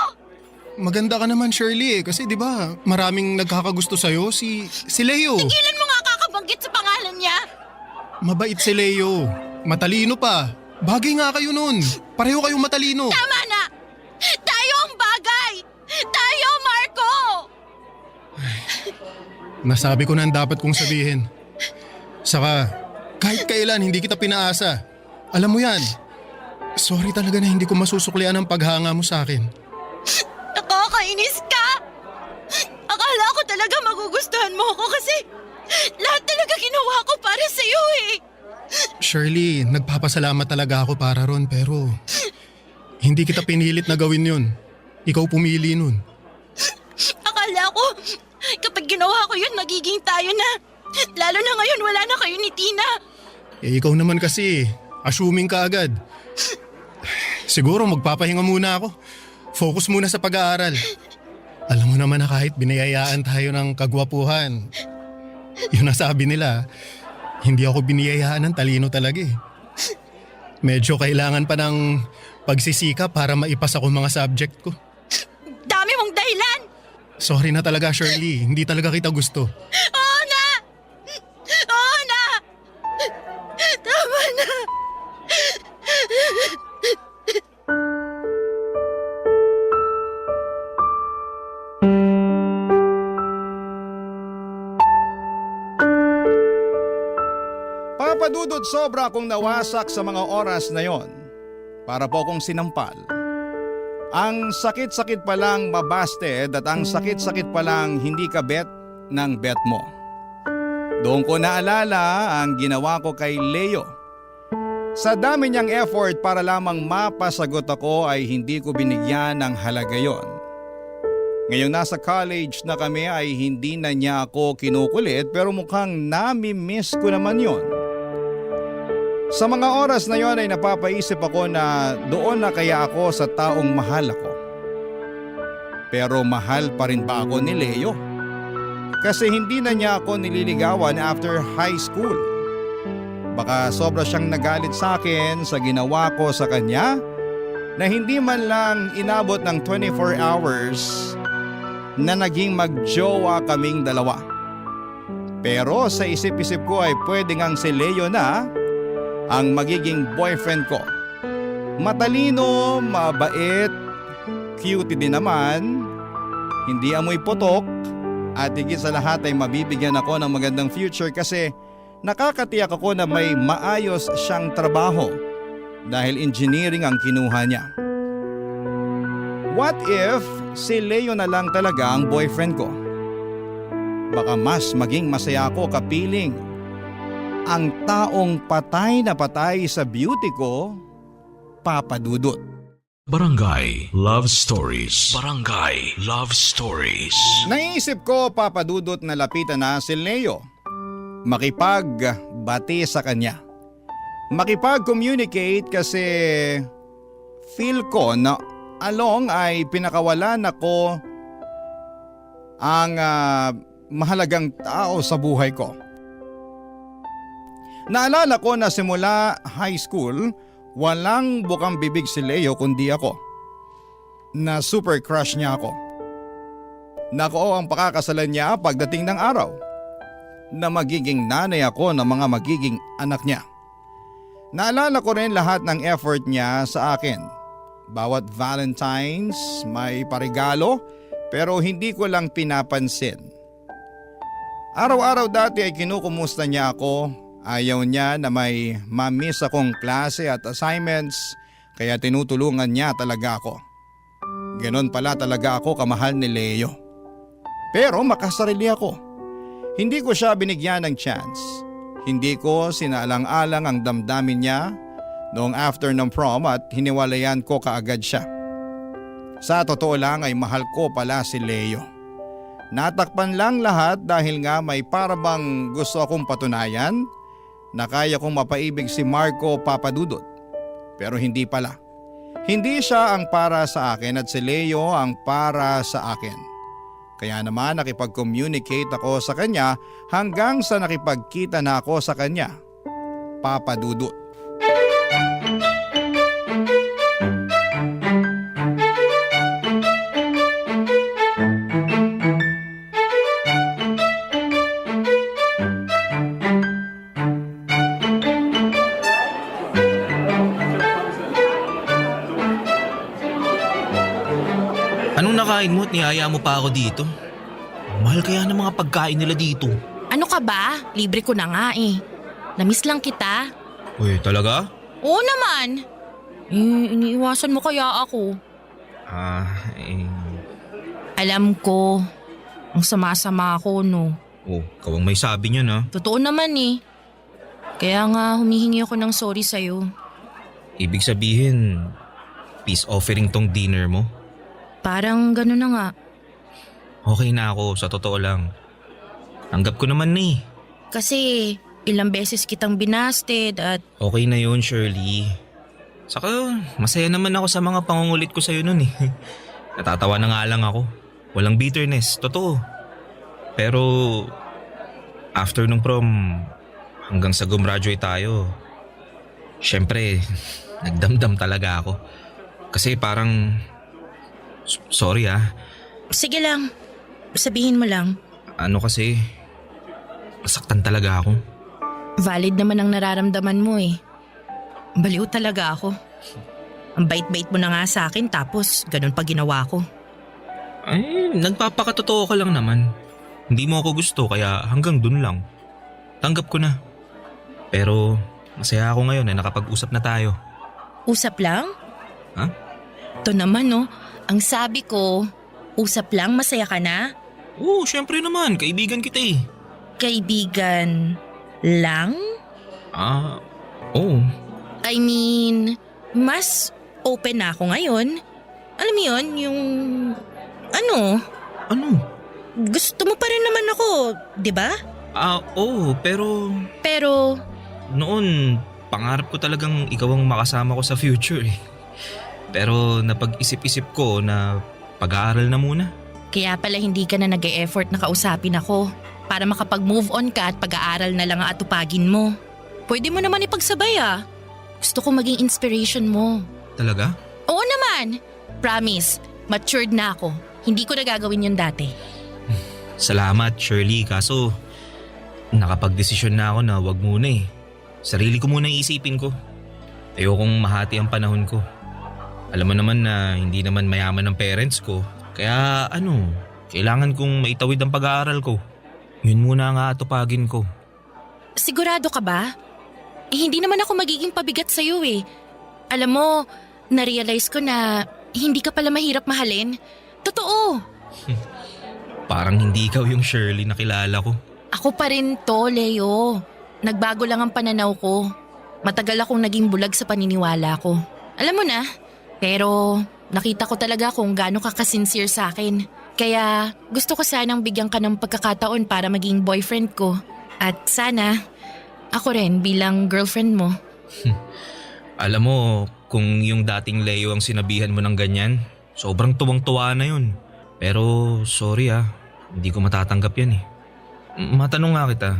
Maganda ka naman, Shirley eh. Kasi di ba maraming nagkakagusto sa'yo si Leo. Tigilan mo nga kakabanggit sa pangalan niya. Mabait si Leo. Matalino pa. Bagay nga kayo nun. Pareho kayong matalino. Tama na. Tayo ang bagay. Tayo, Marco. Nasabi ko na ang dapat kong sabihin. Saka, kahit kailan hindi kita pinaasa. Alam mo yan. Sorry talaga na hindi ko masusuklian ang paghanga mo sa akin. Nakakainis ka. Akala ko talaga magugustuhan mo ako kasi lahat talaga ginawa ko para sa'yo eh. Shirley, nagpapasalamat talaga ako para ron pero hindi kita pinilit na gawin yun. Ikaw pumili nun. Akala ko kapag ginawa ko yun magiging tayo na. Lalo na ngayon wala na kayo ni Tina. Ikaw naman kasi, assuming ka agad. Siguro magpapahinga muna ako. Focus muna sa pag-aaral. Alam mo naman na kahit biniyayaan tayo ng kagwapuhan, yun ang sabi nila, hindi ako biniyayaan ng talino talaga eh. Medyo kailangan pa ng pagsisikap para maipasa ko mga subject ko. Dami mong dahilan! Sorry na talaga, Shirley. Hindi talaga kita gusto. Oo na! Oo na! Tama na! Papadudot, sobra akong nawasak sa mga oras na yon. Para po akong sinampal. Ang sakit-sakit pa lang mabasted at ang sakit-sakit pa lang hindi ka bet ng bet mo. Doon ko naalala ang ginawa ko kay Leo. Sa dami niyang effort para lamang mapasagot ako ay hindi ko binigyan ng halaga yon. Ngayong nasa college na kami ay hindi na niya ako kinukulit pero mukhang nami-miss ko naman yon. Sa mga oras na yon ay napapaisip ako na doon na kaya ako sa taong mahal ako. Pero mahal pa rin ba ako ni Leo? Kasi hindi na niya ako nililigawan after high school. Baka sobra siyang nagalit sa akin sa ginawa ko sa kanya na hindi man lang inabot ng 24 hours na naging magjowa kaming dalawa. Pero sa isip-isip ko ay pwede ngang si Leo na ang magiging boyfriend ko. Matalino, mabait, cute din naman, hindi amoy putok, at higit sa lahat ay mabibigyan ako ng magandang future kasi nakakatiyak ako na may maayos siyang trabaho dahil engineering ang kinuha niya. What if si Leo na lang talaga ang boyfriend ko? Baka mas maging masaya ako kapiling ang taong patay na patay sa beauty ko, papadudot. Barangay Love Stories. Barangay Love Stories. Naisip ko, papadudot, na lapitan na si Leo. Makipagbati sa kanya. Makipag-communicate kasi feel ko na along ay pinakawalan ako ang mahalagang tao sa buhay ko. Naalala ko na simula high school, walang bukang bibig si Leo kundi ako. Na super crush niya ako. Nako ang pakakasalan niya pagdating ng araw. Na magiging nanay ako ng mga magiging anak niya. Naalala ko rin lahat ng effort niya sa akin. Bawat Valentine's may parigalo pero hindi ko lang pinapansin. Araw-araw dati ay kinukumusta niya ako. Ayaw niya na may ma-miss akong klase at assignments kaya tinutulungan niya talaga ako. Ganon pala talaga ako kamahal ni Leo. Pero makasarili ako. Hindi ko siya binigyan ng chance. Hindi ko sinaalang-alang ang damdamin niya noong after ng prom at hiniwalayan ko kaagad siya. Sa totoo lang ay mahal ko pala si Leo. Natakpan lang lahat dahil nga may parabang gusto akong patunayan na kaya kong mapaibig si Marco, papadudot. Pero hindi pala. Hindi siya ang para sa akin at si Leo ang para sa akin. Kaya naman nakipag-communicate ako sa kanya hanggang sa nakipagkita na ako sa kanya, papadudot. Anong nakain mo at niyaya mo pa ako dito? Mahal kaya ng mga pagkain nila dito. Ano ka ba? Libre ko na nga eh. Namiss lang kita. Uy, talaga? Oo naman. Iniiwasan mo kaya ako. Alam ko, ang sama-sama ako no. Oh, ikaw ang may sabi niyan ha. Totoo naman eh. Kaya nga humihingi ako ng sorry sa'yo. Ibig sabihin, peace offering tong dinner mo? Parang gano'n na nga. Okay na ako, sa totoo lang. Tanggap ko naman na eh. Kasi ilang beses kitang binasted at Okay na yun, Shirley. Saka masaya naman ako sa mga pangungulit ko sa'yo nun eh. Natatawa na nga lang ako. Walang bitterness, totoo. Pero after nung prom, hanggang sa gumraduate tayo, syempre, nagdamdam talaga ako. Kasi parang, sorry ah, Sige lang, sabihin mo lang. ano kasi, nasaktan talaga ako. Valid naman ang nararamdaman mo eh. Baliw talaga ako. Ang bait-bait mo na nga sa akin tapos ganun pa ginawa ko. Ay, nagpapakatotoo ka lang naman. Hindi mo ako gusto kaya hanggang dun lang. Tanggap ko na. Pero masaya ako ngayon na nakapag-usap na tayo. Usap lang? Ha? Ito naman no, ang sabi ko, usap lang, masaya ka na? Oo, syempre naman. Kaibigan kita eh. Kaibigan lang? Oo. I mean, mas open na ako ngayon. Alam mo yun, yung... Ano? Gusto mo pa rin naman ako, di ba? Oo, pero... Pero... Noon, pangarap ko talagang ikaw ang makasama ko sa future eh. Pero napag-isip-isip ko na pag-aaral na muna. Kaya pala hindi ka na nag-e-effort na kausapin ako para makapag-move on ka at pag-aaral na lang ang atupagin mo. Pwede mo naman ipagsabay ah. Gusto ko maging inspiration mo. Talaga? Oo naman. Promise, matured na ako. Hindi ko na gagawin yun dati. Salamat, Shirley. Kaso, nakapag-desisyon na ako na wag muna eh. Sarili ko muna iisipin ko. Ayokong mahati ang panahon ko. Alam mo naman na hindi naman mayaman ng parents ko. Kaya kailangan kong maitawid ang pag-aaral ko. Yun muna nga atupagin ko. Sigurado ka ba? Hindi naman ako magiging pabigat sa'yo eh. Alam mo, na-realize ko na hindi ka pala mahirap mahalin. Totoo. Parang hindi ikaw yung Shirley na kilala ko. Ako pa rin to, Leo. Nagbago lang ang pananaw ko. Matagal akong naging bulag sa paniniwala ko. Alam mo na, pero nakita ko talaga kung gaano ka kasincere sa akin. Kaya gusto ko sanang bigyan ka ng pagkakataon para maging boyfriend ko. At sana, ako rin bilang girlfriend mo. Alam mo, kung yung dating Leo ang sinabihan mo ng ganyan, sobrang tuwang-tuwa na yun. Pero sorry hindi ko matatanggap yan eh. Matanong nga kita,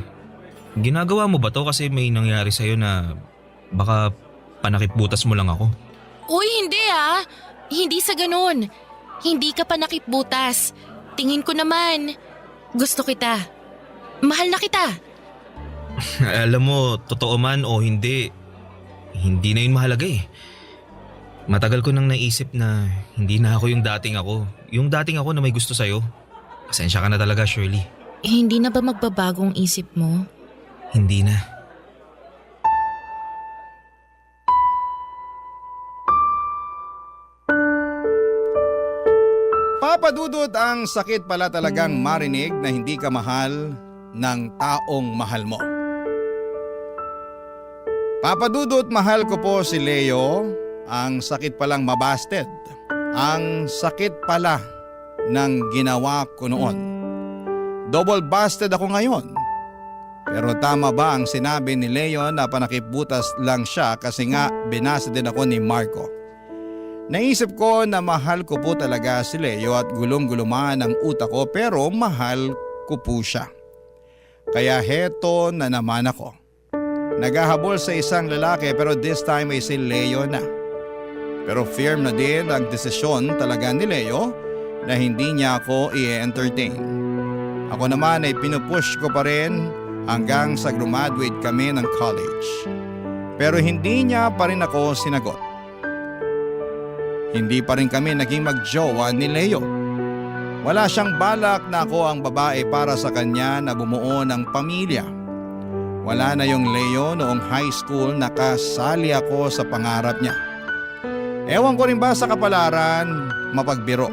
ginagawa mo ba to kasi may nangyari sa'yo na baka panakipbutas mo lang ako? Uy, hindi Hindi sa ganun. Hindi ka pa nakipbutas. Tingin ko naman, gusto kita. Mahal na kita. Alam mo, totoo man o hindi na yun mahalaga eh. Matagal ko nang naisip na hindi na ako yung dating ako. Yung dating ako na may gusto sa'yo. Pasensya ka na talaga, Shirley. Hindi na ba magbabagong isip mo? Hindi na. Papa Dudut, ang sakit pala talagang marinig na hindi ka mahal ng taong mahal mo. Papa Dudut, mahal ko po si Leo. Ang sakit palang mabasted. Ang sakit pala ng ginawa ko noon. Double busted ako ngayon. Pero tama ba ang sinabi ni Leo na panakipbutas lang siya kasi nga binasa din ako ni Marco? Naisip ko na mahal ko po talaga si Leo at gulong-guluman ang utak ko pero mahal ko po siya. Kaya heto na naman ako. Naghahabol sa isang lalaki pero this time ay si Leo na. Pero firm na din ang desisyon talaga ni Leo na hindi niya ako i-entertain. Ako naman ay pinupush ko pa rin hanggang sa graduate kami ng college. Pero hindi niya pa rin ako sinagot. Hindi pa rin kami naging magjowa ni Leo. Wala siyang balak na ako ang babae para sa kanya na bumuo ng pamilya. Wala na yung Leo noong high school, nakasali ako sa pangarap niya. Ewan ko rin ba sa kapalaran, mapagbiro.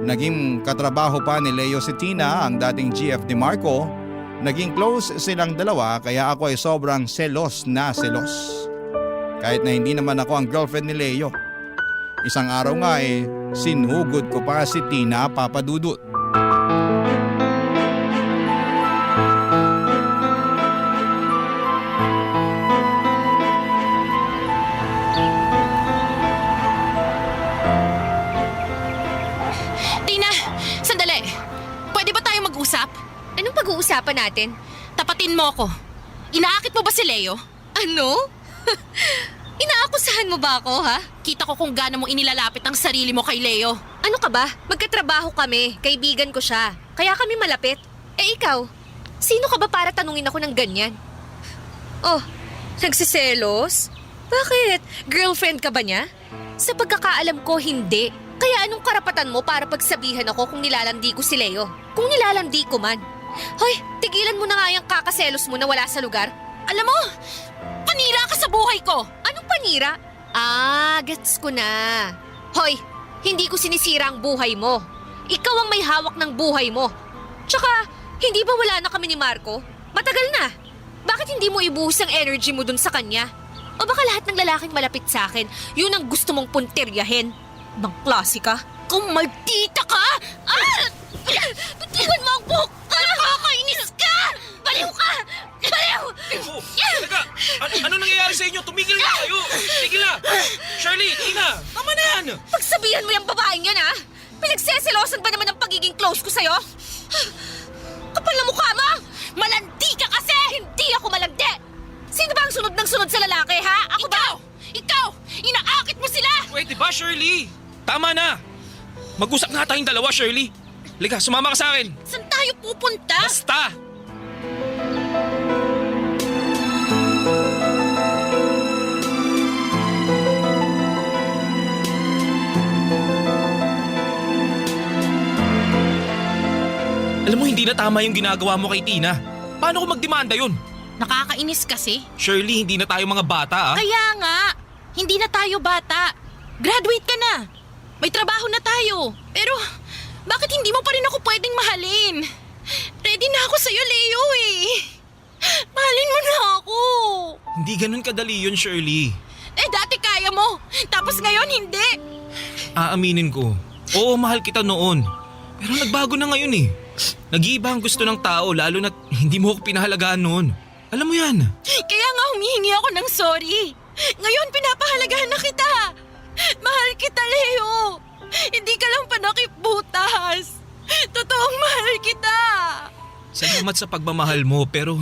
Naging katrabaho pa ni Leo si Tina, ang dating GF ni Marco. Naging close silang dalawa kaya ako ay sobrang selos na selos. Kahit na hindi naman ako ang girlfriend ni Leo. Isang araw nga sinugod ko pa si Tina, Papa Dudut. Anong pag-uusapan natin? Tapatin mo ko. Inaakit mo ba si Leo? Ano? Inaakusahan mo ba ako, ha? Kita ko kung gaano mo inilalapit ang sarili mo kay Leo. Ano ka ba? Magkatrabaho kami. Kaibigan ko siya. Kaya kami malapit. Eh ikaw, sino ka ba para tanungin ako ng ganyan? Oh, nagsiselos? Bakit? Girlfriend ka ba niya? Sa pagkakaalam ko, hindi. Kaya anong karapatan mo para pagsabihan ako kung nilalandi ko si Leo? Kung nilalandi ko man. Hoy, tigilan mo na nga yung kakaselos mo na wala sa lugar. Alam mo, panira ka sa buhay ko. Anong panira? Ah, gets ko na. Hoy, hindi ko sinisira ang buhay mo. Ikaw ang may hawak ng buhay mo. Tsaka, hindi ba wala na kami ni Marco? Matagal na. Bakit hindi mo ibuhos ang energy mo dun sa kanya? O baka lahat ng lalaking malapit sa akin, yun ang gusto mong puntiryahin? Bang klase ka? Kung maldita ka! Ah! Bitiwan mo ang buhok ka! Nakakainis ka! Baliw ka! Baliw! Teka, ano nangyayari sa inyo? Tumigil na kayo! Tigil na! Shirley, Tina, tama na yan! Pagsabihan mo yung babaeng yan, ha? Pinagseselosan ba naman ang pagiging close ko sa'yo? Kapal na mukha mo! Malandi ka kasi! Hindi ako malandi! Sino ba ang sunod ng sunod sa lalaki, ha? Ako ba? Ikaw! Inaakit mo sila! Pwede ba, Shirley? Tama na! Mag-usap nga tayong dalawa, Shirley. Liga, sumama ka sa akin. Saan tayo pupunta? Basta! Alam mo, hindi na tama yung ginagawa mo kay Tina. Paano ko magdemanda yun? Nakakainis kasi. Shirley, hindi na tayo mga bata, ah. Kaya nga, hindi na tayo bata. Graduate ka na. May trabaho na tayo. Pero, bakit hindi mo pa rin ako pwedeng mahalin? Ready na ako sa'yo, Leo eh. Mahalin mo na ako. Hindi ganun kadali yun, Shirley. Eh, dati kaya mo. Tapos ngayon, hindi. Aaminin ko. Oo, mahal kita noon. Pero nagbago na ngayon eh. Nag-iiba ang gusto ng tao lalo na hindi mo ako pinahalagaan noon. Alam mo yan. Kaya nga humihingi ako ng sorry. Ngayon pinapahalagahan na kita. Mahal kita, Leo. Hindi ka lang panakip butas. Totoong mahal kita. Salamat sa pagmamahal mo pero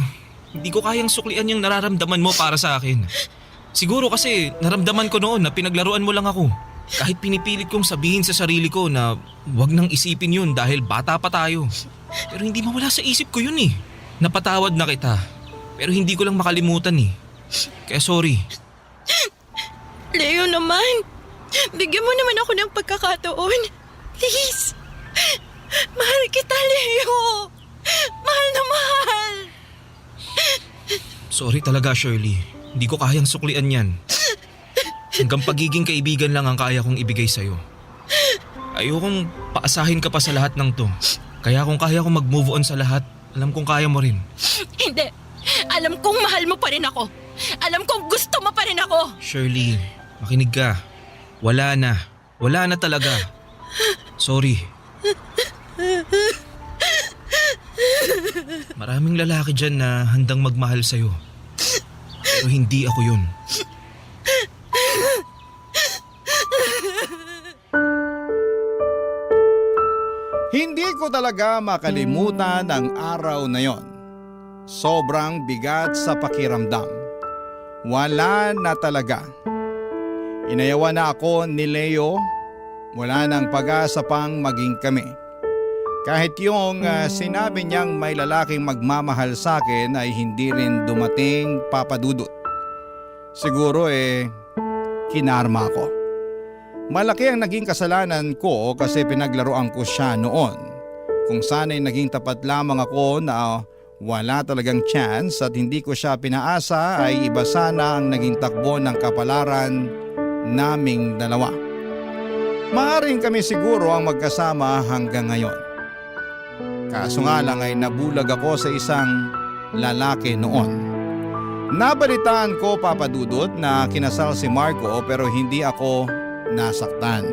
hindi ko kayang suklian yung nararamdaman mo para sa akin. Siguro kasi naramdaman ko noon na pinaglaruan mo lang ako. Kahit pinipilit kong sabihin sa sarili ko na wag nang isipin yun dahil bata pa tayo. Pero hindi mawala sa isip ko yun eh. Napatawad na kita. Pero hindi ko lang makalimutan eh. Kaya sorry. Leo naman, bigyan mo naman ako ng pagkakataon. Please. Mahal kita, Leo. Mahal na mahal. Sorry talaga, Shirley. Hindi ko kayang suklian yan. Hanggang pagiging kaibigan lang ang kaya kong ibigay sa'yo. Ayokong paasahin ka pa sa lahat ng to. Kaya kung kaya kong mag-move on sa lahat, alam kong kaya mo rin. Hindi. Alam kong mahal mo pa rin ako. Alam kong gusto mo pa rin ako. Shirley, makinig ka. Wala na. Wala na talaga. Sorry. Maraming lalaki dyan na handang magmahal sa'yo. Pero hindi ako yun. Hindi ko talaga makalimutan ang araw na yon. Sobrang bigat sa pakiramdam. Wala na talaga. Inayawan na ako ni Leo. Wala nang pag-asa pang maging kami. Kahit yung sinabi niyang may lalaking magmamahal sa akin ay hindi rin dumating, Papa Dudut. Siguro kinarma ko. Malaki ang naging kasalanan ko kasi pinaglaruan ko siya noon. Kung sana'y naging tapat lamang ako na wala talagang chance at hindi ko siya pinaasa ay iba sana ang naging takbo ng kapalaran naming dalawa. Maaring kami siguro ang magkasama hanggang ngayon. Kaso nga lang ay nabulag ako sa isang lalaki noon. Nabalitaan ko, Papa Dudut, na kinasal si Marco pero hindi ako nasaktan.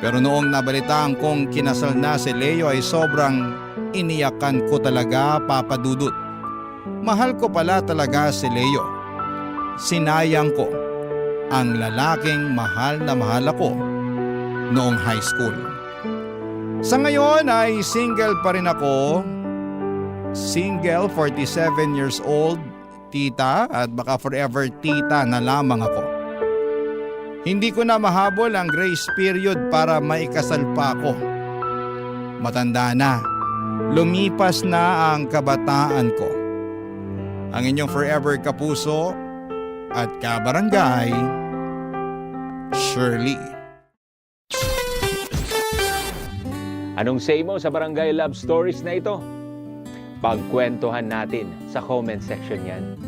Pero noong nabalitaan kong kinasal na si Leo ay sobrang iniyakan ko talaga, Papa Dudut. Mahal ko pala talaga si Leo. Sinayang ko ang lalaking mahal na mahal ako noong high school. Sa ngayon ay single pa rin ako Single, 47 years old, tita, at baka forever tita na lamang ako. Hindi ko na mahabol ang grace period para maikasal pa ako. Matanda na, lumipas na ang kabataan ko. Ang inyong forever kapuso at kabarangay, Shirley. Anong say mo sa Barangay Love Stories na ito? Pagkwentuhan natin sa comment section yan.